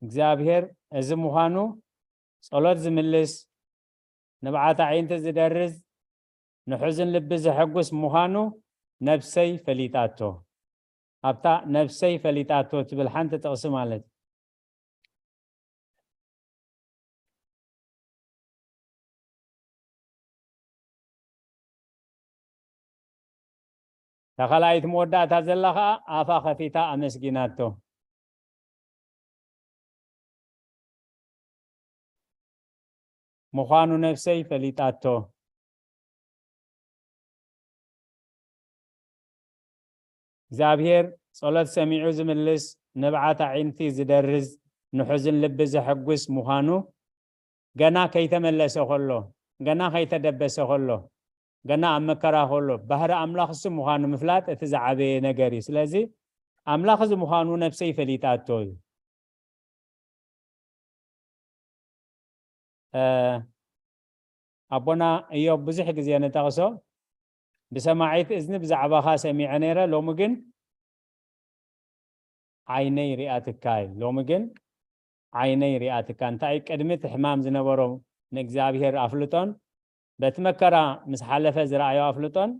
እግዚኣብሔር እዚ ምዃኑ፣ ጸሎት ዝምልስ፣ ንብዓት ኣዒንቲ ዝደርዝ፣ ንሕዙን ልቢ ዘሐጉስ ምዃኑ ነፍሰይ ፈሊጣቶ። ኣብታ ነፍሰይ ፈሊጣቶ ትብል ሓንቲ ጥቕሲ ማለት እዩ። ካልኣይቲ መወዳእታ ዘላ ኸዓ ኣፋ ኸፊታ ኣመስጊናቶ። ምዃኑ ነፍሰይ ፈሊጣቶ። እግዚኣብሔር ጸሎት ሰሚዑ ዝምልስ፣ ንብዓት ኣዒንቲ ዝደርዝ፣ ንሑዝን ልቢ ዘሐጉስ ምዃኑ ገና ከይተመለሰ ኸሎ፣ ገና ከይተደበሰ ኸሎ፣ ገና ኣብ መከራ ኸሎ፣ ባህሪ ኣምላኽ እሱ ምዃኑ ምፍላጥ እቲ ዝዓበየ ነገር እዩ። ስለዚ ኣምላኽ እዚ ምዃኑ ነፍሰይ ፈሊጣቶ እዩ። እ፣ ኣቦና እዮብ ብዙሕ ግዜ ንጠቕሶ፣ "ብሰማዒት እዝኒ ብዛዕባኻ ሰሚዐ ነይረ፣ ሎሚ ግን ዓይነይ ሪኣትካ" እዩ። ሎሚ ግን ዓይነይ ሪኣትካ። እንታይ ቅድሚ እቲ ሕማም ዝነበሮ ንእግዚኣብሔር ኣፍልጦን በቲ መከራ ምስ ሓለፈ ዝረኣዮ ኣፍልጦን፣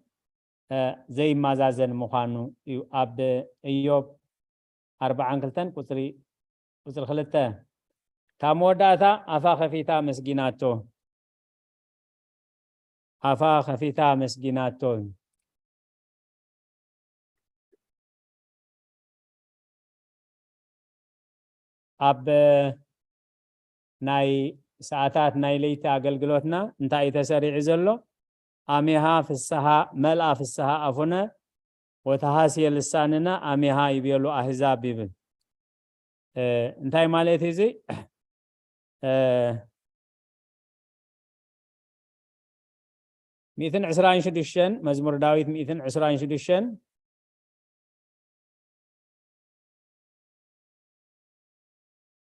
እ፣ ዘይመዛዘን ምዃኑ እዩ። ኣብ እዮብ ኣርብዓን ክልተን ቁጽሪ፣ ቁጽሪ ክልተ፣ ካብ መወዳእታ ኣፋ ከፊታ ኣመስጊናቶ። ኣፋ ከፊታ ኣመስጊናቶ። ኣብ ናይ ሰዓታት ናይ ለይቲ ኣገልግሎትና እንታይ እዩ ተሰሪዑ ዘሎ? "ኣሜሃ ፍስሃ፣ መልኣ ፍስሃ ኣፉነ ወተሃስየ ልሳንነ ኣሜሃ ይቤሉ ኣህዛብ" ይብል። እ፣ እንታይ ማለት እዩ እዚ? እ፣ ሚእትን ዕስራን ሽዱሽተን፣ መዝሙር ዳዊት ሚእትን ዕስራን ሽዱሽተን፣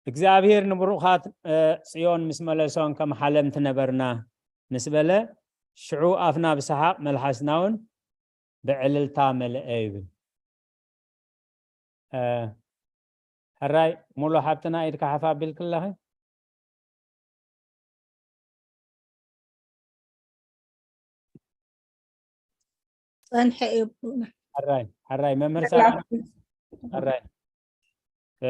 "እግዚኣብሔር ንብሩኻት፣ እ፣ ጽዮን ምስ መለሶን ከም ሓለምቲ ነበርና" ምስ በለ፣ ሽዑ ኣፍና ብሰሓቕ መልሓስና እውን ብዕልልታ መልአ ይብል። እ፣ ሕራይ ሙሉ ሓብትና ኢድካ ሓፍ ኣቢልክለኺ። ጸንሐ እዩ ኣቦና። ሕራይ፣ ሕራይ መምህር ሰላም። ሰላም። ሕራይ። እ፣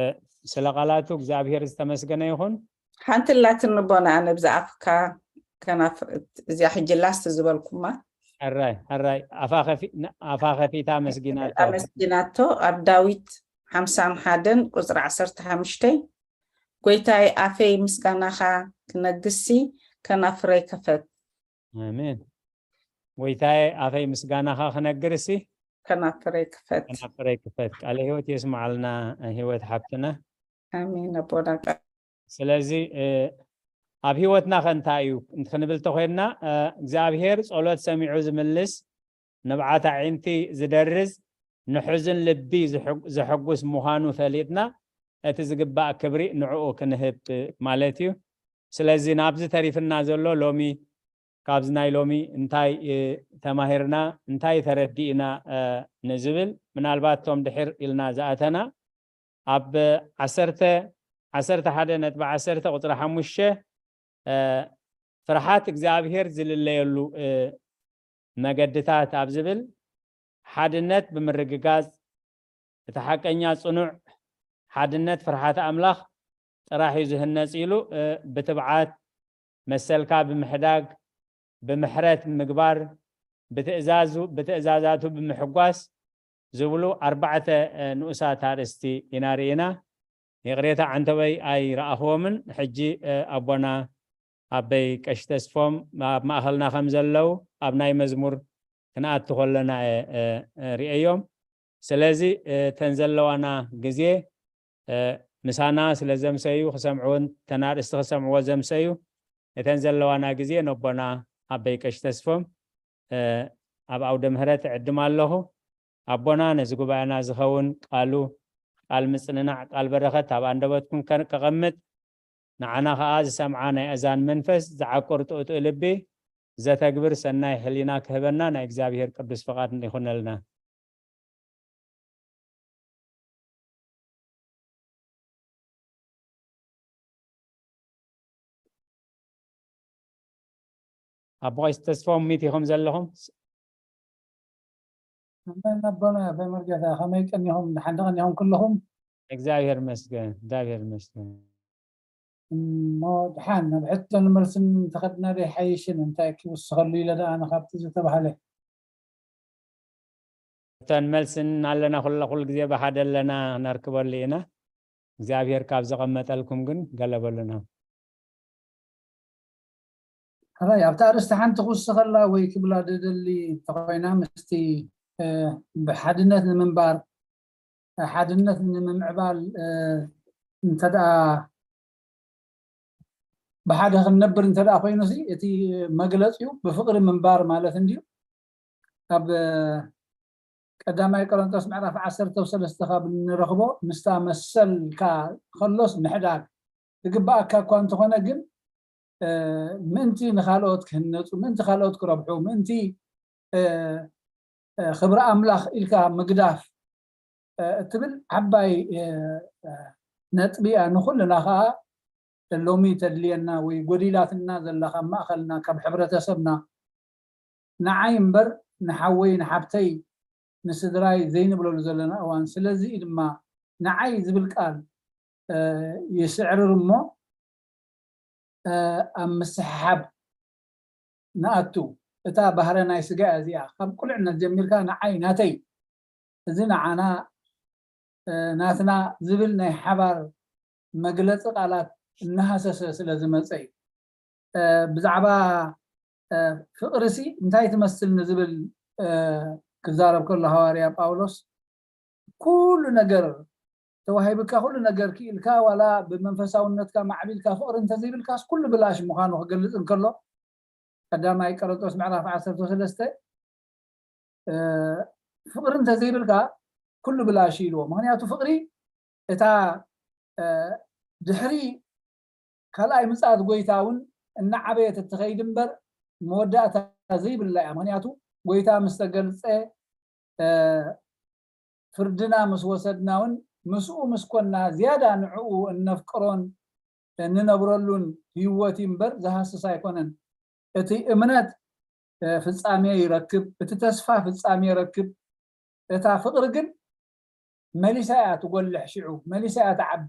ስለ ቃላቱ እግዚኣብሔር ዝተመስገነ ይኹን። ሓንቲ ኣላትኒ ኣቦና ኣነ ብዛዕባካ ከናፍ-፣ እዚኣ ሕጂ ላስት ዝበልኩማ። ሕራይ፣ ሕራይ። ኣፋ ከፊ-፣ ን-፣ ኣፋ ከፊታ ኣመስጊናቶ። ኣመስጊናቶ ኣብ ዳዊት ሓምሳን ሓደን ቁጽሪ ዓሰርተ ሓሙሽተ፣ "ጎይታይ ኣፈይ ምስጋናኻ ክነግሲ ከናፍረይ ከፈት." ኣሜን። "ጎይታዬ ኣፈይ ምስጋናኻ ክነግርሲ ከናፍረይ ክፈት." ከናፍረይ ክፈት። ቃለ ህይወት የስምዓልና ህይወት ሓብትና። ኣሜን ኣቦና። ስለዚ፣ እ፣ ኣብ ህይወትና ከ እንታይ እዩ ክንብል ተኾይንና፣ እ፣ እግዚኣብሔር ጸሎት ሰሚዑ ዝምልስ፣ ንብዓት ኣዒንቲ ዝደርዝ፣ ንሑዝን ልቢ ዝሕጉ-፣ ዘሐጉስ ምዃኑ ፈሊጥና፣ እቲ ዝግባእ ክብሪ ንዕኡ ክንህብ ማለት እዩ። ስለዚ ናብዚ ተሪፍና ዘሎ ሎሚ፣ ካብዚ ናይ ሎሚ እንታይ፣ እ፣ ተማሂርና፣ እንታይ ተረዲእና፣ እ፣ ንዝብል፣ ምናልባት እቶም ድሕር ኢልና ዝኣተና፣ ኣብ ዓሰርተ፣ ዓሰርተ ሓደ ነጥቢ ዓሰርተ ቁጽሪ ሓሙሽተ፣ እ፣ ፍርሓት እግዚኣብሔር ዝልለየሉ፣ እ፣ መገድታት ኣብ ዝብል፣ ሓድነት ብምርግጋጽ፣ እቲ ሓቀኛ ጽኑዕ ሓድነት ፍርሓት ኣምላኽ ጥራሕ እዩ ዝህነጽ ኢሉ፣ እ፣ ብትብዓት መሰልካ ብምሕዳግ፣ ብምሕረት ምግባር፣ ብትእዛዙ፣ ብትእዛዛቱ ብምሕጓስ ዝብሉ ኣርባዕተ፣ እ፣ ንኡሳት ኣርእስቲ ኢና ርኢና። ይቕሬታ ዓንተበይ ኣይረኣኽዎምን። ሕጂ፣ እ፣ ኣቦና ኣበይ ቀሺ ተስፎም ኣብ ማእኸልና ከም ዘለዉ ኣብ ናይ መዝሙር ክንኣቱ ከለና እየ፣ እ፣ እ፣ ርእየዮም። ስለዚ፣ እ፣ እተን ዘለዋና ግዜ፣ እ፣ ምሳና ስለ ዘምሰዩ ክሰምዕወን፣ እተን ኣርእስቲ ክሰምዕዎ ዘምሰዩ፣ እተን ዘለዋና ግዜ ነቦና ኣበይ ቀሺ ተስፎም፣ እ፣ ኣብ ኣውደ ምህረት እዕድም ኣለኹ። ኣቦና ነዚ ጉባኤና ዝኸውን ቃሉ፣ ቃል ምጽንናዕ፣ ቃል በረኸት ኣብ ኣንደበትኩም ከ-፣ ከቐምጥ፣ ንዓና ኸኣ ዝሰምዓ ናይ ኣእዛን መንፈስ፣ ዝዓቁር ጥኡጥኡ ልቢ፣ ዘተግብር ሰናይ ሕሊና ክህበና ናይ እግዚኣብሔር ቅዱስ ፍቓድ ይኹነልና። ኣቦ ቀሺ ተስፎም ሚት ኢኹም ዘለኹም? ኣሜን ኣቦና፣ ኣቦይ መርጌታ፣ ከመይ ቀኒኹም? ደሓን ዶ ቀኒኹም ኩልኹም? እግዚኣብሔር ይመስገን፣ እግዚኣብሔር ይመስገን። እሞ ደሓን ናብ ሕቶን መልስን እንተኸድና ዶ ይሓይሽን? እንታይ ክውስኸሉ ኢለ ዶ ኣነ ካብቲ ዝተባህለ? እተን መልስን ኣለና ኩላ ኩሉ ግዜ ብሓደ ኣለና ነርክበሉ ኢና። እግዚኣብሔር ካብ ዘቐመጠልኩም ግን ገለ በሉና። ሕራይ ኣብታ ኣርእስቲ ሓንቲ ክውስኸላ ወይ ክብላ ደደሊ እንተኾይና ምስቲ ብሓድነት ንምንባር ሓድነት ንምምዕባል እንተደኣ ብሓደ ክንነብር እንተደኣ ኮይኑ እቲ መግለፂኡ ብፍቅሪ ምንባር ማለት እንድዩ። ኣብ ቀዳማይ ቆሮንቶስ ምዕራፍ ዓሰርተ ሰለስተ ካብ እንረኽቦ ምስታ መሰልካ ከሎስ ምሕዳግ ዝግባኣካ እኳ እንተኾነ ግን ምእንቲ ንካልኦት ክህነፁ ምእንቲ ካልኦት ክረብሑ ምእንቲ ክብሪ ኣምላኽ ኢልካ ምግዳፍ እትብል ዓባይ ነጥቢ እያ። ንኩልና ከዓ ሎሚ ተድልየና ወይ ጎዲላትና ዘላ ካብ ማእኸልና ካብ ሕብረተሰብና ንዓይ እምበር ንሓወይ ንሓብተይ ንስድራይ ዘይንብለሉ ዘለና እዋን። ስለዚ ድማ ንዓይ ዝብል ቃል ይስዕርር እሞ ኣብ ምስሕሓብ ንኣቱ። እታ ባህረ ናይ ስጋ እያ እዚኣ። ካብ ቁልዕነት ጀሚርካ ንዓይ ናተይ፣ እዚ ንዓና ናትና ዝብል ናይ ሓባር መግለፂ ቃላት እናሃሰሰ ስለ ዝመፀ እዩ። ብዛዕባ ፍቅርሲ እንታይ ትመስል ንዝብል ክዛረብ ከሎ ሃዋርያ ጳውሎስ ኩሉ ነገር ተዋሂብካ ኩሉ ነገር ክኢልካ ዋላ ብመንፈሳውነትካ ማዕቢልካ ፍቅሪ እንተዘይብልካስ ኩሉ ብላሽ ምዃኑ ክገልፅ እንከሎ ቀዳማይ ቆሮንቶስ ምዕራፍ ዓሰርተ ሰለስተ ፍቅሪ እንተዘይብልካ ኩሉ ብላሽ ኢልዎ። ምክንያቱ ፍቅሪ እታ ድሕሪ ካልኣይ ምፅኣት ጎይታ እውን እናዓበየት እትኸይድ እምበር መወዳእታ ዘይብላ እያ። ምክንያቱ ጎይታ ምስ ተገልፀ ፍርድና ምስ ወሰድና እውን ምስኡ ምስ ኮና ዝያዳ ንዕኡ እነፍቅሮን እንነብረሉን ህይወት እዩ እምበር ዝሃስስ ኣይኮነን። እቲ እምነት ፍፃሜ ይረክብ፣ እቲ ተስፋ ፍፃሜ ይረክብ። እታ ፍቅሪ ግን መሊሳ እያ ትጎልሕ፣ ሽዑ መሊሳ እያ ትዓቢ።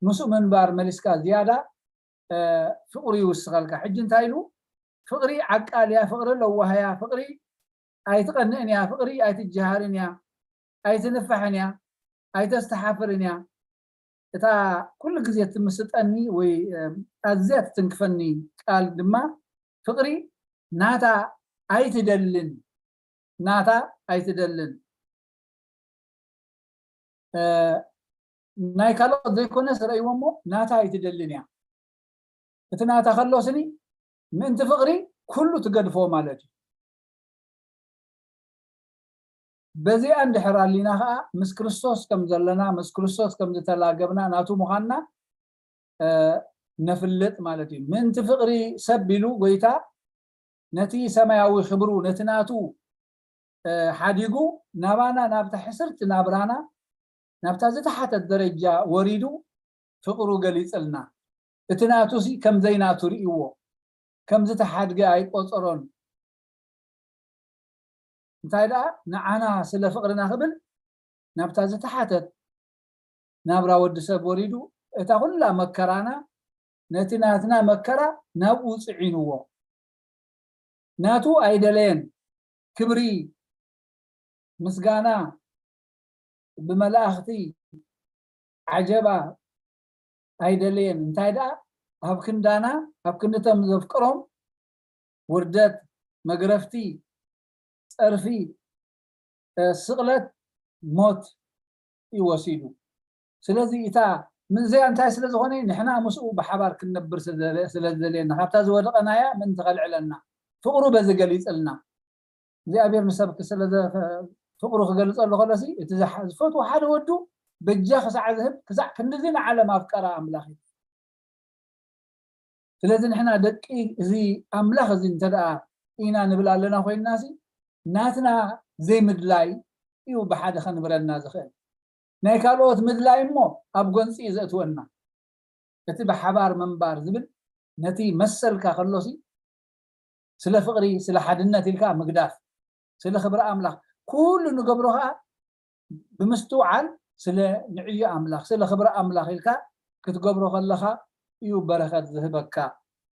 ምስኡ ምንባር መሊስካ ዝያዳ ፍቅሪ ይውስኸልካ። ሕጂ እንታይ ኢሉ? ፍቅሪ ዓቃል እያ፣ ፍቅሪ ለዋህ እያ፣ ፍቅሪ ኣይትቐንእን እያ፣ ፍቅሪ ኣይትጀሃርን እያ፣ ኣይትንፋሕን እያ፣ ኣይተስተሓፍርን እያ። እታ ኩሉ ግዜ ትምስጠኒ ወይ ኣዝያ ትትንክፈኒ ቃል ድማ ፍቅሪ ናታ ኣይትደልን፣ ናታ ኣይትደልን። ናይ ካልኦት ዘይኮነ ስረእይዎ እሞ ናታ ኣይትደልን እያ። እቲ ናታ ከሎ ስኒ ምእንቲ ፍቅሪ ኩሉ ትገድፎ ማለት እዩ። በዚኣ እንድሕር ኣሊና ከዓ ምስ ክርስቶስ ከም ዘለና ምስ ክርስቶስ ከም ዝተላገብና ናቱ ምዃንና ነፍልጥ ማለት እዩ። ምእንቲ ፍቅሪ ሰብ ኢሉ ጎይታ ነቲ ሰማያዊ ክብሩ ነቲ ናቱ ሓዲጉ ናባና ናብታ ሕስርቲ ናብራና ናብታ ዝተሓተት ደረጃ ወሪዱ ፍቅሩ ገሊፅልና። እቲ ናቱ ሲ ከም ዘይናቱ ርእይዎ ከም ዝተሓድገ ኣይቆፀሮን። እንታይ ደኣ ንዓና ስለ ፍቅርና ክብል ናብታ ዝተሓተት ናብራ ወዲ ሰብ ወሪዱ እታ ኩላ መከራና ነቲ ናትና መከራ ናብኡ ፅዒንዎ። ናቱ ኣይደለየን ክብሪ ምስጋና ብመላእኽቲ ዓጀባ ኣይደለየን። እንታይ ደኣ ኣብ ክንዳና ኣብ ክንድቶም ዘፍቅሮም ውርደት፣ መግረፍቲ፣ ፀርፊ፣ ስቕለት፣ ሞት እዩ ወሲዱ። ስለዚ እታ ምእዘያ እንታይ ስለ ዝኾነ ንሕና ምስኡ ብሓባር ክንነብር ስለ ዝደለየና ካብታ ዝወደቐናያ ምእንቲ ከልዕለና ፍቕሩ በዚ ገሊፅልና እግዚኣብሔር ንሰብ ፍቅሩ ክገልፀሉ ከሎሲ እቲ ዝፈትዎ ሓደ ወዱ በጃ ክሳዕ ዝህብ ክሳዕ ክንድዚ ንዓለም ኣፍቀራ ኣምላኽ እዩ። ስለዚ ንሕና ደቂ እዚ ኣምላኽ እዚ እንተደኣ ኢና ንብል ኣለና ኮይንና ሲ ናትና ዘይምድላይ እዩ ብሓደ ከንብረና ዝኽእል። ናይ ካልኦት ምድላይ እሞ ኣብ ጎንፂ እዩ ዘእትወና። እቲ ብሓባር ምንባር ዝብል ነቲ መሰልካ ከሎሲ ስለ ፍቕሪ ስለ ሓድነት ኢልካ ምግዳፍ ስለ ክብሪ ኣምላኽ ኩሉ ንገብሮ ከዓ ብምስትውዓል ስለ ንዕዮ ኣምላኽ ስለ ክብሪ ኣምላኽ ኢልካ ክትገብሮ ከለኻ እዩ በረኸት ዝህበካ።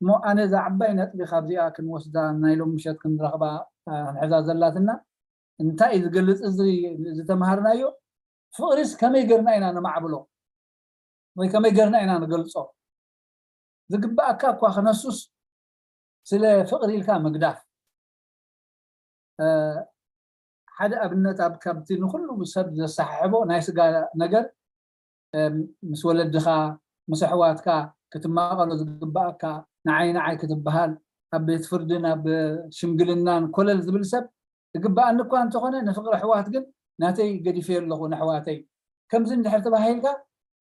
እሞ ኣነ እዛ ዓባይ ነጥቢ ካብዚኣ ክንወስዳ ናይ ሎም ምሸት ክንረኽባ ክንሕዛ ዘላትና እንታይ እዩ ዝገልፅ እዚ ዝተምሃርናዮ? ፍቕሪስ ከመይ ገርና ኢና ነማዕብሎ ወይ ከመይ ገርና ኢና ንገልፆ? ዝግባኣካ እኳ ክነሱስ ስለ ፍቕሪ ኢልካ ምግዳፍ። ሓደ ኣብነት ኣብ ካብቲ ንኩሉ ሰብ ዘሰሓሕቦ ናይ ስጋ ነገር ምስ ወለድኻ ምስ ኣሕዋትካ ክትማቐሎ ዝግባኣካ ንዓይ ንዓይ ክትበሃል ኣብ ቤት ፍርድን ኣብ ሽምግልናን ኮለል ዝብል ሰብ ዝግባኣኒ እኳ እንተኾነ ንፍቕሪ ኣሕዋት ግን ናተይ ገዲፈዮ ኣለኹ ንኣሕዋተይ ከምዚ እንድሕር ተባሂልካ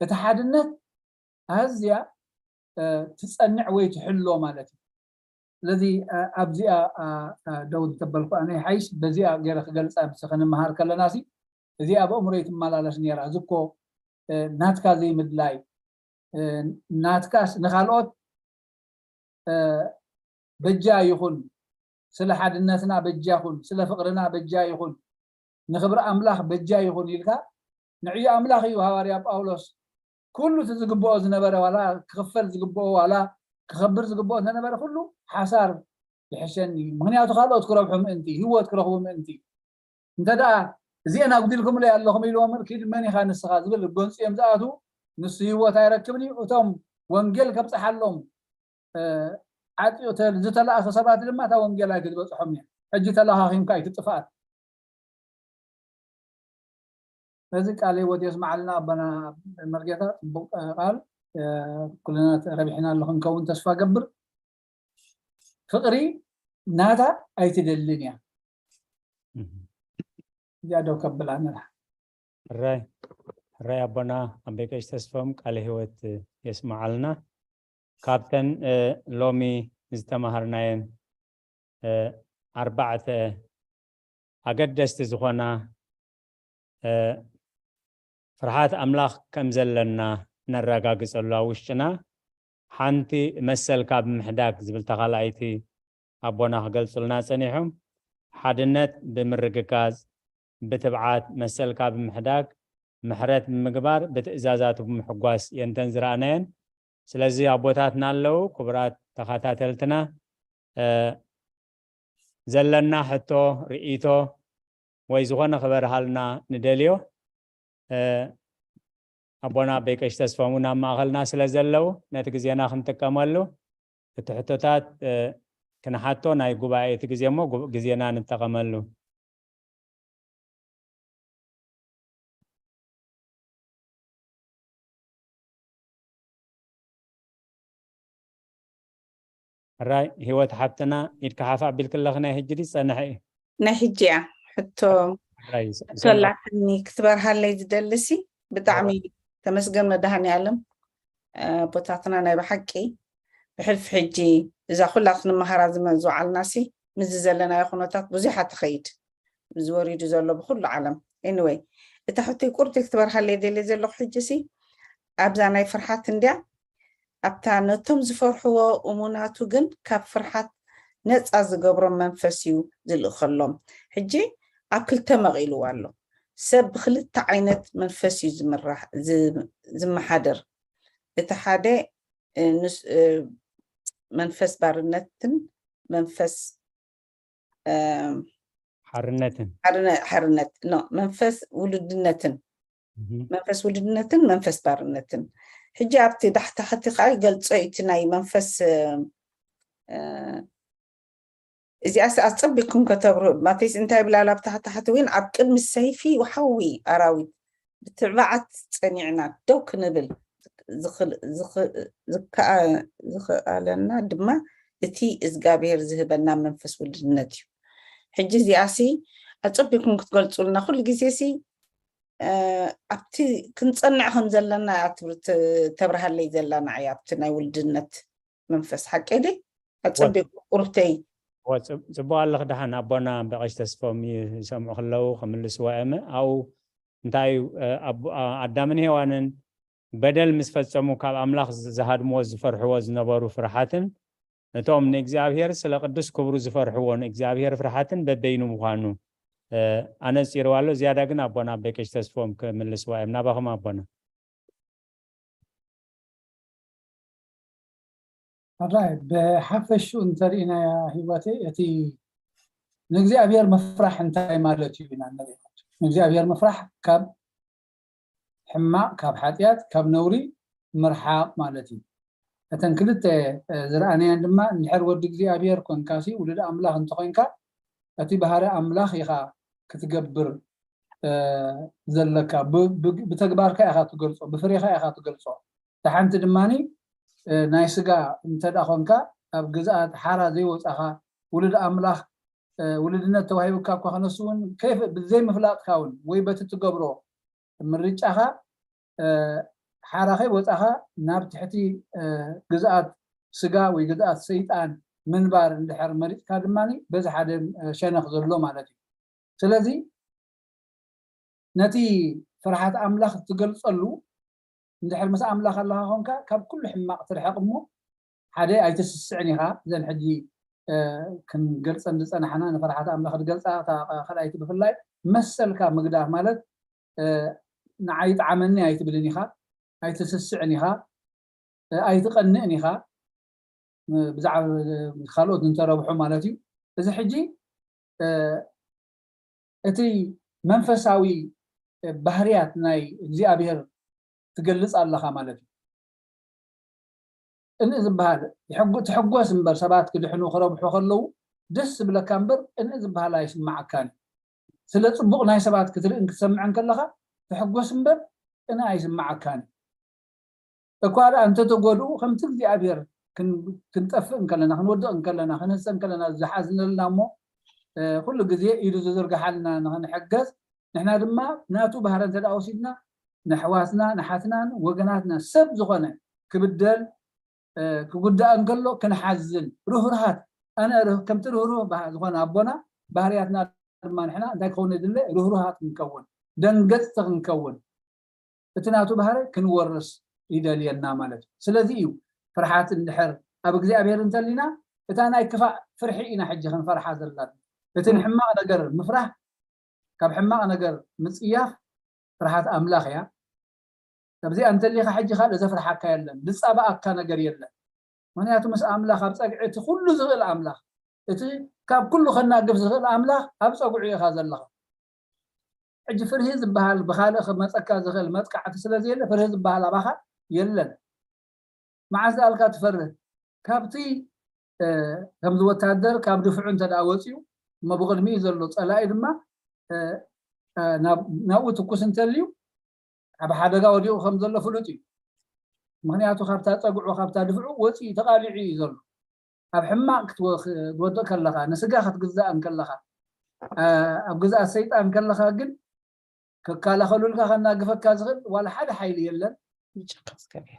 እቲ ሓድነት ኣዝያ ትፀንዕ ወይ ትሕሎ ማለት እዩ። ስለዚ ኣብዚኣ ደው እንተበልኩ ኣነ ሓይሽ በዚኣ ገይረ ክገልፃ ምስ ክንመሃር ከለና ሲ እዚኣ ኣብ ኣእምሮይ ትመላለስ ነራ። እዚ እኮ ናትካ ዘይምድላይ ናትካስ ንካልኦት በጃ ይኹን፣ ስለ ሓድነትና በጃ ይኹን፣ ስለ ፍቕርና በጃ ይኹን፣ ንክብሪ ኣምላኽ በጃ ይኹን ኢልካ ንዕዮ ኣምላኽ እዩ ሃዋርያ ጳውሎስ ኩሉ እቲ ዝግብኦ ዝነበረ ዋላ ክኽፈል ዝግብኦ ዋላ ክኸብር ዝግብኦ እንተነበረ ኩሉ ሓሳር ይሕሸኒ እዩ። ምክንያቱ ካልኦት ክረብሑ ምእንቲ፣ ህይወት ክረኽቡ ምእንቲ። እንተ ደኣ እዚአን ኣጉዲልኩምለይ ኣለኹም ኢልዎም ኪድ መን ኢኻ ንስኻ ዝብል ጎንፂ እዮም ዝኣትዉ። ንሱ ህይወት ኣይረክብን እዩ። እቶም ወንጌል ከብፅሓሎም ዓፂዮ ዝተላእከ ሰባት ድማ እታ ወንጌል ኣይክትበፅሖም እያ። ሕጂ ተላኻኺምካ እዩ ትጥፍኣት። በዚ ቃል ህይወት የስማዓልና ኣቦና መርጌታ፣ ፅቡቅ ቃል። ኩልና ረቢሕና ኣሎ ክንከውን ተስፋ ገብር። ፍቅሪ ናታ ኣይትደልን እያ። እዚኣ ደው ከብላ ንላ። ሕራይ ሕራይ ኣቦና ኣቤ ቀሽ ተስፎም ቃለ ህይወት የስማዓልና። ካብተን ሎሚ ዝተማሃርናየን ኣርባዕተ ኣገደስቲ ዝኾና ፍርሃት ኣምላኽ ከም ዘለና ነረጋግጸሉ ኣብ ውሽጥና ሓንቲ መሰልካ ብምሕዳግ ዝብል ተኻላኣይቲ ኣቦና ክገልጹልና ጸኒሖም። ሓድነት ብምርግጋጽ፣ ብትብዓት፣ መሰልካ ብምሕዳግ፣ ምሕረት ብምግባር፣ ብትእዛዛቱ ብምሕጓስ የንተን ዝረኣናየን። ስለዚ ኣቦታትና ኣለዉ፣ ክቡራት ተኸታተልትና ዘለና ሕቶ፣ ርእይቶ ወይ ዝኾነ ክበርሃልና ንደልዮ። ኣቦና ኣበይ ቀሽ ተስፎም እውን ኣብ ማእኸልና ስለ ዘለዉ ነቲ ግዜና ክንጥቀመሉ እቲ ሕቶታት ክንሓቶ ናይ ጉባኤ እቲ ግዜ እሞ ግዜና ንጠቐመሉ። ሕራይ ህይወት ሓብትና ኢድካ ሓፍ ኣቢልክለኽ ናይ ሕጂ ድዩ ዝጸንሐ እዩ? ናይ ሕጂ እያ ሕቶ ሕራይ ስ- ሕቶ ሶላ። ኣላትኒ ክትበርሃለይ ዝደልሲ ብጣዕሚ ተመስገን መድሃኒ ኣለም ኣቦታትና ናይ ብሓቂ ብሕልፊ ሕጂ እዛ ኩላ ክንመሃራ ዝመ- ዝወዓልናሲ ምስዚ ዘለናዮ ኩነታት ብዙሓት ትኸይድ ዝወሪዱ ዘሎ ብኩሉ ዓለም anyway እታ ሕቶይ ቁርተይ ክትበርሃለይ ደልየ ዘለኹ ሕጂ ሲ ኣብዛ ናይ ፍርሓት እንድያ ኣብታ ነቶም ዝፈርሕዎ እሙናቱ ግን ካብ ፍርሓት ነፃ ዝገብሮም መንፈስ እዩ ዝልእኸሎም ሕጂ ኣብ ክልተ መቒልዎ ኣሎ ሰብ ብክልተ ዓይነት መንፈስ እዩ ዝምራሕ ዝመሓደር እቲ ሓደ መንፈስ ባርነትን መንፈስ ሓርነትን ሓርነት መንፈስ ውሉድነትን መንፈስ ውሉድነትን መንፈስ ባርነትን ሕጂ ኣብቲ ዳሕታሕቲ ከዓ ይገልፆ እቲ ናይ መንፈስ እዚኣስ ኣፀቢቅኩም ከተብሩ ማቴስ እንታይ ብላል ኣብ ታሕታሕቲ እውን ኣብ ቅድሚ ሰይፊ ሓዊ ኣራዊት ብትዕባዓት ፀኒዕና ደው ክንብል ዝክኣለና ድማ እቲ እዝጋብሄር ዝህበና መንፈስ ውልድነት እዩ ሕጂ እዚኣሲ ኣፀቢኩም ክትገልፁልና ኩሉ ግዜ ሲ ኣብቲ ክንፀንዕ ከም ዘለና እያ ተብርሃለይ ዘላ ንዓይ ኣብቲ ናይ ውልድነት መንፈስ ሓቀይ ደይ ኣፀቢቁ ቁርብተይ ፅቡቅ ኣለክ ደሓን ኣቦና በቀሽ ተስፎም ይሰምዑ ከለዉ ክምልስዋ እየመ ኣብኡ እንታይ እዩ ኣዳምን ሄዋንን በደል ምስ ፈጸሙ ካብ ኣምላኽ ዝሃድምዎ ዝፈርሕዎ ዝነበሩ ፍርሓትን እቶም ንእግዚኣብሔር ስለ ቅዱስ ክብሩ ዝፈርሕዎ ንእግዚኣብሔር ፍርሓትን በበይኑ ምዃኑ ኣነጺርዋ ኣሎ። ዝያዳ ግን ኣቦና ኣበይ ቀሺ ተስፎም ክምልስዋ እዮም። ናባኹም ኣቦና። ኣራይ ብሓፈሽኡ እንተርኢናያ ህይወተይ እቲ ንእግዚኣብሔር ምፍራሕ እንታይ ማለት እዩ ኢና ንርኢ። ንእግዚኣብሔር ምፍራሕ ካብ ሕማቕ፣ ካብ ሓጢኣት፣ ካብ ነውሪ ምርሓቕ ማለት እዩ። እተን ክልተ ዝረኣናየን ድማ፣ እንድሕር ወዲ እግዚኣብሔር ኮንካሲ፣ ውሉድ ኣምላኽ እንተኾይንካ፣ እቲ ባህሪ ኣምላኽ ኢኻ ክትገብር ዘለካ፣ ብተግባርካ ኢኻ ትገልጾ፣ ብፍሬኻ ኢኻ ትገልጾ። እታ ሓንቲ ድማ ናይ ስጋ እንተ ደኣ ኾንካ፣ ኣብ ግዝኣት ሓራ ዘይወጻኻ፣ ውሉድ ኣምላኽ፣ ውሉድነት ተዋሂቡካ እኳ ክነሱ እውን፣ ብዘይምፍላጥካ እውን ወይ በቲ ትገብሮ ምርጫኻ ሓራ ከይወጻኻ ናብ ትሕቲ ግዝኣት ስጋ ወይ ግዝኣት ሰይጣን ምንባር እንድሕር መሪጽካ ድማ በዚ ሓደ ሸነኽ ዘሎ ማለት እዩ። ስለዚ ነቲ ፍርሓት ኣምላኽ ትገልጸሉ እንድሕር ምስ ኣምላኽ ኣለኻ ኾንካ ካብ ኩሉ ሕማቕ ትርሕቕ እሞ ሓደ ኣይትስስዕን ኢኻ። እዘን ሕጂ ክንገልጸን ዝጸናሕና ንፍርሓት ኣምላኽ ዝገልጻ እታ ካልኣይቲ ብፍላይ መሰልካ ምግዳፍ ማለት ንዓይ ይጥዓመኒ ኣይትብልን ኢኻ፣ ኣይትስስዕን ኢኻ፣ ኣይትቐንእን ኢኻ። ብዛዕባ ካልኦት እንተረብሑ ማለት እዩ። እዚ ሕጂ እቲ መንፈሳዊ ባህርያት ናይ እግዚኣብሔር ትገልጽ ኣለኻ ማለት እዩ። እንእ ዝበሃል ትሕጎስ እምበር ሰባት ክድሕኑ ክረብሑ ከለዉ ደስ ዝብለካ እምበር እንእ ዝበሃል ኣይስማዓካን እዩ። ስለ ጽቡቕ ናይ ሰባት ክትርእን ክትሰምዕን ከለኻ ትሕጎስ እምበር እንእ ኣይስማዓካን እዩ። እኳ ደኣ እንተተጎድኡ ከምቲ እግዚኣብሔር ክንጠፍእ እንከለና ክንወድቕ እንከለና ክንህሰ እንከለና ዝሓዝነልና እሞ ኩሉ ግዜ ኢዱ ዝዝርግሓልና ንክንሕገዝ ንሕና ድማ ናቱ ባህረ እንተ ወሲድና ንኣሕዋትና ንሓትናን ወገናትና ሰብ ዝኾነ ክብደል ክጉዳእ እንከሎ ክንሓዝን ርህሩሃት ኣነ ከምቲ ርህሩህ ዝኾነ ኣቦና ባህርያትና ድማ ንሕና እንታይ ክኸውን የድለ ርህሩሃት ክንከውን ደንገፅቲ ክንከውን እቲ ናቱ ባህረ ክንወርስ ይደልየና ማለት እዩ። ስለዚ እዩ ፍርሓት እንድሕር ኣብ እግዚኣብሔር እንተሊና እታ ናይ ክፋእ ፍርሒ ኢና ሕጂ ክንፈርሓ ዘለና። እቲ ንሕማቕ ነገር ምፍራህ ካብ ሕማቕ ነገር ምጽያፍ ፍርሓት ኣምላኽ እያ። ካብዚኣ እንተሊኻ ሕጂ ካልእ ዘፍርሓካ የለን፣ ዝጻባኣካ ነገር የለን። ምክንያቱ ምስ ኣምላኽ ኣብ ጸግዒ እቲ ኩሉ ዝኽእል ኣምላኽ እቲ ካብ ኩሉ ከናግፍ ዝኽእል ኣምላኽ ኣብ ጸግዑ ኢኻ ዘለኻ። ሕጂ ፍርሂ ዝበሃል ብኻልእ ክመፀካ ዝኽእል መጥቃዕቲ ስለ ዘየለ ፍርሂ ዝበሃል ኣባኻ የለን። መዓስ ዝኣልካ ትፈርህ ካብቲ ከምዚ ወታደር ካብ ድፍዑ እንተ ደኣ ወፂኡ እሞ ብቕድሚኡ ዘሎ ፀላኢ ድማ ናብኡ ትኩስ እንተልዩ ኣብ ሓደጋ ወዲቑ ከም ዘሎ ፍሉጥ እዩ። ምክንያቱ ካብታ ፀግዑ ካብታ ድፍዑ ወፂኡ ተቓሊዑ እዩ ዘሎ። ኣብ ሕማቕ ክትወድቕ ከለኻ ንስጋ ክትግዛእ እንከለኻ ኣብ ግዛኣት ሰይጣን ከለኻ ግን ክከላኸሉልካ ከናግፈካ ዝኽእል ዋላ ሓደ ሓይሊ የለን።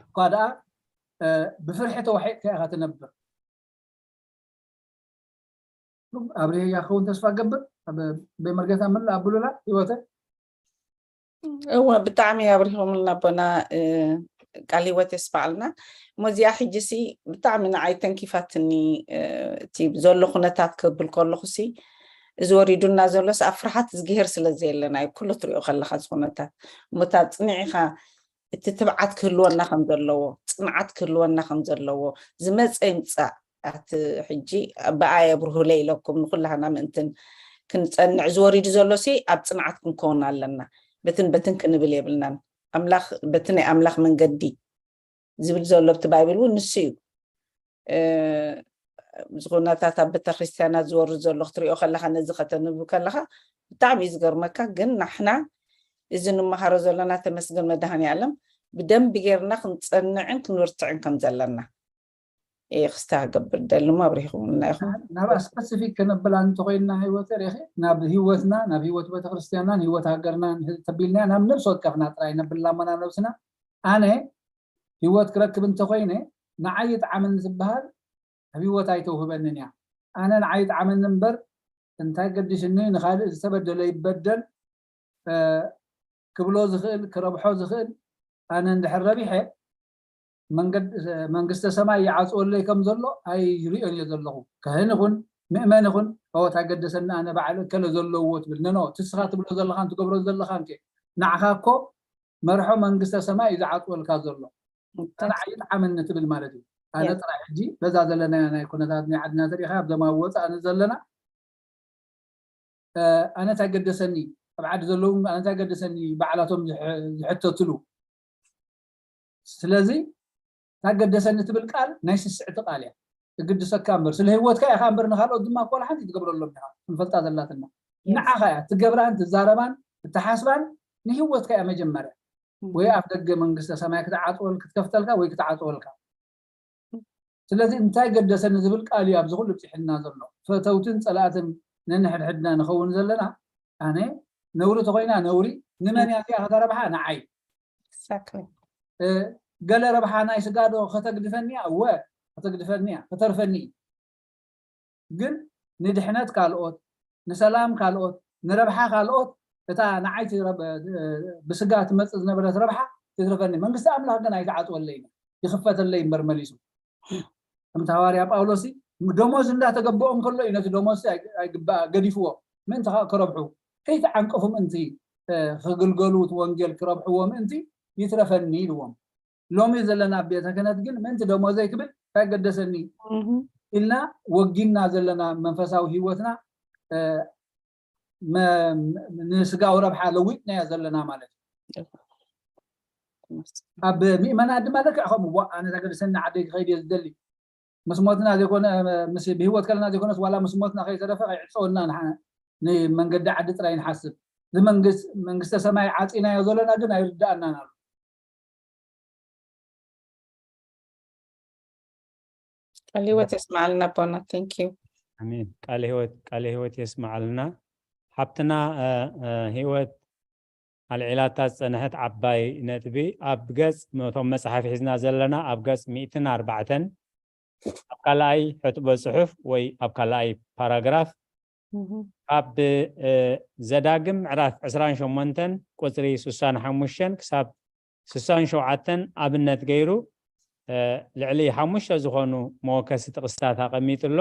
እኳ ደኣ ብፍርሒ ተዋሒጥካ ኢኻ ትነብር። ኣብርሄያ ክኸውን ተስፋ ገብር። በመርጌታ ምን ኣብሉላ ህይወተ እወ ብጣዕሚ ኣብሪሆምልና ኣቦና ቃል ህይወት የስማዓልና። እሞ እዚኣ ሕጂ ሲ ብጣዕሚ ንዓይ ተንኪፋትኒ። እቲ ዘሎ ኩነታት ክብል ከለኹ ሲ እዚ ወሪዱና ዘሎስ ኣብ ፍርሓት ዝግሄር ስለ ዘየለና እዩ። ኩሉ ትሪኦ ከለኻ እዚ ኩነታት እሞ እታ ጽኒዕኻ እቲ ትብዓት ክህልወና ከም ዘለዎ፣ ጽንዓት ክህልወና ከም ዘለዎ፣ ዝመጸ ይምጻእ ኣቲ ሕጂ ብኣይ ኣብርሁለ ኢለኩም ንኩላህና ምእንትን ክንጸንዕ ዝወሪዱ ዘሎ ሲ ኣብ ጽንዓት ክንከውን ኣለና። በትን በትን ክንብል የብልናን። ኣምላኽ በቲ ናይ ኣምላኽ መንገዲ ዝብል ዘሎ ኣብቲ ባይብል እውን ንሱ እዩ። ዝኹነታት ኣብ ቤተክርስትያናት ዝወርድ ዘሎ ክትሪኦ ከለካ ነዚ ከተንብብ ከለካ ብጣዕሚ እዩ ዝገርመካ። ግን ናሕና እዚ ንመሃሮ ዘለና ተመስገን መድሃኒ ኣለም ብደንቢ ጌርና ክንጸንዕን ክንወርትዕን ከም ዘለና ክስታ ክገብር ደሊ ሞ ኣብሪኹምና ኢኹም። ናብኣ ስፐሲፊክ ከነብላ እንተኮይንና ህይወት ርኢኺ ናብ ህይወትና ናብ ህይወት ቤተክርስትያናን ህይወት ሃገርናን ተቢልና ናብ ነብሲ ወከፍና ጥራይ ነብላ ሞና ነብስና ኣነ ህይወት ክረክብ እንተኮይነ ንዓይ ይጥዓመኒ ዝበሃል ኣብ ህይወት ኣይተውህበንን እያ። ኣነ ንዓይ ይጥዓመኒ እምበር እንታይ ገዲሽኒ ንካልእ ዝተበደለ ይበደል ክብሎ ዝኽእል ክረብሖ ዝኽእል ኣነ እንድሕር ረቢሐ መንግስተ ሰማይ ይዓፅወለይ ከም ዘሎ ኣይሪኦን እየ ዘለኹ። ካህን ይኹን ምእመን ይኹን እታ ገደሰኒ ኣነ በዓል እከለ ዘለዎ ትብል ነኖ ትስኻ ትብሎ ዘለኻን ትገብሮ ዘለኻን ከ ንዓኻ እኮ መርሖ መንግስተ ሰማይ እዩ ዝዓፅወልካ ዘሎ። ኣነ ኣይጥዓመኒ ትብል ማለት እዩ። ኣነ ጥራይ ሕጂ በዛ ዘለናያ ናይ ኩነታት ናይ ዓድና ተሪኻ ኣብዞም ኣብ ወፃእኒ ዘለና ኣነ እንታይ ገደሰኒ፣ ኣብ ዓዲ ዘለዉ ኣነ እንታይ ገደሰኒ ባዕላቶም ዝሕተትሉ። ስለዚ እንታይ ገደሰኒ ትብል ቃል ናይ ስስዕቲ ቃል እያ ትግድሰካ እምበር፣ ስለ ህይወትካ ኢኻ እምበር፣ ንካልኦት ድማ ኮላ ሓንቲ ትገብረሎም ኢኻ። ክንፈልጣ ዘላትና ንዓኻ እያ ትገብራን ትዛረባን ትሓስባን፣ ንህይወትካ እያ መጀመርያ። ወይ ኣብ ደገ መንግስተ ሰማይ ክትዓፅወል ክትከፍተልካ ወይ ክትዓፅወልካ። ስለዚ እንታይ ገደሰኒ ዝብል ቃል እዩ ኣብዚ ኩሉ ብፅሕልና ዘሎ። ፈተውትን ፀላእትን ነንሕድሕድና ንኸውን ዘለና። ኣነ ነውሪ ተኮይና ነውሪ፣ ንመን እያ እዚኣ ከተረብሓ? ንዓይ። ገለ ረብሓ ናይ ስጋዶ ከተግድፈኒ እያ? እወ ከተግድፈኒ እያ፣ ከተርፈኒ እዩ። ግን ንድሕነት ካልኦት፣ ንሰላም ካልኦት፣ ንረብሓ ካልኦት፣ እታ ንዓይቲ ብስጋ ትመፅእ ዝነበረት ረብሓ ትትረፈኒ። መንግስቲ ኣምላኽ ግን ኣይትዓፅወለይ፣ ይኽፈተለይ እምበር መሊሱ። ከምቲ ሃዋርያ ጳውሎስ ደሞዝ እንዳተገበኦም ከሎ እዩ ነቲ ደሞዝ ኣይግባእ ገዲፍዎ። ምእንቲ ክረብሑ ከይተዓንቀፉ ምእንቲ ክግልገሉ እቲ ወንጌል ክረብሕዎ ምእንቲ ይትረፈኒ ኢልዎም። ሎሚ ዘለና ቤተ ክህነት ግን ምእንቲ ደሞዘይ ክብል እንታይ ገደሰኒ ኢልና ወጊና ዘለና መንፈሳዊ ህይወትና ንስጋዊ ረብሓ ለዊጥናዮ ዘለና ማለት እዩ። ኣብ ምእመናት ድማ ልክዕ ከምኡ፣ ዋ ኣነ ተገድሰኒ ዓደይ ክኸይድ እየ ዝደሊ፣ ምስ ሞትና ዘይኮነ ብህይወት ከለና ዘይኮነስ ዋላ ምስ ሞትና ከይተረፈ ከይዕፀወና ንመንገዲ ዓዲ ጥራይ ንሓስብ። መንግስተ ሰማይ ዓፂናዮ ዘለና ግን ኣይርዳእናን ኣሎ። ቃለ ህይወት የስማዓልና ኣቦና። Thank you። ኣሜን። ቃለ ህይወት ቃለ ህይወት የስማዓልና። ሓብትና ህይወት ኣልዒላታ ዝፀንሐት ዓባይ ነጥቢ ኣብ ገፅ እቶም መፅሓፍ ሒዝና ዘለና ኣብ ገፅ ሚእትን ኣርባዕተን ኣብ ካልኣይ ሕጥበ ፅሑፍ ወይ ኣብ ካልኣይ ፓራግራፍ ካብ ዘዳግም ምዕራፍ ዕስራን ሸሞንተን ቁፅሪ ስሳን ሓሙሽተን ክሳብ ስሳን ሸውዓተን ኣብነት ገይሩ ልዕሊ ሓሙሽተ ዝኾኑ መወከሲ ጥቕስታት ኣቐሚጡ ኣሎ።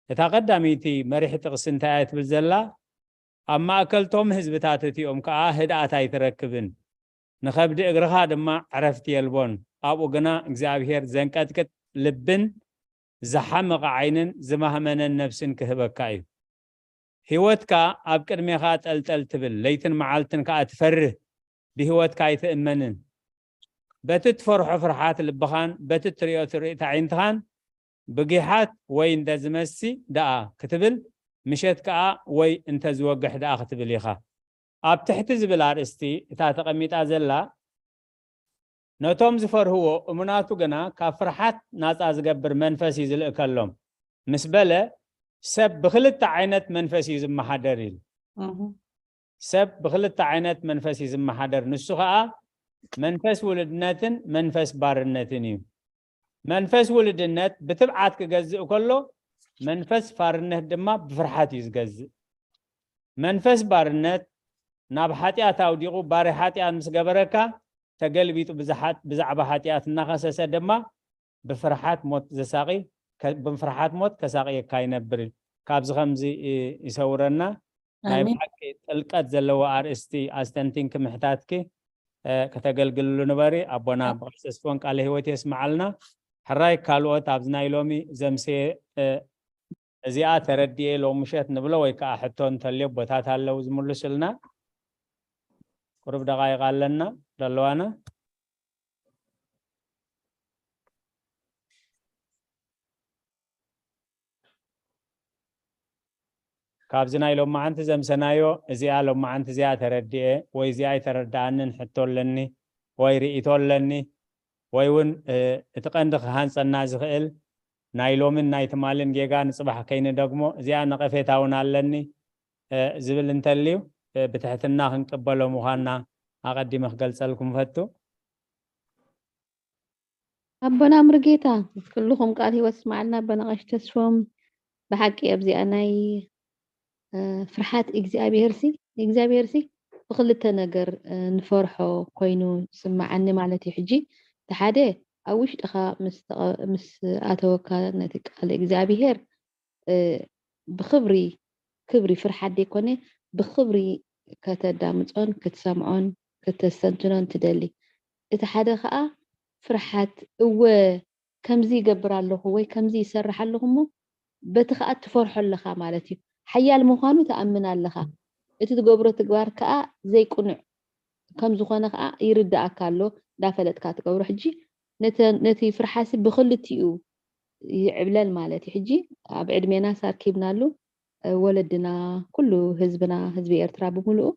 እታ ቀዳመይቲ መሪሕ ጥቕሲ እንታይ እያ ትብል ዘላ? ኣብ ማእከልቶም ህዝብታት እቲኦም ከኣ ህድኣት ኣይትረክብን፣ ንኸብዲ እግርኻ ድማ ዕረፍቲ የልቦን። ኣብኡ ግና እግዚኣብሔር ዘንቀጥቅጥ ልብን ዝሓመቐ ዓይንን ዝማህመነን ነፍስን ክህበካ እዩ። ህይወትካ ኣብ ቅድሜኻ ጠልጠል ትብል፣ ለይትን መዓልትን ከኣ ትፈርህ፣ ብህይወትካ ኣይትእመንን። በቲ ትፈርሖ ፍርሓት ልብኻን በቲ ትርእዮ ትርኢት ኣዒንትኻን ብጊሓት ወይ እንተ ዝመሲ ደኣ ክትብል፣ ምሸት ከኣ ወይ እንተ ዝወግሕ ደኣ ክትብል ኢኻ። ኣብ ትሕቲ ዝብል ኣርእስቲ እታ ተቐሚጣ ዘላ ነቶም ዝፈርህዎ እሙናቱ ግና ካብ ፍርሓት ናጻ ዝገብር መንፈስ እዩ ዝልእከሎም ምስ በለ ሰብ ብክልተ ዓይነት መንፈስ እዩ ዝመሓደር ኢሉ። ሰብ ብክልተ ዓይነት መንፈስ እዩ ዝመሓደር፣ ንሱ ከዓ መንፈስ ውልድነትን መንፈስ ባርነትን እዩ። መንፈስ ውልድነት ብትብዓት ክገዝእ ከሎ መንፈስ ባርነት ድማ ብፍርሓት እዩ ዝገዝእ። መንፈስ ባርነት ናብ ሓጢኣት ኣውዲቑ ባሪ ሓጢኣት ምስ ገበረካ ተገልቢጡ ብዛሓት ብዛዕባ ሓጢኣት እናኸሰሰ ድማ ብፍርሓት ሞት ዘሳቒ ብፍርሓት ሞት ከሳቕየካ ይነብር እዩ። ካብዚ ከምዚ ይሰውረና። ናይ ብሓቂ ጥልቀት ዘለዎ ኣርእስቲ ኣስተንቲንኪ ምሕታትኪ ከተገልግልሉ ንበሪ። ኣቦና ብቐስስፎን ቃለ ህይወት የስምዓልና። ሕራይ ካልኦት ኣብዚ ናይ ሎሚ ዘምስየ እዚኣ ተረዲኤ ሎም ምሸት ንብሎ ወይ ከዓ ሕቶ እንተልዮ ቦታት ኣለዉ ዝምልሱልና። ቁሩብ ደቃይቕ ኣለና ደለዋና። ካብዚ ናይ ሎማዓንቲ ዘምሰናዮ እዚኣ ሎማዓንቲ እዚኣ ተረዲኤ ወይ እዚኣ ኣይተረዳኣንን ሕቶ ኣለኒ ወይ ርእቶ ኣለኒ ወይ እውን እቲ ቀንዲ ክሃንፀና ዝኽእል ናይ ሎምን ናይ ትማልን ጌጋ ንፅባሕ ከይንደግሞ እዚኣ ነቐፌታ እውን ኣለኒ ዝብል እንተልዩ ብትሕትና ክንቅበሎ ምዃንና ኣቐዲመ ክገልፀልኩም ፈቱ። ኣቦና ምርጌታ ኩልኹም ቃል ህይወት ስማዕልና ኣቦና ቀሽ ተስፎም ብሓቂ ኣብዚኣ ናይ ፍርሓት እግዚኣብሔር ሲ እግዚኣብሔር ሲ ብክልተ ነገር ንፈርሖ ኮይኑ ዝስምዓኒ ማለት እዩ። ሕጂ እቲ ሓደ ኣብ ውሽጥኻ ምስ ኣተወካ ነቲ ቃል እግዚኣብሔር ብክብሪ ክብሪ ፍርሓት ዘይኮነ ብክብሪ ከተዳምፆን ክትሰምዖን ክተስተንትኖን ትደሊ። እቲ ሓደ ከዓ ፍርሓት እወ ከምዚ ይገብር ኣለኹ ወይ ከምዚ ይሰርሕ ኣለኹ እሞ በቲ ከዓ ትፈርሖ ኣለኻ ማለት እዩ። ሓያል ምዃኑ ትኣምን ኣለኻ። እቲ ትገብሮ ትግባር ከኣ ዘይቅኑዕ ከም ዝኾነ ከኣ ይርድኣካ ኣሎ። እንዳፈለጥካ ትገብሮ። ሕጂ ነተ-፣ ነቲ ፍርሓሲ ብኽልቲኡ ይዕብለል ማለት እዩ። ሕጂ ኣብ ዕድሜና ሳርኪብናሉ፣ እ፣ ወለድና፣ ኩሉ ህዝብና፣ ህዝቢ ኤርትራ ብምሉኡ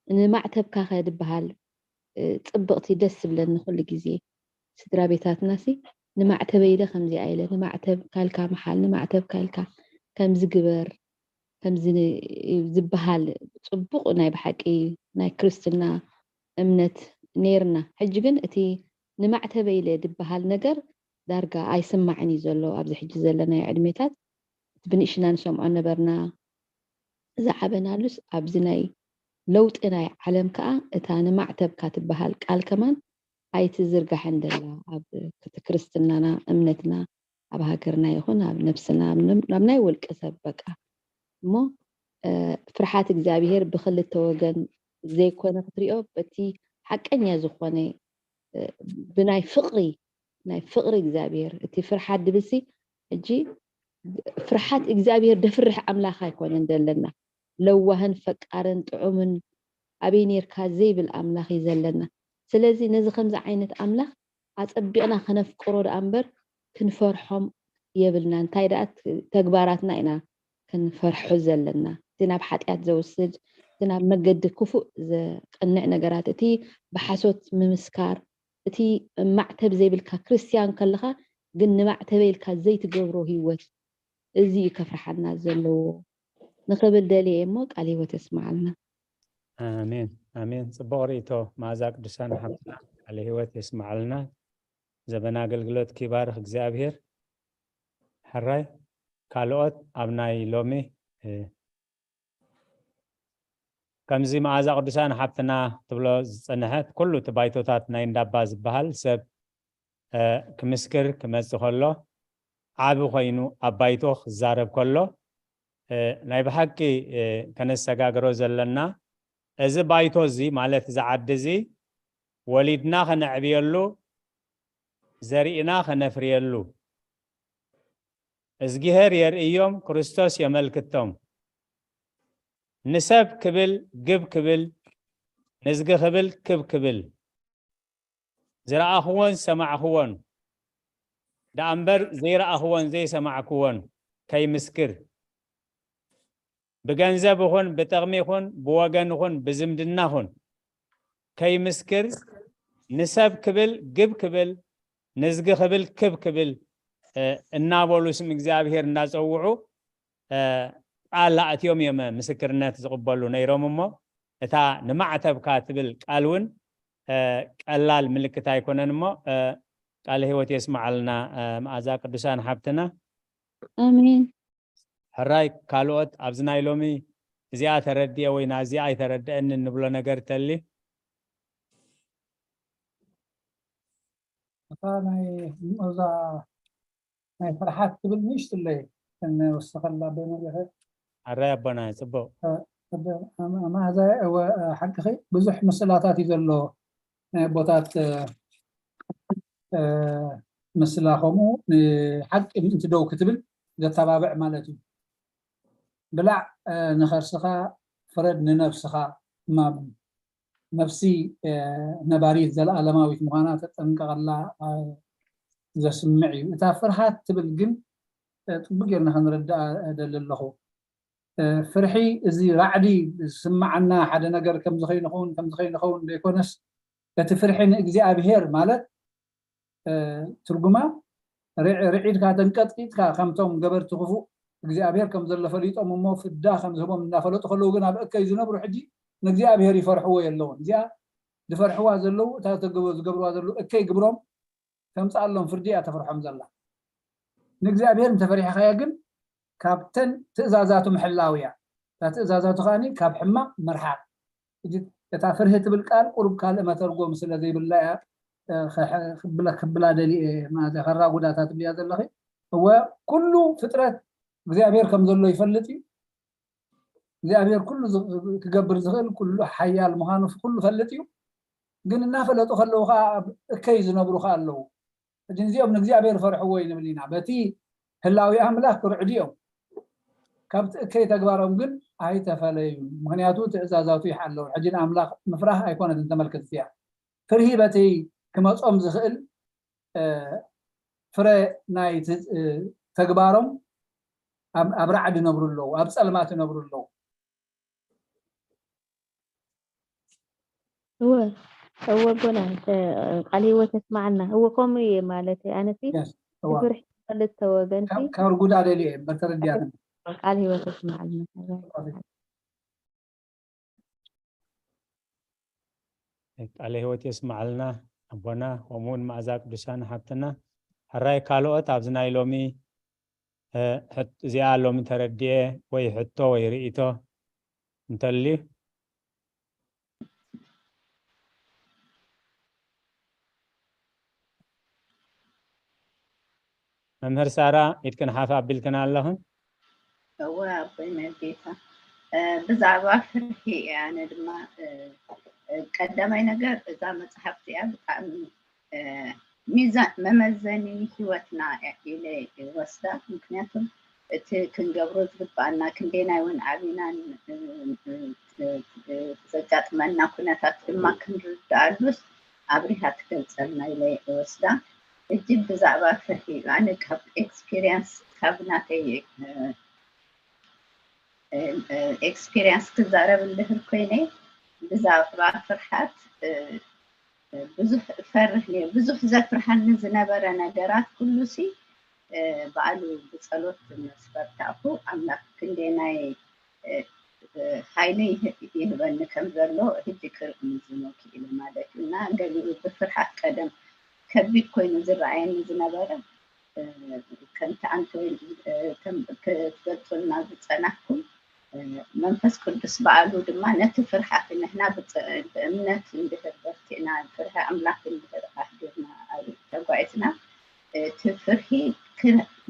ንማዕተብካ ከ ድበሃል፣ እ፣ ጽብቕቲ ደስ ዝብለኒ ኩሉ ግዜ። ስድራ ቤታትናሲ ንማዕተበይ ኢለ ከምዚኣ ኢለ፣ ንማዕተብ ካልካ መሓል፣ ንማዕተብ ካልካ ከምዚ ግበር፣ ከምዚ ን-፣ ዝበሃል ጽቡቕ ናይ ብሓቂ ናይ ክርስትና እምነት ነይርና። ሕጂ ግን እቲ ንማዕተበይ ኢለ ዝበሃል ነገር ዳርጋ ኣይስማዕን እዩ ዘሎ ኣብዚ ሕጂ ዘለናዮ ዕድሜታት። እቲ ብንእሽና ንሰምዖ ነበርና ዝዓበናሉስ ኣብዚ ናይ ለውጢ ናይ ዓለም ከኣ እታ ንማዕተብካ ትበሃል ቃል ከማን ኣይትዝርጋሕን ደላ ኣብ ክት-፣ ክርስትናና እምነትና ኣብ ሃገርና ይኹን ኣብ ነብስና ኣብ ንም-፣ ኣብ ናይ ውልቂ ሰብ በቃ። እሞ፣ እ፣ ፍርሓት እግዚኣብሄር ብክልተ ወገን ዘይኮነ ክትሪኦ በቲ ሓቀኛ ዝኾነ፣ እ፣ ብናይ ፍቕሪ፣ ናይ ፍቕሪ እግዚኣብሄር። እቲ ፍርሓት ድብልሲ ሕጂ ፍርሓት እግዚኣብሄር ደፍርሕ ኣምላኽ ኣይኮነን ዘለና። ለዋህን ፈቃርን ጥዑምን ኣበይ ኔርካ ዘይብል ኣምላኽ እዩ ዘለና። ስለዚ ነዚ ከምዚ ዓይነት ኣምላኽ ኣጸቢቕና ከነፍቅሮ ደኣ እምበር ክንፈርሖም የብልና። እንታይ ደኣ ት-፣ ተግባራትና ኢና ክንፈርሖ ዘለና። እቲ ናብ ሓጢኣት ዘውስድ፣ እቲ ናብ መገዲ ክፉእ ዘቕንዕ ነገራት፣ እቲ ብሓሶት ምምስካር፣ እቲ ማዕተብ ዘይብልካ ክርስትያን ከለኻ ግን ንማዕተበይ ኢልካ ዘይትገብሮ ህይወት፣ እዚ እዩ ከፍርሓና ዘለዎ ንኽብል ደልየ እየ እሞ ቃል ህይወት የስምዓልና። ኣሜን፣ ኣሜን። ጽቡቕ ርእይቶ መኣዛ ቅዱሳን ሓብትና፣ ቃለ ህይወት የስምዓልና። ዘበን ኣገልግሎት ኪባርኽ እግዚኣብሔር። ሕራይ ካልኦት ኣብ ናይ ሎሚ፣ እ፣ ከምዚ መኣዛ ቅዱሳን ሓብትና ትብሎ ዝጸንሐት ኩሉ እቲ ባይቶታት ናይ እንዳባ ዝበሃል ሰብ፣ እ፣ ክምስክር ክመጽእ ከሎ ዓቢ ኮይኑ ኣብ ባይቶ ክዛረብ ከሎ፣ እ፣ ናይ ብሓቂ፣ እ፣ ከነሰጋግሮ ዘለና እዚ ባይቶ እዚ ማለት እዚ ዓዲ እዚ ወሊድና ከነዕብየሉ ዘሪእና ከነፍርየሉ እዝጊሄር የርእዮም ክርስቶስ የመልክቶም ንሰብ ክብል ግብ ክብል ንዝጊ ክብል ክብ ክብል ዝረኣኽዎን ዝሰማዕኽዎን ደኣ እምበር ዘይረኣኽዎን ዘይሰማዕክዎን ከይምስክር ብገንዘብ ይኹን ብጥቕሚ ይኹን ብወገን ይኹን ብዝምድና ይኹን ከይምስክር ንሰብ ክብል ግብ ክብል ንዝጊ ክብል ክብ ክብል እናበሉ ስም እግዚኣብሔር እናፀውዑ ቃል ኣእትዮም እዮም ምስክርነት ዝቕበሉ ነይሮም እሞ እታ ንማዕተብካ ትብል ቃል እውን ቀላል ምልክት ኣይኮነን እሞ ቃለ ህይወት የስምዓልና መኣዛ ቅዱሳን ሓብትና። ኣሜን። ሕራይ ካልኦት ኣብዚ ናይ ሎሚ እዚኣ ተረድኤ ወይ ናዚኣ ኣይተረድአን እንብሎ ነገር ተሊ? እታ ናይ እዛ ናይ ፍርሓት ትብል ንእሽትለይ እንወስኸላ በመሪኸ ሕራይ ኣቦና ጽቡቕ። መኣዛ እወ ሓቅኺ ብዙሕ ምስላታት እዩ ዘሎ ናይ ኣቦታት ምስላ ከምኡ ንሓቂ ምእንቲ ደው ክትብል ዘተባብዕ ማለት እዩ። ብላዕ ንኸርስኻ ፍረድ ንነብስኻ እማም ነፍሲ ነባሪት ዘለኣለማዊት ምዃና ተጠንቀቐላ ዘስምዕ እዩ። እታ ፍርሃት ትብል ግን ጥቡቅ ጌርና ክንርድኣ እደሊ ኣለኹ። ፍርሒ እዚ ራዕዲ ዝስምዓና ሓደ ነገር ከምዚ ከይንኸውን ከምዚ ከይንኸውን ዘይኮነስ እቲ ፍርሒ ንእግዚኣብሄር ማለት ትርጉማ ርዒድካ ተንቀጥቂጥካ ከምቶም ገበርቲ ክፉእ እግዚኣብሔር ከም ዘሎ ፈሊጦም እሞ ፍዳ ከም ዝህቦም እናፈለጡ ከለዉ ግን ኣብ እከይ ዝነብሩ ሕጂ ንእግዚኣብሔር ይፈርሕዎ የለውን። እዚኣ ዝፈርሕዋ ዘለዉ እታ ዝገብርዋ ዘለዉ እከይ ግብሮም ከምፅኣሎም ፍርዲ እያ ተፍርሖም ዘላ። ንእግዚኣብሔር እንተፈሪሕኻዮ ግን ካብተን ትእዛዛቱ ምሕላው እያ። እታ ትእዛዛቱ ከዓኒ ካብ ሕማቕ ምርሓቕ። ሕጂ እታ ፍርሂ ትብል ቃል ቁሩብ ካልእ መተርጎም ስለ ዘይብላ እያ ክብላ ደሊ እየ ማለት እያ። ከራጉዳ እታ ትብልያ ዘለኺ እወ ኩሉ ፍጥረት እግዚኣብሔር ከም ዘሎ ይፈልጥ እዩ። እግዚኣብሔር ኩሉ ክገብር ዝኽእል ኩሉ ሓያል ምዃኑ ኩሉ ፈልጥ እዩ። ግን እናፈለጡ ከለዉ ከዓ እከይ ዝነብሩ ከዓ ኣለዉ። ሕጂ እዚኦም ንእግዚኣብሔር ፈርሕዎ እዩ ንብል ኢና። በቲ ህላዊ ኣምላኽ ክርዕዱ እዮም። ካብ እከይ ተግባሮም ግን ኣይተፈለዩ። ምክንያቱ ትእዛዛቱ ይሓለውን። ሕጂ ንኣምላኽ ምፍራህ ኣይኮነትን ተመልከትቲ እያ። ፍርሂ በቲ ክመጾም ዝኽእል ፍረ ናይ ተግባሮም ኣብ ራዕዲ ነብሩ ኣለዉ፣ ኣብ ፀልማት ነብሩ ኣለዉ። እወ እወ ኣቦና ቃል ህይወት የስማዓልና። እወ ከምኡ እየ ማለት ኣነሲ ብፍርሒ ክልተ ወገንቲ ካብ ርጉዳ ደልየ እምበር ተረዲያትኒ። ቃል ህይወት የስማዓልና። ቃለ ህይወት የስማዓልና ኣቦና፣ ከምኡ እውን መኣዛ ቅዱሳን ሓብትና። ሕራይ ካልኦት ኣብዚ ናይ ሎሚ እዚኣ ሎሚ ተረዲኤ ወይ ሕቶ ወይ ርእይቶ እንተልዩ? መምህር ሳራ ኢድክን ሓፍ ኣቢልክን ኣለኽን። እወ ኣቦይ መርጌታ፣ ብዛዕባ ፍርሒ እየ ኣነ ድማ ቀዳማይ ነገር እዛ መፅሓፍ እዚኣ ብጣዕሚ ሚዛን መመዘኒ ህይወትና ኢለ ይወስዳ። ምክንያቱ እቲ ክንገብሮ ዝግባኣና ክንደይናይ እውን ዓቢናን ዘጋጥመና ኩነታት ድማ ክንርድኣሉስ ኣብሪሃ ትገልፀልና ኢለ ይወስዳ። እጅግ ብዛዕባ ፍርሒ ኣነ ካብ ኤክስፒሪየንስ ካብ ናተይ ኤክስፒሪየንስ ክዛረብ እንድህር ኮይነ ብዛዕባ ፍርሓት ብዙሕ እፈርህ ነይሩ። ብዙሕ ዘፍርሃኒ ዝነበረ ነገራት ኩሉሲ ባዕሉ ብፀሎት ምስ በርታዕኩ ኣምላኽ ክንደይ ናይ ሓይሊ ይህበኒ ከም ዘሎ ሕጂ ክርኢ ምዝኖ ክኢለ ማለት እዩ። እና ገሊኡ ብፍርሓት ቀደም ከቢድ ኮይኑ ዝረኣየኒ ዝነበረ ከምቲ ኣንቲ ክትገልፁልና ዝፀናሕኩም መንፈስ ቅዱስ በዓሉ ድማ ነቲ ፍርሓት ንሕና ብእምነት እንድሕር በርቲዕና ፍርሒ ኣምላኽ እንድሕር ኣሕዲርና ተጓዒዝና እቲ ፍርሒ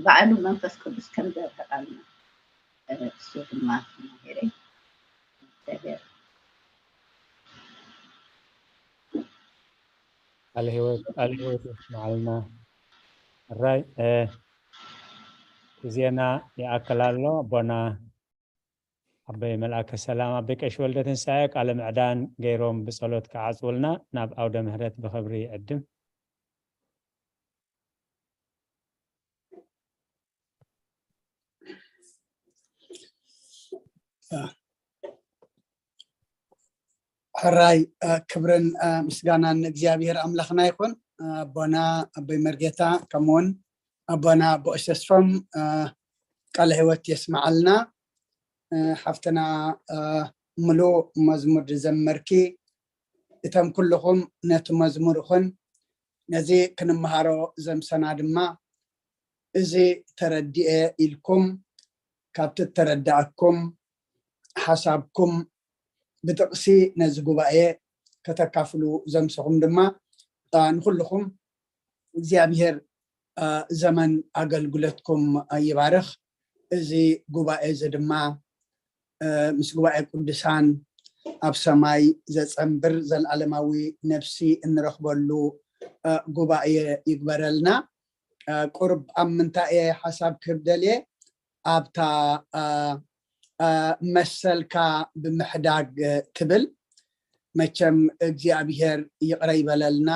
በዓሉ መንፈስ ቅዱስ ከም ዘርሕቐልና እሱ ድማ ተማሂረ። ቃለ ህይወት ቃለ ህይወት የስማዓልና። ሕራይ ግዜና ይኣክል ኣሎ። ኣቦና ኣበይ መልኣከ ሰላም ኣበይ ቀሺ ወልደ ትንሳኤ ቃለ ምዕዳን ገይሮም ብጸሎት ክዓጽውልና ናብ ኣውደ ምህረት ብኽብሪ ይዕድም። ሕራይ ክብርን ምስጋናን ንእግዚኣብሔር ኣምላኽና ይኹን። ኣቦና ኣቦይ መርጌታ ከምኡውን ኣቦና ኣቦ ተስፎም ቃለ ህይወት የስምዓልና። ሓፍትና ምሉእ መዝሙር ዝዘመርኪ እቶም ኩልኹም ነቲ መዝሙር ይኹን ነዚ ክንመሃሮ ዘምሰና ድማ እዚ ተረዲኤ ኢልኩም ካብቲ እተረዳእኩም ሓሳብኩም ብጥቕሲ ነዚ ጉባኤ ከተካፍሉ ዘምሰኹም ድማ ንኩልኹም እግዚኣብሔር ዘመን ኣገልግሎትኩም ይባርኽ። እዚ ጉባኤ እዚ ድማ ምስ ጉባኤ ቅዱሳን ኣብ ሰማይ ዘጸንብር ዘልኣለማዊ ነፍሲ እንረኽበሉ ጉባኤ ይግበረልና። ቁርብ ኣብ ምንታይ እየ ሓሳብ ክህብ ደልየ ኣብታ መሰልካ ብምሕዳግ ትብል መቸም እግዚኣብሔር ይቕረ ይበለልና።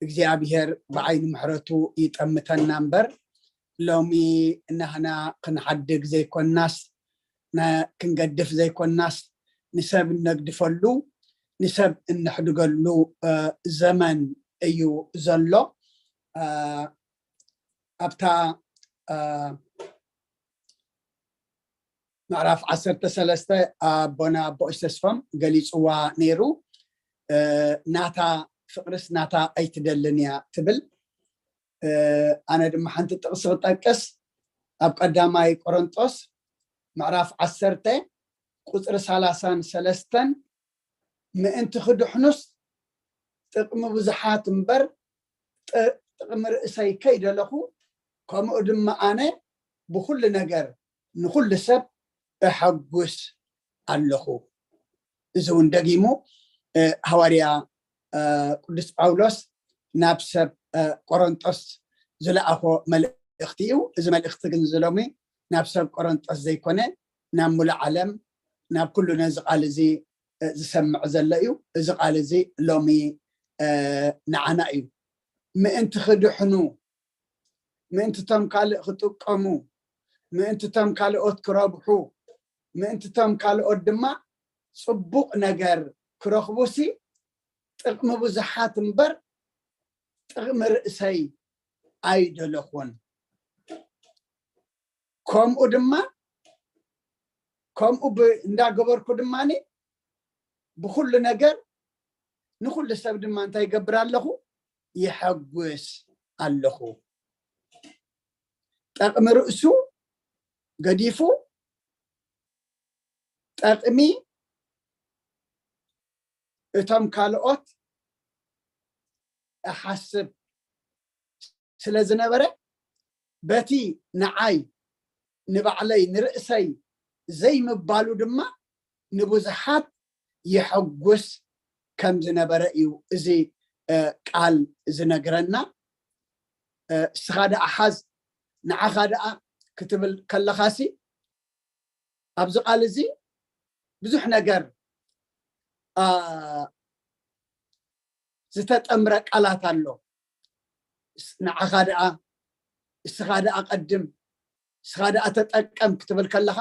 እግዚኣብሔር ብዓይኒ ምሕረቱ ይጠምተና እምበር ሎሚ ናህና ክንሓድግ ዘይኮናስ ክንገድፍ ዘይኮናስ ንሰብ እነግድፈሉ ንሰብ እነሕድገሉ ዘመን እዩ ዘሎ። ኣብታ ምዕራፍ ዓሰርተ ሰለስተ ኣቦና ኣቦ ተስፎም ገሊፅዋ ነይሩ። ናታ ፍቅርስ ናታ ኣይትደልን እያ ትብል። ኣነ ድማ ሓንቲ ጥቅሲ ክጠቅስ ኣብ ቀዳማይ ቆሮንጦስ ምዕራፍ ዓሰርተ ቁፅሪ ሰላሳን ሰለስተን ምእንቲ ክድሕኑስ ጥቅሚ ብዙሓት እምበር ጥቅሚ ርእሰይ ከይደለኹ ከምኡ ድማ ኣነ ብኩሉ ነገር ንኩሉ ሰብ እሐጉስ ኣለኹ። እዚ እውን ደጊሙ ሃዋርያ ቅዱስ ጳውሎስ ናብ ሰብ ቆሮንጦስ ዝለኣኾ መልእኽቲ እዩ። እዚ መልእኽቲ ግን ዝሎሚ ናብ ሰብ ቆረንጦስ ዘይኮነ ናብ ሙሉእ ዓለም፣ ናብ ኩሉ ነዚ ቃል እዚ ዝሰምዕ ዘሎ እዩ። እዚ ቃል እዚ ሎሚ ንዓና እዩ። ምእንቲ ክድሕኑ፣ ምእንቲ ቶም ካልእ ክጥቀሙ፣ ምእንቲ ቶም ካልኦት ክረብሑ፣ ምእንቲ ቶም ካልኦት ድማ ፅቡቕ ነገር ክረኽቡሲ ጥቕሚ ብዙሓት እምበር ጥቕሚ ርእሰይ ኣይደለኹን። ከምኡ ድማ ከምኡ እንዳገበርኩ ድማ ብኩሉ ነገር ንኩሉ ሰብ ድማ እንታይ ይገብር ኣለኹ? ይሐጉስ ኣለኹ። ጠቕሚ ርእሱ ገዲፉ ጠቕሚ እቶም ካልኦት እሓስብ ስለ ዝነበረ፣ በቲ ንዓይ ንባዕለይ ንርእሰይ ዘይምባሉ ድማ ንብዙሓት የሐጉስ ከም ዝነበረ እዩ እዚ ቃል ዝነግረና። እስኻ ደኣ ሓዝ፣ ንዓኻ ደኣ ክትብል ከለኻሲ ኣብዚ ቃል እዚ ብዙሕ ነገር ዝተጠምረ ቃላት ኣሎ። ንዓኻ ደኣ፣ እስኻ ደኣ ቀድም፣ እስኻ ደኣ ተጠቀም ክትብል ከለኻ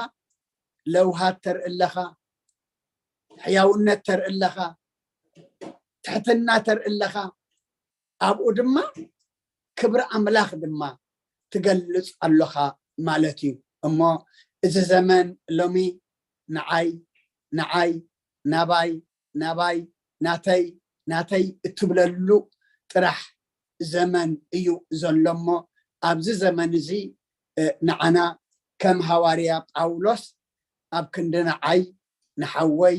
ለውሃት ተርኢ ኣለኻ፣ ሕያውነት ተርኢ ኣለኻ፣ ትሕትና ተርኢ ኣለኻ። ኣብኡ ድማ ክብሪ ኣምላኽ ድማ ትገልጽ ኣለኻ ማለት እዩ። እሞ እዚ ዘመን ሎሚ ንዓይ፣ ንዓይ፣ ናባይ፣ ናባይ፣ ናተይ፣ ናተይ እትብለሉ ጥራሕ ዘመን እዩ ዘሎ። እሞ ኣብዚ ዘመን እዚ ንዓና ከም ሃዋርያ ጳውሎስ ኣብ ክንዲ ንዓይ ንሓወይ፣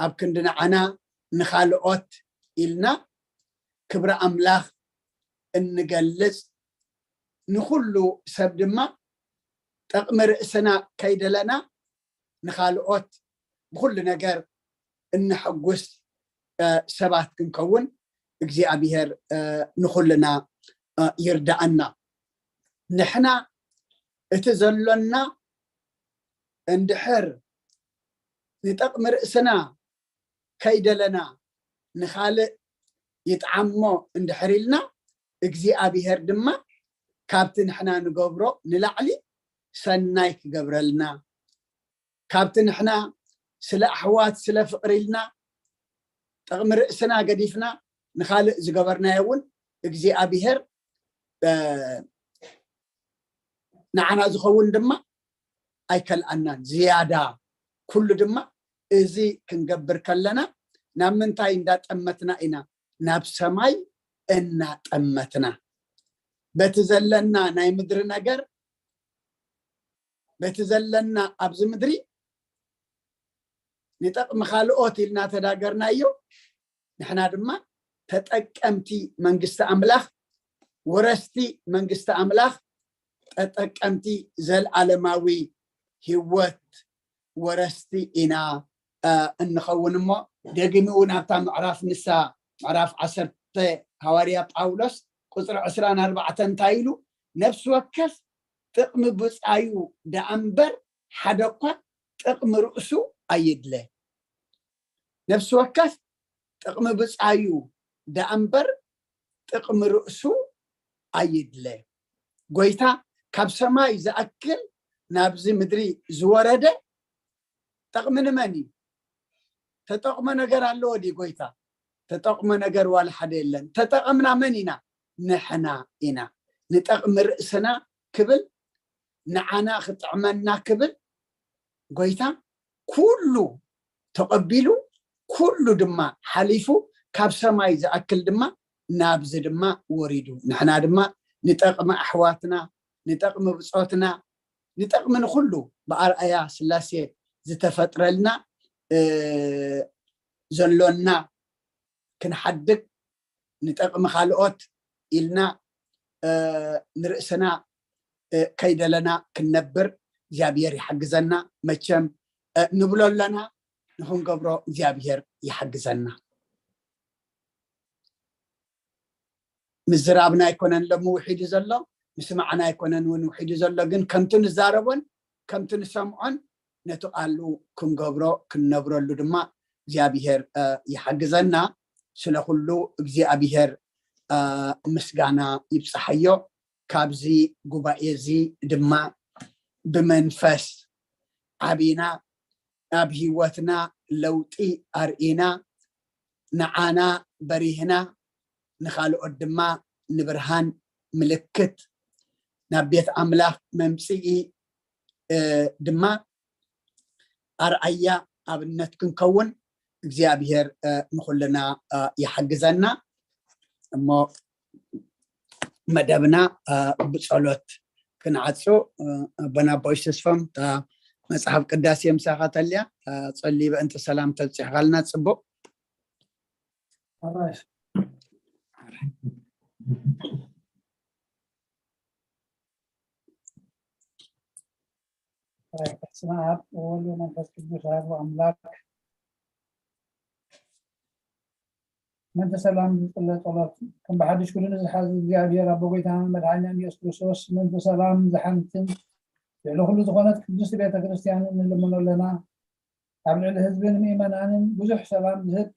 ኣብ ክንዲ ንዓና ንኻልኦት ኢልና ክብሪ ኣምላኽ እንገልጽ፣ ንኹሉ ሰብ ድማ ጠቕሚ ርእስና ከይደለና ንኻልኦት ብኹሉ ነገር እንሕጉስ ሰባት ክንከውን እግዚኣብሔር ንኹልና ይርዳኣና። ንሕና እቲ ዘሎና እንድሕር ንጠቕሚ ርእስና ከይደለና ንኻልእ ይጥዓሞ እንድሕር ኢልና፣ እግዚኣብሔር ድማ ካብቲ ንሕና ንገብሮ ንላዕሊ ሰናይ ክገብረልና፣ ካብቲ ንሕና ስለ ኣሕዋት ስለ ፍቕሪ ኢልና ጥቕሚ ርእስና ገዲፍና ንኻልእ ዝገበርናዮ እውን እግዚኣብሔር ንዓና ዝኸውን ድማ ኣይከልኣናን። ዝያዳ ኩሉ ድማ እዚ ክንገብር ከለና ናብ ምንታይ እንዳጠመትና ኢና? ናብ ሰማይ እናጠመትና። በቲ ዘለና ናይ ምድሪ ነገር፣ በቲ ዘለና ኣብዚ ምድሪ ንጠቕሚ ካልኦት ኢልና ተዳገርናዮ፣ ንሕና ድማ ተጠቀምቲ መንግስቲ ኣምላኽ፣ ወረስቲ መንግስቲ ኣምላኽ፣ ተጠቀምቲ ዘለኣለማዊ ህይወት ወረስቲ ኢና እንኸውን። እሞ ደጊሙ እውን ኣብታ ምዕራፍ ንሳ ምዕራፍ ዓሰርተ ሃዋርያ ጳውሎስ ቁፅሪ ዕስራን ኣርባዕተን እንታይ ኢሉ? ነፍሲ ወከፍ ጥቕሚ ብፃዩ ደኣ እምበር ሓደ እኳ ጥቕሚ ርእሱ ኣይድለ። ነፍሲ ወከፍ ጥቕሚ ብፃዩ ደኣ እምበር ጥቕሚ ርእሱ ኣይድለ። ጎይታ ካብ ሰማይ ዝኣክል ናብዚ ምድሪ ዝወረደ ጠቕሚ ንመን እዩ? ተጠቕሞ ነገር ኣለዎ ድዩ ጎይታ? ተጠቕሞ ነገር ዋላ ሓደ የለን። ተጠቐምና መን ኢና? ንሕና ኢና። ንጠቕሚ ርእስና ክብል፣ ንዓና ክጥዕመና ክብል ጎይታ ኩሉ ተቐቢሉ፣ ኩሉ ድማ ሓሊፉ፣ ካብ ሰማይ ዝኣክል ድማ ናብዚ ድማ ወሪዱ። ንሕና ድማ ንጠቕሚ ኣሕዋትና፣ ንጠቕሚ ብጾትና፣ ንጠቕሚ ንኹሉ ብኣርኣያ ስላሴ ዝተፈጥረልና ዘሎና ክንሓድግ፣ ንጠቕሚ ካልኦት ኢልና ንርእስና ከይደለና ክንነብር እግዚኣብሔር ይሓግዘና። መቸም ንብሎ ኣለና፣ ንክንገብሮ እግዚኣብሔር ይሓግዘና። ምዝራብና ኣይኮነን ሎሚ ውሒዱ ዘሎ፣ ምስማዕና ኣይኮነን እውን ውሒዱ ዘሎ፣ ግን ከምቲ ንዛረቦን ከምቲ ንሰምዖን ነቲ ቃሉ ክንገብሮ ክንነብረሉ ድማ እግዚኣብሔር ይሓግዘና። ስለ ኩሉ እግዚኣብሔር ምስጋና ይብፅሓዮ። ካብዚ ጉባኤ እዚ ድማ ብመንፈስ ዓቢና፣ ኣብ ህይወትና ለውጢ ኣርኢና፣ ንዓና በሪህና፣ ንኻልኦት ድማ ንብርሃን ምልክት፣ ናብ ቤት ኣምላኽ መምፅኢ ድማ ኣርኣያ ኣብነት ክንከውን እግዚኣብሔር ንኩልና ይሓግዘና። እሞ መደብና ብፀሎት ክንዓፁ፣ ኣቦና ኣቦይ ተስፎም፣ እታ መፅሓፍ ቅዳሴ ምሳኻ ተልያ፣ ጸሊ በእንተ ሰላም ተብፂሕካልና ፅቡቅ። በስመ ኣብ ወወልድ ወመንፈስ ቅዱስ ኣሐዱ ኣምላክ። ምእንተ ሰላም ዝጽለ ጸሎት። ከም ብሓድሽ ኩሉ ንዝሓዝ እግዚኣብሔር ኣቦ ጎይታና መድሓኒና ኢየሱስ ክርስቶስ፣ ምእንተ ሰላም ዝሓንትን ልዕሊ ኩሉ ዝኾነት ቅድስቲ ቤተ ክርስቲያን ንልምኖ ኣለና። ኣብ ልዕሊ ህዝብን ምእመናንን ብዙሕ ሰላም ዝህብ፣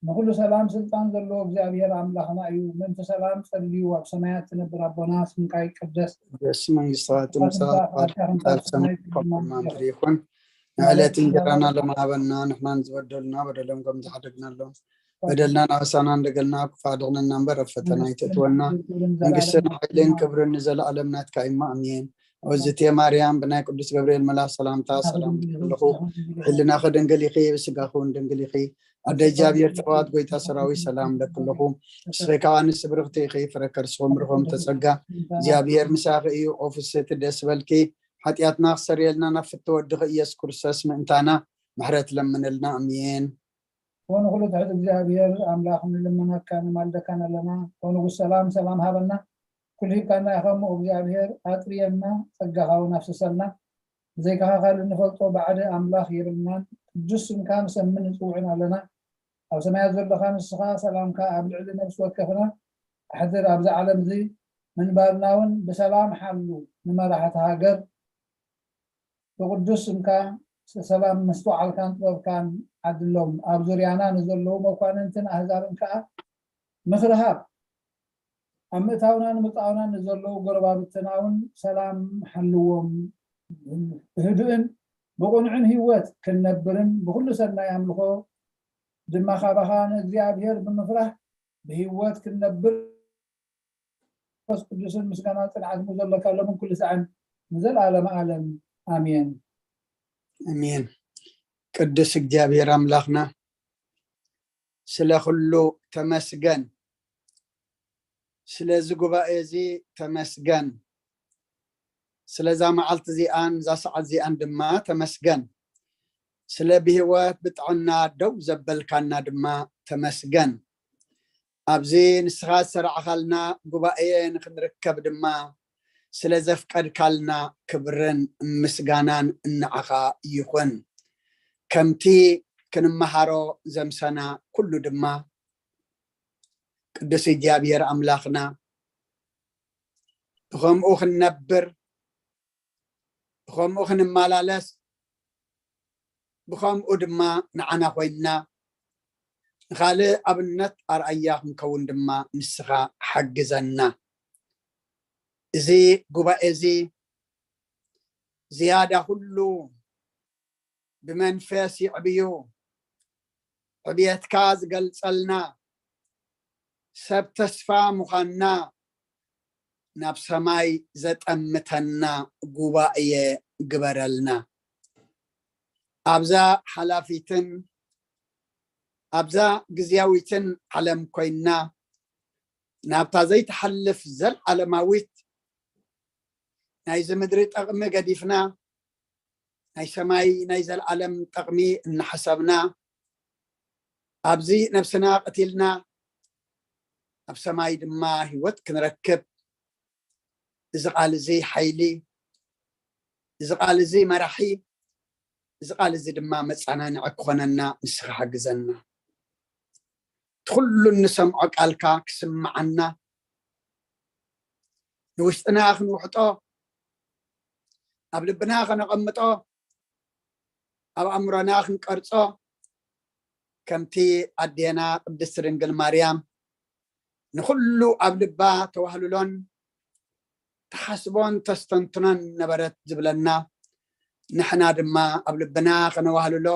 ንኹሉ ሰላም ስልጣን ዘለዎ እግዚኣብሔር ኣምላኽና እዩ። ምእንቲ ሰላም ጸልዩ። ኣብ ሰማያት ትነብር ኣቦና፣ ስምካ ይቀደስ። ቅድስት መንግስትኻ ትምጻእ፣ ፍቃድካ ኣብ ሰማይ ከም ኣብ ምድሪ ይኹን። ንዕለት እንጀራና ሎሚ ሃበና፣ ንሕና ንዝበደሉና በደሎም ከም ዝሓደግናሎም፣ በደልና ናበሳና እንደገልና፣ ክፉእ ኣድሕነና እምበር፣ ኣብ ፈተና ኣይተእትወና። መንግስትን ሓይልን ክብርን ንዘለኣለም ናትካ እዩ። ኣሜን። እግዝእትየ ማርያም፣ ብናይ ቅዱስ ገብርኤል መልኣኽ ሰላምታ ሰላም እብለኪ፣ ህልናኺ ድንግል ኢኺ፣ ብስጋኺ እውን ድንግል ኢኺ። ኣደ እግዚኣብሔር ጸባኦት፣ ጎይታ ሰራዊት፣ ሰላም እብለኪ ኣለኹ። ንስኺ ከኣ ንስብርኽቲ ኢኺ፣ ፍረ ከርስኺ እውን ብሩኽ ተጸጋ፣ እግዚኣብሔር ምሳኺ እዩ። ኦ ፍስሕቲ፣ ደስ በልኪ፣ ሓጢኣትና ክሰርየልና ናብ ፍትወ ወድኺ ኢየሱስ ክርስቶስ ምእንታና ምሕረት ለምንልና። ኣሜን። ኦ ንኹሉ ትሕት እግዚኣብሔር ኣምላኽ፣ ንልምነካን ንማልደካን ኣለና። ኦ ንጉስ ሰላም፣ ሰላም ሃበና። ኩሉ ሂብካና ኢኻ እሞ እግዚኣብሔር፣ ኣጥርየና፣ ጸጋኻ እውን ኣፍስሰልና። ብዘይካኻ ካልእ እንፈልጦ ባዕዲ ኣምላኽ የብልናን። ቅዱስ ስምካ ንሰምን ንጽውዕን ኣለና። ኣብ ሰማያት ዘለኻ ንስኻ ሰላምካ ኣብ ልዕሊ ነፍሲ ወከፍና ኣሕድር። ኣብዚ ዓለም እዚ ምንባርና እውን ብሰላም ሓሉ። ንመራሕቲ ሃገር ብቅዱስ ስምካ ሰላም ምስትውዓልካን ጥበብካን ዓድሎም። ኣብ ዙርያና ንዘለዉ መኳንንትን ኣህዛብን ከኣ ምኽሪ ሃብ። ኣብ ምእታውናን ምውጻእናን ንዘለዉ ጎረባብትና እውን ሰላም ሓልዎም። ብህዱእን ብቕኑዕን ህይወት ክንነብርን ብኹሉ ሰናይ ኣምልኾ ድማ ካባኻ ንእግዚኣብሔር ብምፍራህ ብህይወት ክንነብር መንፈስ ቅዱስን ምስጋና ጽንዓት ዘለካ ሎምን ኩሉ ሰዓን ንዘለዓለመ ዓለም። ኣሜን። ኣሜን። ቅዱስ እግዚኣብሔር ኣምላኽና፣ ስለ ኩሉ ተመስገን። ስለዚ ጉባኤ እዚ ተመስገን። ስለዛ መዓልቲ እዚኣን እዛ ሰዓት እዚኣን ድማ ተመስገን። ስለ ብህይወት ብጥዕና ደው ዘበልካና ድማ ተመስገን። ኣብዚ ንስኻ ዝሰራዕኻልና ጉባኤ ንኽንርከብ ድማ ስለ ዘፍቀድካልና ክብርን ምስጋናን ንዓኻ ይኹን። ከምቲ ክንመሃሮ ዘምሰና ኩሉ ድማ ቅዱስ እግዚኣብሔር ኣምላኽና ብኸምኡ ክንነብር፣ ብኸምኡ ክንመላለስ፣ ብኸምኡ ድማ ንዓና ኮይንና ንኻልእ ኣብነት ኣርኣያ ክንከውን ድማ ንስኻ ሓግዘና። እዚ ጉባኤ እዚ ዝያዳ ኩሉ ብመንፈስ ይዕብዩ፣ ዕብየትካ ዝገልጸልና፣ ሰብ ተስፋ ምዃንና ናብ ሰማይ ዘጠምተና ጉባኤ ግበረልና። ኣብዛ ሓላፊትን ኣብዛ ግዝያዊትን ዓለም ኮይንና ናብታ ዘይትሓልፍ ዘልዓለማዊት ናይዚ ምድሪ ጠቕሚ ገዲፍና ናይ ሰማይ ናይ ዘልዓለም ጠቕሚ እናሓሰብና ኣብዚ ነብስና ቀቲልና ኣብ ሰማይ ድማ ህይወት ክንረክብ እዚ ቃል እዚ ሓይሊ፣ እዚ ቃል እዚ መራሒ፣ እዚ ቃል እዚ ድማ መጸናንዒ ክኾነና ንስኻ ሓግዘና። እቲ ኩሉ እንሰምዖ ቃልካ ክስምዓና፣ ንውሽጥና ክንውሕጦ፣ ኣብ ልብና ከነቐምጦ፣ ኣብ ኣእምሮና ክንቀርጾ፣ ከምቲ ኣዴና ቅድስቲ ድንግል ማርያም ንኹሉ ኣብ ልባ ተዋህልሎን ተሓስቦን ተስተንትኖን ነበረት ዝብለና፣ ንሕና ድማ ኣብ ልብና ከነዋህልሎ፣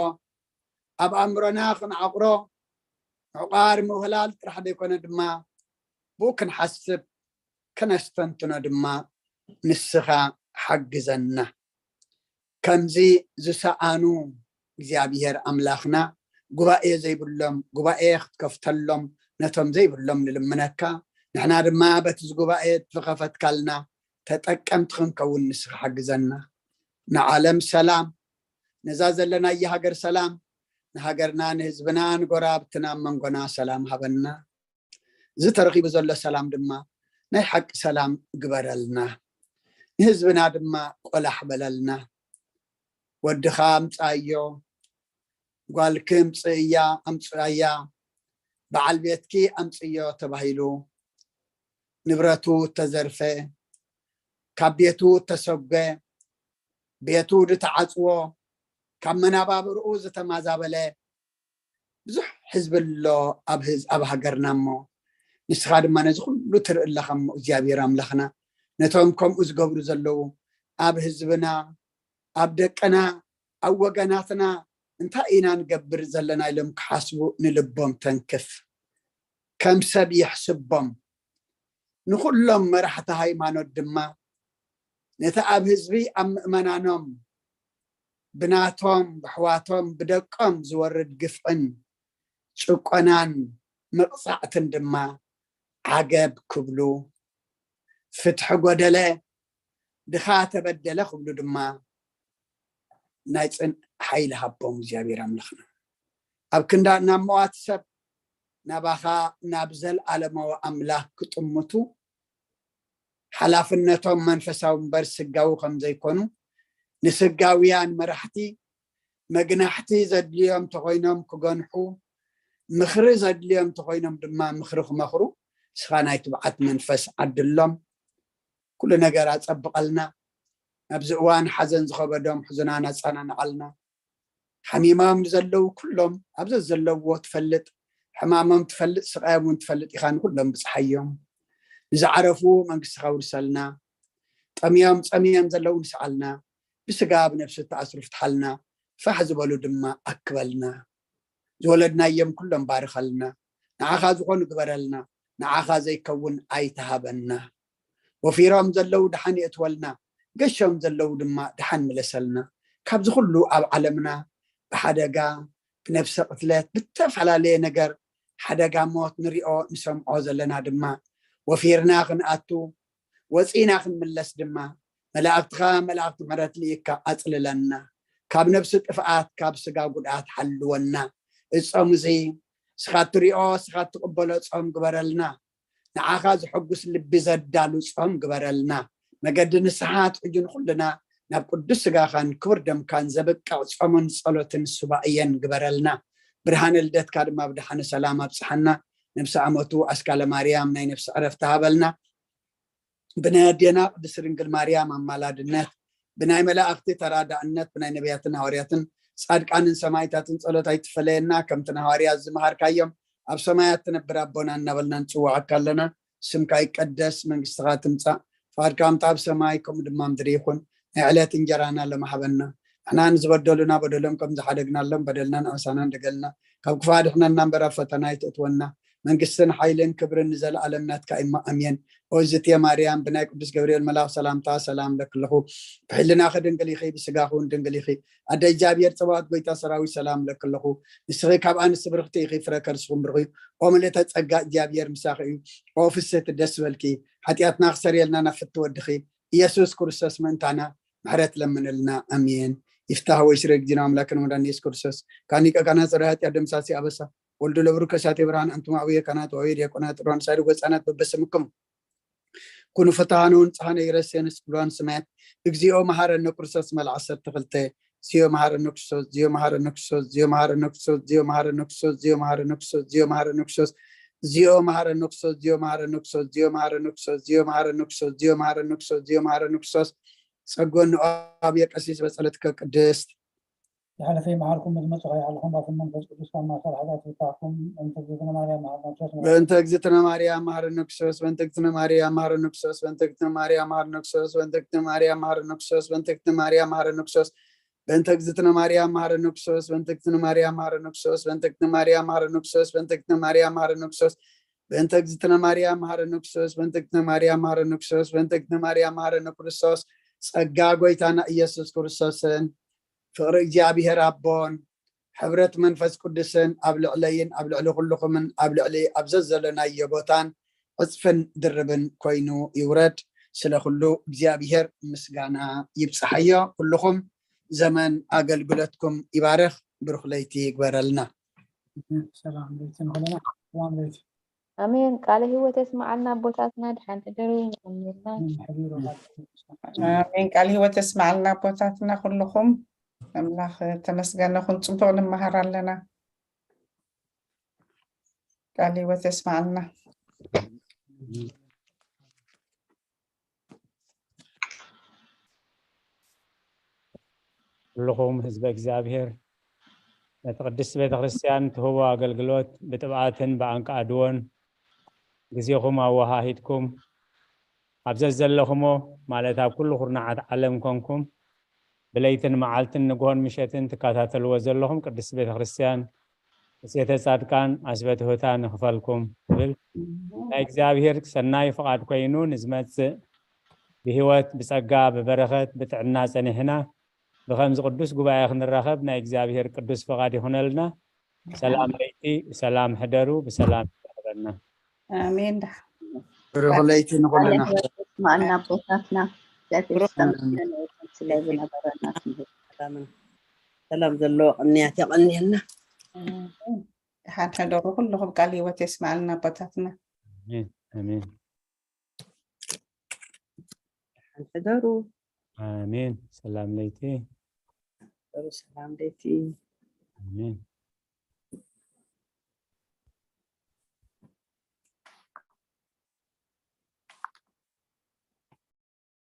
ኣብ ኣእምሮና ክንዓቕሮ፣ ምዕቋር ምውህላል ጥራሕ ዘይኮነ ድማ ብኡ ክንሓስብ፣ ከነስተንትኖ ድማ ንስኻ ሓግዘና። ከምዚ ዝሰኣኑ እግዚኣብሔር ኣምላኽና፣ ጉባኤ ዘይብሎም ጉባኤ ክትከፍተሎም፣ ነቶም ዘይብሎም ንልምነካ። ንሕና ድማ በቲ ዝጉባኤ ዝኸፈትካልና ተጠቀምቲ ክንከውን ንስኻ ሓግዘና። ንዓለም ሰላም፣ ነዛ ዘለናያ ሃገር ሰላም፣ ንሃገርና፣ ንህዝብና፣ ንጎረባብትና፣ ኣብ መንጎና ሰላም ሃበና። እዚ ተረኺቡ ዘሎ ሰላም ድማ ናይ ሓቂ ሰላም ግበረልና። ንህዝብና ድማ ቆላሕ በለልና። ወድኻ ኣምጻዮ፣ ጓልኪ ኣምጽእያ፣ ኣምጽኣያ፣ በዓል ቤትኪ ኣምጽዮ ተባሂሉ፣ ንብረቱ እተዘርፈ፣ ካብ ቤቱ እተሰጎ፣ ቤቱ ዝተዓጽዎ፣ ካብ መናባብርኡ ዝተማዛበለ፣ ብዙሕ ህዝቢ ኣሎ ኣብ ህዝ-፣ ኣብ ሃገርና። እሞ ንስኻ ድማ ነዚ ኩሉ ትርኢ ኣለኻ። እሞ እግዚኣብሔር ኣምላኽና፣ ነቶም ከምኡ ዝገብሩ ዘለዉ ኣብ ህዝብና፣ ኣብ ደቅና፣ ኣብ ወገናትና እንታይ ኢና ንገብር ዘለና ኢሎም ክሓስቡ ንልቦም ተንክፍ። ከም ሰብ ይሕስቦም። ንኹሎም መራሕቲ ሃይማኖት ድማ ነቲ ኣብ ህዝቢ ኣብ ምእመናኖም ብናቶም፣ ብኣሕዋቶም፣ ብደቆም ዝወርድ ግፍዕን ጭቆናን መቕጻዕትን ድማ ዓገብ ክብሉ፣ ፍትሒ ጎደለ፣ ድኻ ተበደለ ክብሉ ድማ ናይ ጽን ሓይሊ ሃቦም እግዚኣብሔር ኣምላኽና። ኣብ ክንዳ ናብ መዋቲ ሰብ ናባኻ ናብ ዘልኣለማዊ ኣምላኽ ክጥምቱ ሓላፍነቶም መንፈሳዊ እምበር ስጋዊ ከም ዘይኮኑ፣ ንስጋውያን መራሕቲ መግናሕቲ ዘድልዮም ተኾይኖም ክገንሑ፣ ምኽሪ ዘድልዮም ተኾይኖም ድማ ምኽሪ ክመኽሩ፣ ንስኻ ናይ ትብዓት መንፈስ ዓድሎም። ኩሉ ነገር ኣጸብቐልና። ናብዚ እዋን ሓዘን ዝኸበዶም ሕዙናን ኣጸናንዓልና። ሓሚሞም ንዘለዉ ኩሎም ኣብ ዘዘለውዎ ትፈልጥ፣ ሕማሞም ትፈልጥ፣ ስቓዮም እውን ትፈልጥ ኢኻ። ንኩሎም ብጽሓዮም። ንዝዓረፉ መንግስትኻ ውርሰልና። ጠምዮም ጸሚዮም ዘለዉ ንስዓልና። ብስጋ ብነፍሲ ተኣስሩ ፍትሓልና። ፋሕ ዝበሉ ድማ ኣክበልና። ዝወለድናዮም ኩሎም ባርኸልና። ንዓኻ ዝኾኑ ግበረልና። ንዓኻ ዘይከውን ኣይትሃበና። ወፊሮም ዘለዉ ደሓን የእትወልና። ገሾም ዘለዉ ድማ ደሓን ምለሰልና። ካብዚ ኩሉ ኣብ ዓለምና ብሓደጋ፣ ብነብሰ ቅትለት፣ ብተፈላለየ ነገር ሓደጋ ሞት ንሪኦ ንሰምዖ ዘለና ድማ ወፊርና ክንኣቱ፣ ወፂና ክንምለስ ድማ መላእክትኻ መላእክቲ ምሕረት ልኢካ ኣፅልለና። ካብ ነብሲ ጥፍኣት፣ ካብ ስጋ ጉድኣት ሓልወና። እጾም እዚ ስኻ ትሪኦ፣ ስኻ ትቕበሎ ጾም ግበረልና። ንዓኻ ዘሐጉስ ልቢ ዘዳሉ ጾም ግበረልና። መገዲ ንስሓ ትሕጂ ንኹልና ናብ ቅዱስ ስጋኻን ክቡር ደምካን ዘብቅዕ ጾምን ጸሎትን ሱባኤን ግበረልና። ብርሃነ ልደትካ ድማ ብደሓነ ሰላም ኣብጽሓና። ነብሲ ዓመቱ ኣስካለ ማርያም ናይ ነብሲ ዕረፍቲ ሃበልና። ብናይ ኣዴና ቅድስቲ ድንግል ማርያም ኣማላድነት፣ ብናይ መላእኽቲ ተራዳእነት፣ ብናይ ነቢያትን ሃዋርያትን ጻድቃንን ሰማዕታትን ጸሎት ኣይትፈለየና። ከምቲ ንሃዋርያት ዝመሃርካዮም፣ ኣብ ሰማያት ትነብር ኣቦና እናበልና ንጽውዓካ ኣለና። ስምካ ይቀደስ፣ መንግስትኻ ትምጻእ፣ ፍቓድካ ከምቲ ኣብ ሰማይ ከምኡ ድማ ምድሪ ይኹን። ናይ ዕለት እንጀራና ሎሚ ሃበና። ንሕና ንዝበደሉና በደሎም ከም ዝሓደግናሎም በደልናን ኣበሳናን ደገልና፣ ካብ ክፉእ ኣድሕነና እምበር ኣብ ፈተና ኣይተእትወና። መንግስትን ሓይልን ክብርን ንዘለኣለም ናትካ እማ፣ ኣሜን። ኦዝትየ ማርያም፣ ብናይ ቅዱስ ገብርኤል መልኣኽ ሰላምታ ሰላም እለኪ ኣለኹ። ብሕልናኺ ድንግል ኢኺ፣ ብስጋኺ እውን ድንግል ኢኺ። ኣደ እግዚኣብሔር ጸባኦት፣ ጎይታ ሰራዊት፣ ሰላም እለኪ ኣለኹ። ንስኺ ካብ ኣንስቲ ብርኽቲ ኢኺ፣ ፍረ ከርስኹም ብሩኽ እዩ። ኦ ምልእተ ጸጋ፣ እግዚኣብሔር ምሳኺ እዩ። ኦ ፍስህቲ፣ ደስ በልኪ። ሓጢኣትና ክሰርየልና ናብ ፍቲ ወድኺ ኢየሱስ ክርስቶስ ምእንታና ምሕረት ለምንልና። ኣሜን። ይፍታህ ወይ ስረ እግዚእነ ኣምላክነ ወመድኃኒነ ኢየሱስ ክርስቶስ ካን ሊቀ ካህናት ጸረ ኃጢአት ደምሳሲ ኣበሳ ወልዱ ለብሩ ከሳቴ ብርሃን። ኣንቱም አበው ካህናት ወአበው ዲያቆናት ጥሩዋን ሳይድ ወጻናት በበስምኩም ኩኑ ፈታሃነ ወንጽሃነ ይረሴንስ ብሉዓን ሰማያት። እግዚኦ መሐረነ ክርስቶስ መልዓ ዓሰርተ ክልተ። ዚዮ መሐረነ ክርስቶስ፣ ዚዮ መሐረነ ክርስቶስ፣ ዚዮ መሐረነ ክርስቶስ፣ ዚዮ መሐረነ ክርስቶስ፣ ዚዮ መሐረነ ክርስቶስ፣ ዚዮ መሐረነ ክርስቶስ፣ ዚዮ መሐረነ ክርስቶስ፣ ዚዮ መሐረነ ክርስቶስ፣ ዚዮ መሐረነ ክርስቶስ፣ ዚዮ መሐረነ ክርስቶስ፣ ዚዮ መሐረነ ክርስቶስ፣ ዚዮ መሐረነ ክርስቶስ፣ ጸጎን ንዑ ኣብየ ቀሲስ በጸለትከ ቅድስት። ዝሓለፈ ይመሓርኩም፣ ምስ መጹ ከይሓልኹም፣ ባፍን መንፈስ ቅዱስ ካብ ማእሰር ሓጢኣት ይፍታሕኩም። በእንተ እግዝእትነ ማርያም መሓረነ ክርስቶስ። በእንተ እግዝእትነ ማርያም መሓረነ ክርስቶስ። በእንተ እግዝእትነ ማርያም መሓረነ ክርስቶስ። በእንተ እግዝእትነ ማርያም መሓረነ ክርስቶስ። በእንተ እግዝእትነ ማርያም መሓረነ ክርስቶስ። በእንተ እግዝእትነ ማርያም መሓረነ ክርስቶስ። በእንተ እግዝእትነ ማርያም መሓረነ ክርስቶስ። በእንተ እግዝእትነ ማርያም መሓረነ ክርስቶስ። በእንተ እግዝእትነ ማርያም መሓረነ ክርስቶስ። በእንተ እግዝእትነ ማርያም መሓረነ ክርስቶስ። በእንተ እግዝእትነ ማርያም መሓረነ ክርስቶስ። በእንተ እግዝእትነ ማርያም መሓረነ ክርስቶስ። ጸጋ ጎይታና ኢየሱስ ክርስቶስን ፍቕሪ እግዚኣብሔር ኣቦን ሕብረት መንፈስ ቅዱስን ኣብ ልዕለይን ኣብ ልዕሊ ኩልኹምን ኣብ ልዕሊ ኣብ ዘዘለናዮ ቦታን ዕጽፍን ድርብን ኮይኑ ይውረድ። ስለ ኩሉ እግዚኣብሔር ምስጋና ይብጽሓዮ። ኩልኹም ዘመን ኣገልግሎትኩም ይባርኽ። ብሩኽ ለይቲ ይግበረልና። ሰላም ለይቲ ንኹልና። ሰላም ለይቲ። ኣሜን። ቃለ ህይወት የስመዓልና ኣቦታትና፣ ድሓን ሕደሩ፣ የቐንየልና። ኣሜን። ሕቢሩ ኣሜን። ቃል ህይወት የስመዓልና ኣቦታትና ኩልኹም። ኣምላኽ ተመስገነ ኩን፣ ጽቡቕ ንመሃር ኣለና። ቃል ህይወት የስመዓልና። ኩልኹም ህዝበ እግዚኣብሔር፣ ነቲ ቅድስቲ ቤተ ክርስቲያን ትህቦ ኣገልግሎት ብጥብኣትን ብኣንቃዕድዎን ግዜኹም ኣወሃሂድኩም ኣብ ዘዘለኹሞ፣ ማለት ኣብ ኩሉ ኩርናዓት ዓለም ኮንኩም ብለይትን መዓልትን ንግሆን ምሸትን ትከታተልዎ ዘለኹም ቅድስቲ ቤተ ክርስቲያን፣ እሴተ ጻድቃን ኣስበ ትሑታን ይኽፈልኩም ትብል። ናይ እግዚኣብሔር ሰናይ ፍቓድ ኮይኑ ንዝመጽእ ብህይወት፣ ብጸጋ፣ ብበረኸት፣ ብጥዕና ጸኒሕና ብኸምዚ ቅዱስ ጉባኤ ክንራኸብ ናይ እግዚኣብሔር ቅዱስ ፍቓድ ይኹነልና። ሰላም ለይቲ፣ ብሰላም ሕደሩ፣ ብሰላም ይራኸበና። ኣሜን። ደሓን ብሩኽ ለይቲ ንኹልና። ማዕልና ኣቦታትና እግዚኣብሔር ብሩኽ ዝተመስገነ ይኹን ስለ ዝነበረና ትምህርቲ። ሰላምን ሰላም ዘለዎ ቅንያት የቐንየልና። ደሓን ሕደሩ ኩልኹም። ቃል ህይወት የስመዓልና ኣቦታትና። ኣሜን፣ ኣሜን። ደሓን ሕደሩ። ኣሜን። ሰላም ለይቲ። ሕደሩ ሰላም ለይቲ። ኣሜን።